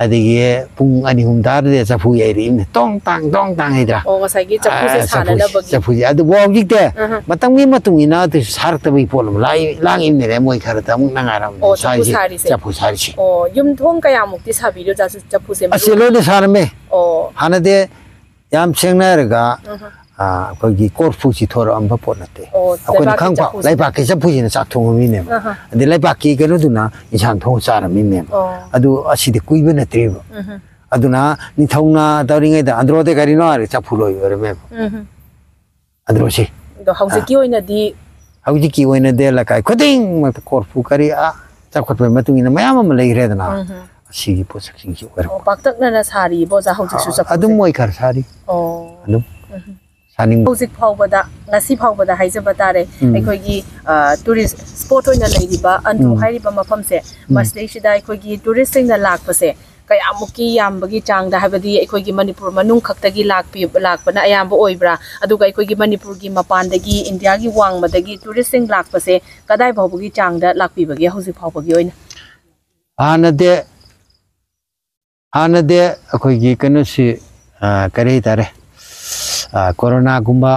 ꯑꯗꯒꯤ ꯄꯨꯡ ꯑꯅꯤ ꯑꯍꯨꯝ ꯇꯥꯔꯗꯤ ꯆꯐꯨ ꯌꯩꯔꯛꯏꯅꯦ꯫ ꯇꯣꯡ ꯇꯥꯡ, ꯇꯣꯡ ꯇꯥꯡ ꯍꯥꯏꯗ꯭ꯔꯥ? ꯑꯣ, ꯉꯁꯥꯏꯒꯤ ꯆꯐꯨꯁꯦ ꯑ, ꯆꯐꯨꯁꯦ, ꯁꯥꯟꯅꯅꯕꯒꯤ꯫ ꯆꯐꯨꯁꯦ꯫ ꯑꯗꯨꯕꯨ ꯍꯧꯖꯤꯛꯇꯤ ꯑꯍ꯫ ꯃꯇꯝꯒꯤ ꯃꯇꯨꯡ ꯏꯟꯅ ꯑꯗꯨꯁꯨ ꯁꯥꯔꯛꯇꯕꯒꯤ ꯄꯣꯠ ꯑꯃ ꯂꯥꯛꯏ-, ꯂꯥꯛꯏꯕꯅꯤꯅꯦ꯫ ꯃꯣꯏ ꯈꯔꯗ ꯑꯃꯨꯛ ꯅꯉꯥꯏꯔꯝꯅꯤ ꯑꯣ, ꯆꯐꯨ ꯁꯥꯔꯤꯁꯦ꯫ ꯁꯥꯔꯤꯁꯦ꯫ ꯆꯐꯨ ꯁꯥꯔꯤꯁꯦ꯫ ꯑꯣ, ꯌꯨꯝꯊꯣꯡ ꯀꯌꯥꯃꯨꯛꯇꯤ ꯁꯥꯕꯤꯔꯦ ꯑꯣꯖꯥ ꯆꯐꯨꯁꯦ? ꯑꯁꯤ ꯂꯣꯏꯅ ꯁꯥꯔꯝꯃꯦ꯫ ꯑꯣ꯫ ꯍꯥꯟꯅꯗꯤ ꯌꯥꯝ ꯁꯦꯡꯅ ꯍꯥꯏꯔꯒ, ꯑꯍ꯫ ꯑꯩꯈꯣꯏꯒꯤ ꯀꯣꯔꯐꯨꯁꯤ ꯊꯣꯔꯛꯑꯝꯕ ꯄꯣꯠ ꯅꯠꯇꯦ꯫ ꯑꯣ, ꯑꯩꯈꯣꯏꯅ ꯂꯩꯕꯥꯛꯀꯤ ꯈꯪꯕ ꯆꯐꯨꯁꯦ꯫ ꯂꯩꯕꯥꯛꯀꯤ ꯆꯐꯨꯁꯤꯅ ꯆꯥꯛ ꯊꯣꯡꯉꯝꯃꯤꯅꯦꯕ꯫ ꯑꯍ꯫ ꯑꯗꯩ ꯂꯩꯕꯥꯛꯀꯤ ꯀꯩꯅꯣꯗꯨꯅ ꯏꯟꯁꯥꯡ ꯊꯣꯡ ꯆꯥꯔꯝꯃꯤꯅꯦꯕ꯫ ꯑꯣ꯫ ꯑꯗꯨ ꯑꯁꯤꯗꯤ ꯀꯨꯏꯕ ꯅꯠꯇ꯭ꯔꯤꯕ꯫ ꯎꯝ꯫ ꯑꯗꯨꯅ ꯅꯤꯡꯊꯧꯅ ꯇꯧꯔꯤꯉꯩꯗ ꯑꯟꯗ꯭ꯔꯣꯗ ꯀꯔꯤꯅꯣ ꯍꯥꯏꯔꯒ ꯆꯐꯨ ꯂꯣꯏ ꯑꯣꯏꯔꯝꯃꯦꯕ꯫ ꯎꯝ꯫ ꯑꯟꯗ꯭ꯔꯣꯁꯤ꯫ ꯑꯗꯣ ꯍꯧꯖꯤꯛꯀꯤ ꯑꯣꯏꯅꯗꯤ ꯍꯧꯖꯤꯛꯀꯤ ꯑꯣꯏꯅꯗꯤ ꯂꯩꯀꯥꯏ ꯈꯨꯗꯤꯡꯃꯛꯇ ꯀꯣꯔꯐꯨ ꯀꯔꯤ ꯑꯥ ꯆꯥꯎꯈꯠꯄꯒꯤ ꯃꯇꯨꯡ ꯏꯟꯅ ꯃꯌꯥꯝ ꯑꯃ ꯂꯩꯈ꯭ꯔꯦꯗꯅ꯫ ꯎꯝ꯫ ꯑꯁꯤꯒꯤ ꯄꯣꯠꯁꯛꯁꯤꯡꯁꯤ ꯑꯣꯏꯔꯛꯄ꯫ ꯑꯣ, ꯄꯥꯛꯇꯛꯅꯅ ꯁꯥꯔꯤꯕꯣ ꯑꯣꯖꯥ ꯍꯧꯖꯤꯛꯁꯨ ꯆꯐꯨꯁꯦ? ꯑꯗꯨꯝ ꯃꯣꯏ ꯈꯔ ꯁꯥꯔꯤ꯫ ꯑꯣ꯫ ꯑꯗꯨꯝ ꯎꯝ꯫ ꯁꯥꯅꯤꯡꯕ꯫ ꯍꯧꯖꯤꯛ ꯐꯥꯎꯕꯗ, ꯉꯁꯤ ꯐꯥꯎꯕꯗ ꯍꯥꯏꯖꯕ ꯇꯥꯔꯦ, ꯎꯝ꯫ ꯑꯩꯈꯣꯏꯒꯤ ꯇꯨꯔꯤꯁ ꯁ꯭ꯄꯣꯠ ꯑꯣꯏꯅ ꯂꯩꯔꯤꯕ ꯑꯟꯗ꯭ꯔꯣ ꯎꯝ꯫ ꯍꯥꯏꯔꯤꯕ ꯃꯐꯝꯁꯦ, ꯎꯝ꯫ ꯃꯁꯤꯗꯩꯁꯤꯗ ꯑꯩꯈꯣꯏꯒꯤ ꯇꯨꯔꯤꯁꯁꯤꯡꯅ ꯂꯥꯛꯄꯁꯦ ꯀꯌꯥꯃꯨꯛꯀꯤ ꯌꯥꯝꯕꯒꯤ ꯆꯥꯡꯗ, ꯍꯥꯏꯕꯗꯤ ꯑꯩꯈꯣꯏꯒꯤ ꯃꯅꯤꯄꯨꯔ ꯃꯅꯨꯡ ꯈꯛꯇꯒꯤ ꯂꯥꯛꯄꯤ-, ꯂꯥꯛꯄꯅ ꯑꯌꯥꯝꯕ ꯑꯣꯏꯕ꯭ꯔꯥ? ꯑꯗꯨꯒ ꯑꯩꯈꯣꯏꯒꯤ ꯃꯅꯤꯄꯨꯔꯒꯤ ꯃꯄꯥꯟꯗꯒꯤ, ꯏꯟꯗꯤꯌꯥꯒꯤ ꯋꯥꯡꯃꯗꯒꯤ ꯇꯨꯔꯤꯁꯁꯤꯡ ꯂꯥꯛꯄꯁꯦ ꯀꯗꯥꯏ ꯐꯥꯎꯕꯒꯤ ꯆꯥꯡꯗ ꯂꯥꯛꯄꯤꯕꯒꯦ ꯍꯧꯖꯤꯛ ꯐꯥꯎꯕꯒꯤ ꯑꯣꯏꯅ? ꯍꯥꯟꯅꯗꯤ, ꯍꯥꯟꯅꯗꯤ ꯑꯩꯈꯣꯏꯒꯤ ꯀꯩꯅꯣꯁꯤ, ꯑ, ꯀꯔꯤ ꯍꯥꯏꯇꯥꯔꯦ, ꯑ, ꯀꯣꯔꯣꯅꯥꯒꯨꯝꯕ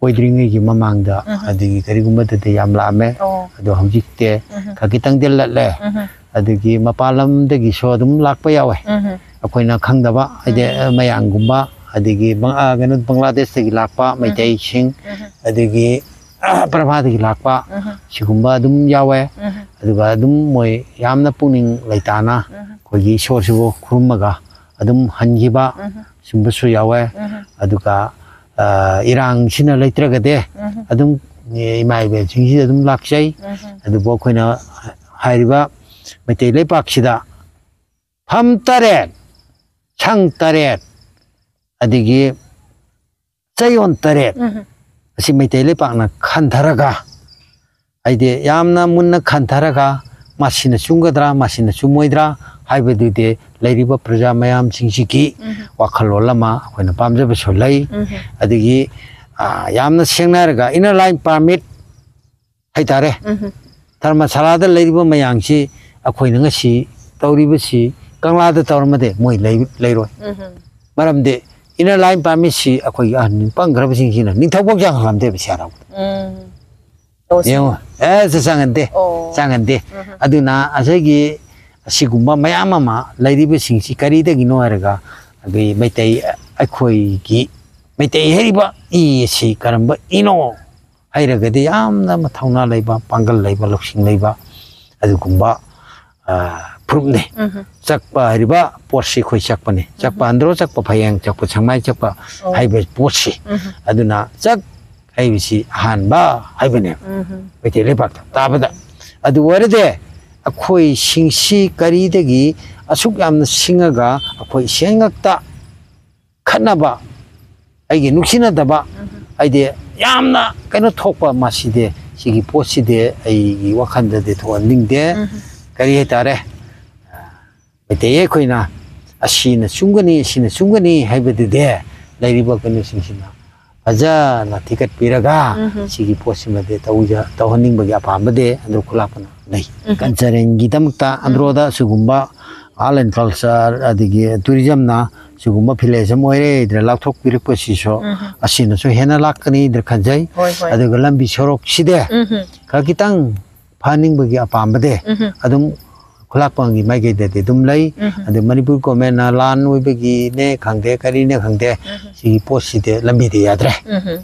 ꯑꯣꯏꯗ꯭ꯔꯤꯉꯩꯒꯤ ꯃꯃꯥꯡꯗ, ꯎꯝ꯫ ꯑꯗꯒꯤ ꯀꯔꯤꯒꯨꯝꯕꯗꯗꯤ ꯌꯥꯝ ꯂꯥꯛꯑꯝꯃꯦ꯫ ꯑꯣ꯫ ꯑꯗꯣ ꯍꯧꯖꯤꯛꯇꯤ ꯎꯝ꯫ ꯈꯔ ꯈꯤꯇꯪꯗꯤ ꯂꯠꯂꯦ꯫ ꯎꯝ꯫ ꯑꯗꯒꯤ ꯃꯄꯥꯟ ꯂꯝꯗꯒꯤꯁꯨ ꯑꯗꯨꯝ ꯂꯥꯛꯄ ꯌꯥꯎꯋꯦ꯫ ꯎꯝ꯫ ꯑꯩꯈꯣꯏꯅ ꯈꯪꯗꯕ, ꯍꯥꯏꯗꯤ, ꯎꯝ꯫ ꯃꯌꯥꯡꯒꯨꯝꯕ, ꯑꯗꯒꯤ ꯕꯪ-, ꯑ, ꯀꯩꯅꯣ, ꯕꯪꯒ꯭ꯂꯥꯗꯦꯁꯇꯒꯤ ꯂꯥꯛꯄ ꯃꯩꯇꯩꯁꯤꯡ, ꯎꯝ꯫ ꯑꯗꯒꯤ ꯄ꯭ꯔꯚꯥꯗꯒꯤ ꯂꯥꯛꯄ, ꯎꯝ꯫ ꯁꯤꯒꯨꯝꯕ ꯑꯗꯨꯝ ꯌꯥꯎꯋꯦ꯫ ꯎꯝ꯫ ꯑꯗꯨꯒ ꯑꯗꯨꯝ ꯃꯣꯏ ꯌꯥꯝꯅ ꯄꯨꯛꯅꯤꯡ ꯂꯩꯇꯥꯅ ꯎꯝ꯫ ꯑꯩꯈꯣꯏꯒꯤ ꯏꯁꯣꯔꯁꯤꯕꯨ ꯈꯨꯔꯨꯝꯃꯒ ꯑꯗꯨꯝ ꯍꯟꯈꯤꯕ, ꯎꯝ꯫ ꯁꯨꯝꯕꯁꯨ ꯌꯥꯎꯋꯦ꯫ ꯎꯝ꯫ ꯑꯗꯨꯒ, ꯑ, ꯏꯔꯥꯡꯁꯤꯅ ꯂꯩꯇ꯭ꯔꯒꯗꯤ ꯎꯝ꯫ ꯑꯗꯨꯝ, ꯑꯦ, ꯏꯃꯥ ꯏꯕꯦꯜꯁꯤꯡꯁꯤꯗ ꯑꯗꯨꯝ ꯂꯥꯛꯆꯩ꯫ ꯎꯝ꯫ ꯑꯗꯨꯕꯨ ꯑꯩꯈꯣꯏꯅ ꯍꯥꯏꯔꯤꯕ ꯃꯩꯇꯩ ꯂꯩꯄꯥꯛꯁꯤꯗ ꯐꯝ ꯇꯔꯦꯠ, ꯁꯪ ꯇꯔꯦꯠ, ꯑꯗꯒꯤ ꯆꯌꯣꯜ ꯇꯔꯦꯠ, ꯎꯝ꯫ ꯑꯁꯤ ꯃꯩꯇꯩ ꯂꯩꯄꯥꯛꯅ ꯈꯟꯊꯔꯒ, ꯍꯥꯏꯗꯤ ꯌꯥꯝꯅ ꯃꯨꯟꯅ ꯈꯟꯊꯔꯒ, ꯃꯁꯤꯅ ꯆꯨꯝꯒꯗ꯭ꯔꯥ, ꯃꯁꯤꯅ ꯆꯨꯝꯃꯣꯏꯗ꯭ꯔꯥ ꯍꯥꯏꯕꯗꯨꯗꯤ ꯂꯩꯔꯤꯕ ꯄ꯭ꯔꯖꯥ ꯃꯌꯥꯝꯁꯤꯡꯁꯤꯒꯤ ꯎꯝ꯫ ꯋꯥꯈꯜꯂꯣꯟ ꯑꯃ ꯑꯩꯈꯣꯏꯅ ꯄꯥꯝꯖꯕꯁꯨ ꯂꯩ꯫ ꯎꯝ꯫ ꯑꯗꯒꯤ, ꯑ, ꯌꯥꯝꯅ ꯁꯦꯡꯅ ꯍꯥꯏꯔꯒ inner line permit ꯍꯥꯏꯇꯥꯔꯦ꯫ ꯎꯝ꯫ ꯙꯔꯃꯁꯥꯂꯥꯗ ꯂꯩꯔꯤꯕ ꯃꯌꯥꯝꯁꯤ ꯑꯩꯈꯣꯏꯅ ꯉꯁꯤ ꯇꯧꯔꯤꯕꯁꯤ ꯀꯪꯂꯥꯗ ꯇꯧꯔꯝꯃꯗꯤ ꯃꯣꯏ ꯂꯩ-, ꯂꯩꯔꯣꯏ꯫ ꯎꯝ꯫ ꯃꯔꯝꯗꯤ inner line permit ꯁꯤ ꯑꯩꯈꯣꯏꯒꯤ ꯑꯍꯟ ꯄꯪꯈ꯭ꯔꯕꯁꯤꯡꯁꯤꯅ ꯅꯤꯡꯊꯧꯐꯥꯎ ꯆꯪꯍꯜꯂꯝꯗꯦꯕ ꯁꯤ ꯍꯔꯥꯎꯕꯗ꯫ ꯎꯝ꯫ ꯑꯣ, ꯁꯤ-, ꯌꯦꯡꯉꯣ, ꯑꯦ, ꯁꯤ ꯆꯪꯍꯟꯗꯦ꯫ ꯑꯣ꯫ ꯆꯪꯍꯟꯗꯦ꯫ ꯎꯝ꯫ ꯑꯗꯨꯅ ꯑꯁꯤꯒꯤ ꯑꯁꯤꯒꯨꯝꯕ ꯃꯌꯥꯝ ꯑꯃ ꯂꯩꯔꯤꯕꯁꯤꯡꯁꯤ ꯀꯔꯤꯗꯒꯤꯅꯣ ꯍꯥꯏꯔꯒ, ꯑꯩꯈꯣꯏ ꯃꯩꯇꯩ ꯑꯩꯈꯣꯏꯒꯤ ꯃꯩꯇꯩ ꯍꯥꯏꯔꯤꯕ ꯏ ꯑꯁꯤ ꯀꯔꯝꯕ ꯏꯅꯣ ꯍꯥꯏꯔꯒꯗꯤ ꯌꯥꯝꯅ ꯃꯊꯧꯅꯥ ꯂꯩꯕ, ꯄꯥꯡꯒꯜ ꯂꯩꯕ, ꯂꯧꯁꯤꯡ ꯂꯩꯕ ꯑꯗꯨꯒꯨꯝꯕ, ꯑ, ꯐꯨꯔꯨꯞꯅꯤ꯫ ꯎꯝꯍꯨꯝ꯫ ꯆꯛꯄ ꯍꯥꯏꯔꯤꯕ ꯄꯣꯠꯁꯤ ꯑꯩꯈꯣꯏ ꯆꯛꯄꯅꯤ꯫ ꯆꯛꯄ ꯎꯝꯍꯨꯝ꯫ ꯑꯟꯗ꯭ꯔꯣ ꯆꯛꯄ, ꯐꯌꯦꯡ ꯆꯛꯄ, ꯁꯪꯃꯥꯏ ꯆꯛꯄ ꯑꯣ꯫ ꯍꯥꯏꯕ ꯄꯣꯠꯁꯤ꯫ ꯎꯝꯍꯨꯝ꯫ ꯑꯗꯨꯅ ꯆꯛ ꯍꯥꯏꯕꯁꯤ ꯑꯍꯥꯟꯕ ꯍꯥꯏꯕꯅꯦꯕ ꯎꯝꯍꯨꯝ꯫ ꯃꯩꯇꯩ ꯂꯩꯄꯥꯛꯇ ꯇꯥꯕꯗ꯫ ꯑꯗꯨ ꯑꯣꯏꯔꯗꯤ ꯑꯩꯈꯣꯏ ꯁꯤꯡꯁꯤ ꯀꯔꯤꯗꯒꯤ ꯑꯁꯨꯛ ꯌꯥꯝꯅ ꯁꯤꯡꯉꯒ ꯑꯩꯈꯣꯏ ꯏꯁꯦꯟ ꯉꯛꯇ ꯈꯠꯅꯕ, ꯑꯩꯒꯤ ꯅꯨꯡꯁꯤꯅꯗꯕ, ꯎꯝꯍꯨꯝ꯫ ꯍꯥꯏꯗꯤ ꯌꯥꯝꯅ ꯀꯩꯅꯣ ꯊꯣꯛꯄ ꯃꯁꯤꯗꯤ, ꯁꯤꯒꯤ ꯄꯣꯠꯁꯤꯗꯤ ꯑꯩꯒꯤ ꯋꯥꯈꯜꯗꯗꯤ ꯊꯣꯛꯍꯟꯅꯤꯡꯗꯦ꯫ ꯎꯝꯍꯨꯝ꯫ ꯀꯔꯤ ꯍꯥꯏꯇꯥꯔꯦ? ꯃꯩꯇꯩ ꯑꯩꯈꯣꯏꯅ ꯑꯁꯤꯅ ꯆꯨꯝꯒꯅꯤ, ꯑꯁꯤꯅ ꯆꯨꯝꯒꯅꯤ ꯍꯥꯏꯕꯗꯨꯗꯤ ꯂꯩꯔꯤꯕ ꯀꯩꯅꯣꯁꯤꯡꯁꯤꯅ ꯐꯖꯅ ꯊꯤꯒꯠꯄꯤꯔꯒ ꯎꯝꯍꯨꯝ꯫ ꯁꯤꯒꯤ ꯄꯣꯠꯁꯤꯃꯗꯤ ꯇꯧꯖ-, ꯇꯧꯍꯟꯅꯤꯡꯕꯒꯤ ꯑꯄꯥꯝꯕꯗꯤ ꯑꯟꯗ꯭ꯔꯣ ꯈꯨꯂꯥꯛꯄꯅ ꯂꯩ꯫ ꯎꯝꯍꯨꯝ꯫ ꯀꯜꯆꯔꯦꯜꯒꯤꯗꯃꯛꯇ ꯎꯝ꯫ ꯑꯟꯗ꯭ꯔꯣꯗ ꯁꯤꯒꯨꯝꯕ art and culture ꯑꯗꯒꯤ tourismꯅ ꯁꯤꯒꯨꯝꯕ village ꯑꯃ ꯑꯣꯏꯔꯦ ꯍꯥꯏꯗꯅ ꯂꯥꯎꯊꯣꯛꯄꯤꯔꯛꯄꯁꯤꯁꯨ ꯎꯝꯍꯨꯝ꯫ ꯑꯁꯤꯅꯁꯨ ꯍꯦꯟꯅ ꯂꯥꯛꯀꯅꯤꯗꯅ ꯈꯟꯖꯩ꯫ ꯍꯣꯏ, ꯍꯣꯏ꯫ ꯑꯗꯨꯒ ꯂꯝꯕꯤ ꯁꯣꯔꯣꯛꯁꯤꯗꯤ ꯎꯝꯍꯨꯝ꯫ ꯈꯔ ꯈꯤꯇꯪ ꯐꯍꯟꯅꯤꯡꯕꯒꯤ ꯑꯄꯥꯝꯕꯗꯤ ꯎꯝꯍꯨꯝ꯫ ꯑꯗꯨꯝ ꯈꯨꯂꯥꯛꯄꯝꯒꯤ ꯃꯥꯏꯀꯩꯗꯗꯤ ꯑꯗꯨꯝ ꯂꯩ꯫ ꯎꯝꯍꯨꯝ꯫ ꯑꯗꯨ ꯃꯅꯤꯄꯨꯔ governmentꯅ ꯂꯥꯟ ꯑꯣꯏꯕꯒꯤꯅꯦ ꯈꯪꯗꯦ, ꯀꯔꯤꯅꯦ ꯈꯪꯗꯦ, ꯎꯝꯍꯨꯝ꯫ ꯁꯤꯒꯤ ꯄꯣꯠꯁꯤꯗꯤ ꯂꯝꯕꯤꯗꯤ ꯌꯥꯗ꯭ꯔꯦ꯫ ꯎꯝꯍꯨꯝ꯫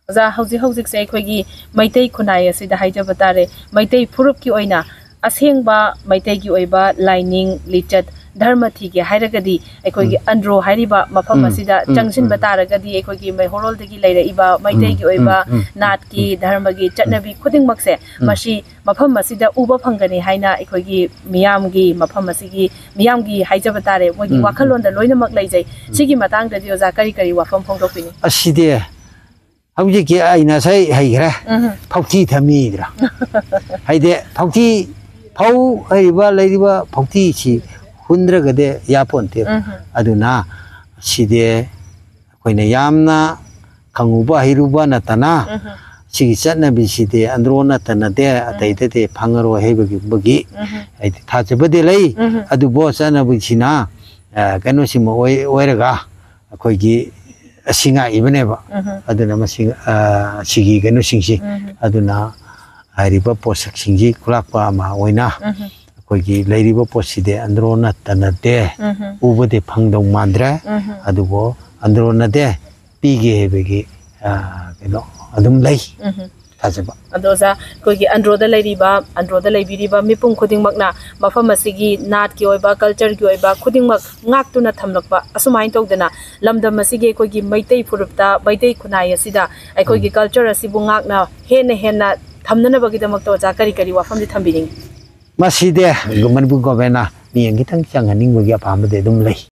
ꯑꯣꯖꯥ, ꯍꯧꯖꯤꯛ ꯍꯧꯖꯤꯛꯁꯦ ꯑꯩꯈꯣꯏꯒꯤ ꯃꯩꯇꯩ ꯈꯨꯟꯅꯥꯏ ꯑꯁꯤꯗ ꯍꯥꯏꯖꯕ ꯇꯥꯔꯦ, ꯃꯩꯇꯩ ꯐꯨꯔꯨꯞꯀꯤ ꯑꯣꯏꯅ ꯑꯁꯦꯡꯕ ꯃꯩꯇꯩꯒꯤ ꯑꯣꯏꯕ ꯂꯥꯏꯅꯤꯡ ꯂꯤꯆꯠ ꯙꯔꯃ ꯊꯤꯒꯦ ꯍꯥꯏꯔꯒꯗꯤ ꯑꯩꯈꯣꯏꯒꯤ ꯎꯝ꯫ ꯑꯟꯗ꯭ꯔꯣ ꯍꯥꯏꯔꯤꯕ ꯃꯐꯝ ꯎꯝ, ꯑꯁꯤꯗ ꯎꯝ, ꯆꯪꯁꯤꯟꯕ ꯎꯝ꯫ ꯇꯥꯔꯒꯗꯤ ꯑꯩꯈꯣꯏꯒꯤ ꯃꯩꯍꯧꯔꯣꯜꯗꯒꯤ ꯂꯩꯔꯛꯏꯕ ꯃꯩꯇꯩꯒꯤ ꯎꯝ, ꯑꯣꯏꯕ ꯎꯝ, ꯎꯝ, ꯅꯥꯠꯀꯤ ꯎꯝ꯫ ꯙꯔꯃꯒꯤ ꯎꯝ꯫ ꯆꯠꯅꯕꯤ ꯈꯨꯗꯤꯡꯃꯛꯁꯦ ꯎꯝ꯫ ꯃꯁꯤ ꯃꯐꯝ ꯑꯁꯤꯗ ꯎꯕ ꯐꯪꯒꯅꯤ ꯍꯥꯏꯅ ꯑꯩꯈꯣꯏꯒꯤ ꯃꯤꯌꯥꯝꯒꯤ, ꯃꯐꯝ ꯑꯁꯤꯒꯤ ꯃꯤꯌꯥꯝꯒꯤ ꯍꯥꯏꯖꯕ ꯇꯥꯔꯦ, ꯃꯣꯏꯒꯤ ꯎꯝ, ꯎꯝ꯫ ꯋꯥꯈꯜꯂꯣꯟꯗ ꯂꯣꯏꯅꯃꯛ ꯂꯩꯖꯩ꯫ ꯎꯝ꯫ ꯁꯤꯒꯤ ꯃꯇꯥꯡꯗꯗꯤ ꯑꯣꯖꯥ ꯀꯔꯤ ꯀꯔꯤ ꯋꯥꯐꯝ ꯐꯣꯡꯗꯣꯛꯄꯤꯅꯤ? ꯑꯁꯤꯗꯤ ꯍꯧꯖꯤꯛꯀꯤ ꯑꯩ ꯉꯁꯥꯏ ꯍꯩꯈ꯭ꯔꯦ꯫ ꯎꯝ꯫ ꯐꯧꯊꯤ ꯊꯝꯃꯤꯗ꯭ꯔꯥ? ꯍꯥꯏꯗꯤ ꯐꯧꯊꯤ, ꯐꯧ ꯍꯥꯏꯔꯤꯕ, ꯂꯩꯔꯤꯕ ꯐꯧꯊꯤꯁꯤ ꯍꯨꯟꯗ꯭ꯔꯒꯗꯤ ꯌꯥꯄꯣꯟꯇꯦ꯫ ꯎꯝ꯫ ꯑꯗꯨꯅ ꯁꯤꯗꯤ ꯑꯩꯈꯣꯏꯅ ꯌꯥꯝꯅ ꯈꯪꯉꯨꯕ ꯍꯩꯔꯨꯕ ꯅꯠꯇꯅ ꯎꯝ꯫ ꯁꯤꯒꯤ ꯆꯠꯅꯕꯤꯁꯤꯗꯤ ꯑꯟꯗ꯭ꯔꯣ ꯅꯠꯇꯅꯗꯤ ꯎꯝ꯫ ꯑꯇꯩꯗꯗꯤ ꯐꯪꯉꯔꯣꯏ ꯍꯥꯏꯕꯒꯤ ꯎꯝ꯫ ꯍꯥꯏꯗꯤ ꯊꯥꯖꯕꯗꯤ ꯂꯩ꯫ ꯎꯝ꯫ ꯑꯗꯨꯕꯨ ꯆꯠꯅꯕꯤꯁꯤꯅ, ꯑ, ꯀꯩꯅꯣꯁꯤꯃ ꯑꯣꯏ-, ꯑꯣꯏꯔꯒ ꯑꯩꯈꯣꯏꯒꯤ ꯑꯁꯤ ꯉꯥꯛꯏꯕꯅꯦꯕ꯫ ꯎꯝ꯫ ꯑꯗꯨꯅ ꯃꯁꯤ, ꯑ, ꯁꯤꯒꯤ ꯀꯩꯅꯣꯁꯤꯡꯁꯤ, ꯎꯝ꯫ ꯑꯗꯨꯅ ꯍꯥꯏꯔꯤꯕ ꯄꯣꯠꯁꯛꯁꯤꯡꯁꯤ ꯈꯨꯂꯥꯛꯄ ꯑꯃ ꯑꯣꯏꯅ ꯎꯝ꯫ ꯑꯩꯈꯣꯏꯒꯤ ꯂꯩꯔꯤꯕ ꯄꯣꯠꯁꯤꯗꯤ ꯑꯟꯗ꯭ꯔꯣ ꯅꯠꯇꯅꯗꯦ ꯎꯝ꯫ ꯎꯕꯗꯤ ꯐꯪꯗꯧ ꯃꯥꯟꯗ꯭ꯔꯦ꯫ ꯎꯝ꯫ ꯑꯗꯨꯕꯨ ꯑꯟꯗ꯭ꯔꯣꯅꯗꯦ ꯄꯤꯒꯦ ꯍꯥꯏꯕꯒꯤ ꯀꯩꯅꯣ ꯑꯗꯨꯝ ꯂꯩ꯫ ꯊꯥꯖꯕ꯫ ꯑꯗꯣ ꯑꯣꯖꯥ, ꯑꯩꯈꯣꯏꯒꯤ ꯑꯟꯗ꯭ꯔꯣꯗ ꯂꯩꯔꯤꯕ, ꯑꯟꯗ꯭ꯔꯣꯗ ꯂꯩꯕꯤꯔꯤꯕ ꯃꯤꯄꯨꯝ ꯈꯨꯗꯤꯡꯃꯛꯅ ꯃꯐꯝ ꯑꯁꯤꯒꯤ ꯅꯥꯠꯀꯤ ꯑꯣꯏꯕ, ꯀꯜꯆꯔꯒꯤ ꯑꯣꯏꯕ ꯈꯨꯗꯤꯡꯃꯛ ꯉꯥꯛꯇꯨꯅ ꯊꯝꯂꯛꯄ, ꯑꯁꯨꯃꯥꯏꯅ ꯇꯧꯗꯅ ꯂꯝꯗꯝ ꯑꯁꯤꯒꯤ ꯑꯩꯈꯣꯏꯒꯤ ꯃꯩꯇꯩ ꯐꯨꯔꯨꯞꯇ, ꯃꯩꯇꯩ ꯈꯨꯟꯅꯥꯏ ꯑꯁꯤꯗ ꯑꯩꯈꯣꯏꯒꯤ ꯀꯜꯆꯔ ꯑꯁꯤꯕꯨ ꯉꯥꯛꯅ ꯍꯦꯟꯅ ꯍꯦꯟꯅ ꯊꯝꯅꯅꯕꯒꯤꯗꯃꯛꯇ ꯑꯣꯖꯥ ꯀꯔꯤ ꯀꯔꯤ ꯋꯥꯐꯝꯗꯤ ꯊꯝꯕꯤꯅꯤꯡꯉꯤ? ꯃꯁꯤꯗꯤ ꯃꯅꯤꯄꯨꯔ ꯒꯣꯔꯃꯦꯟꯅ ꯃꯤꯠꯌꯦꯡ ꯈꯤꯇꯪ ꯆꯪꯍꯟꯅꯤꯡꯕꯒꯤ ꯑꯄꯥꯝꯕꯗꯤ ꯑꯗꯨꯝ ꯂꯩ꯫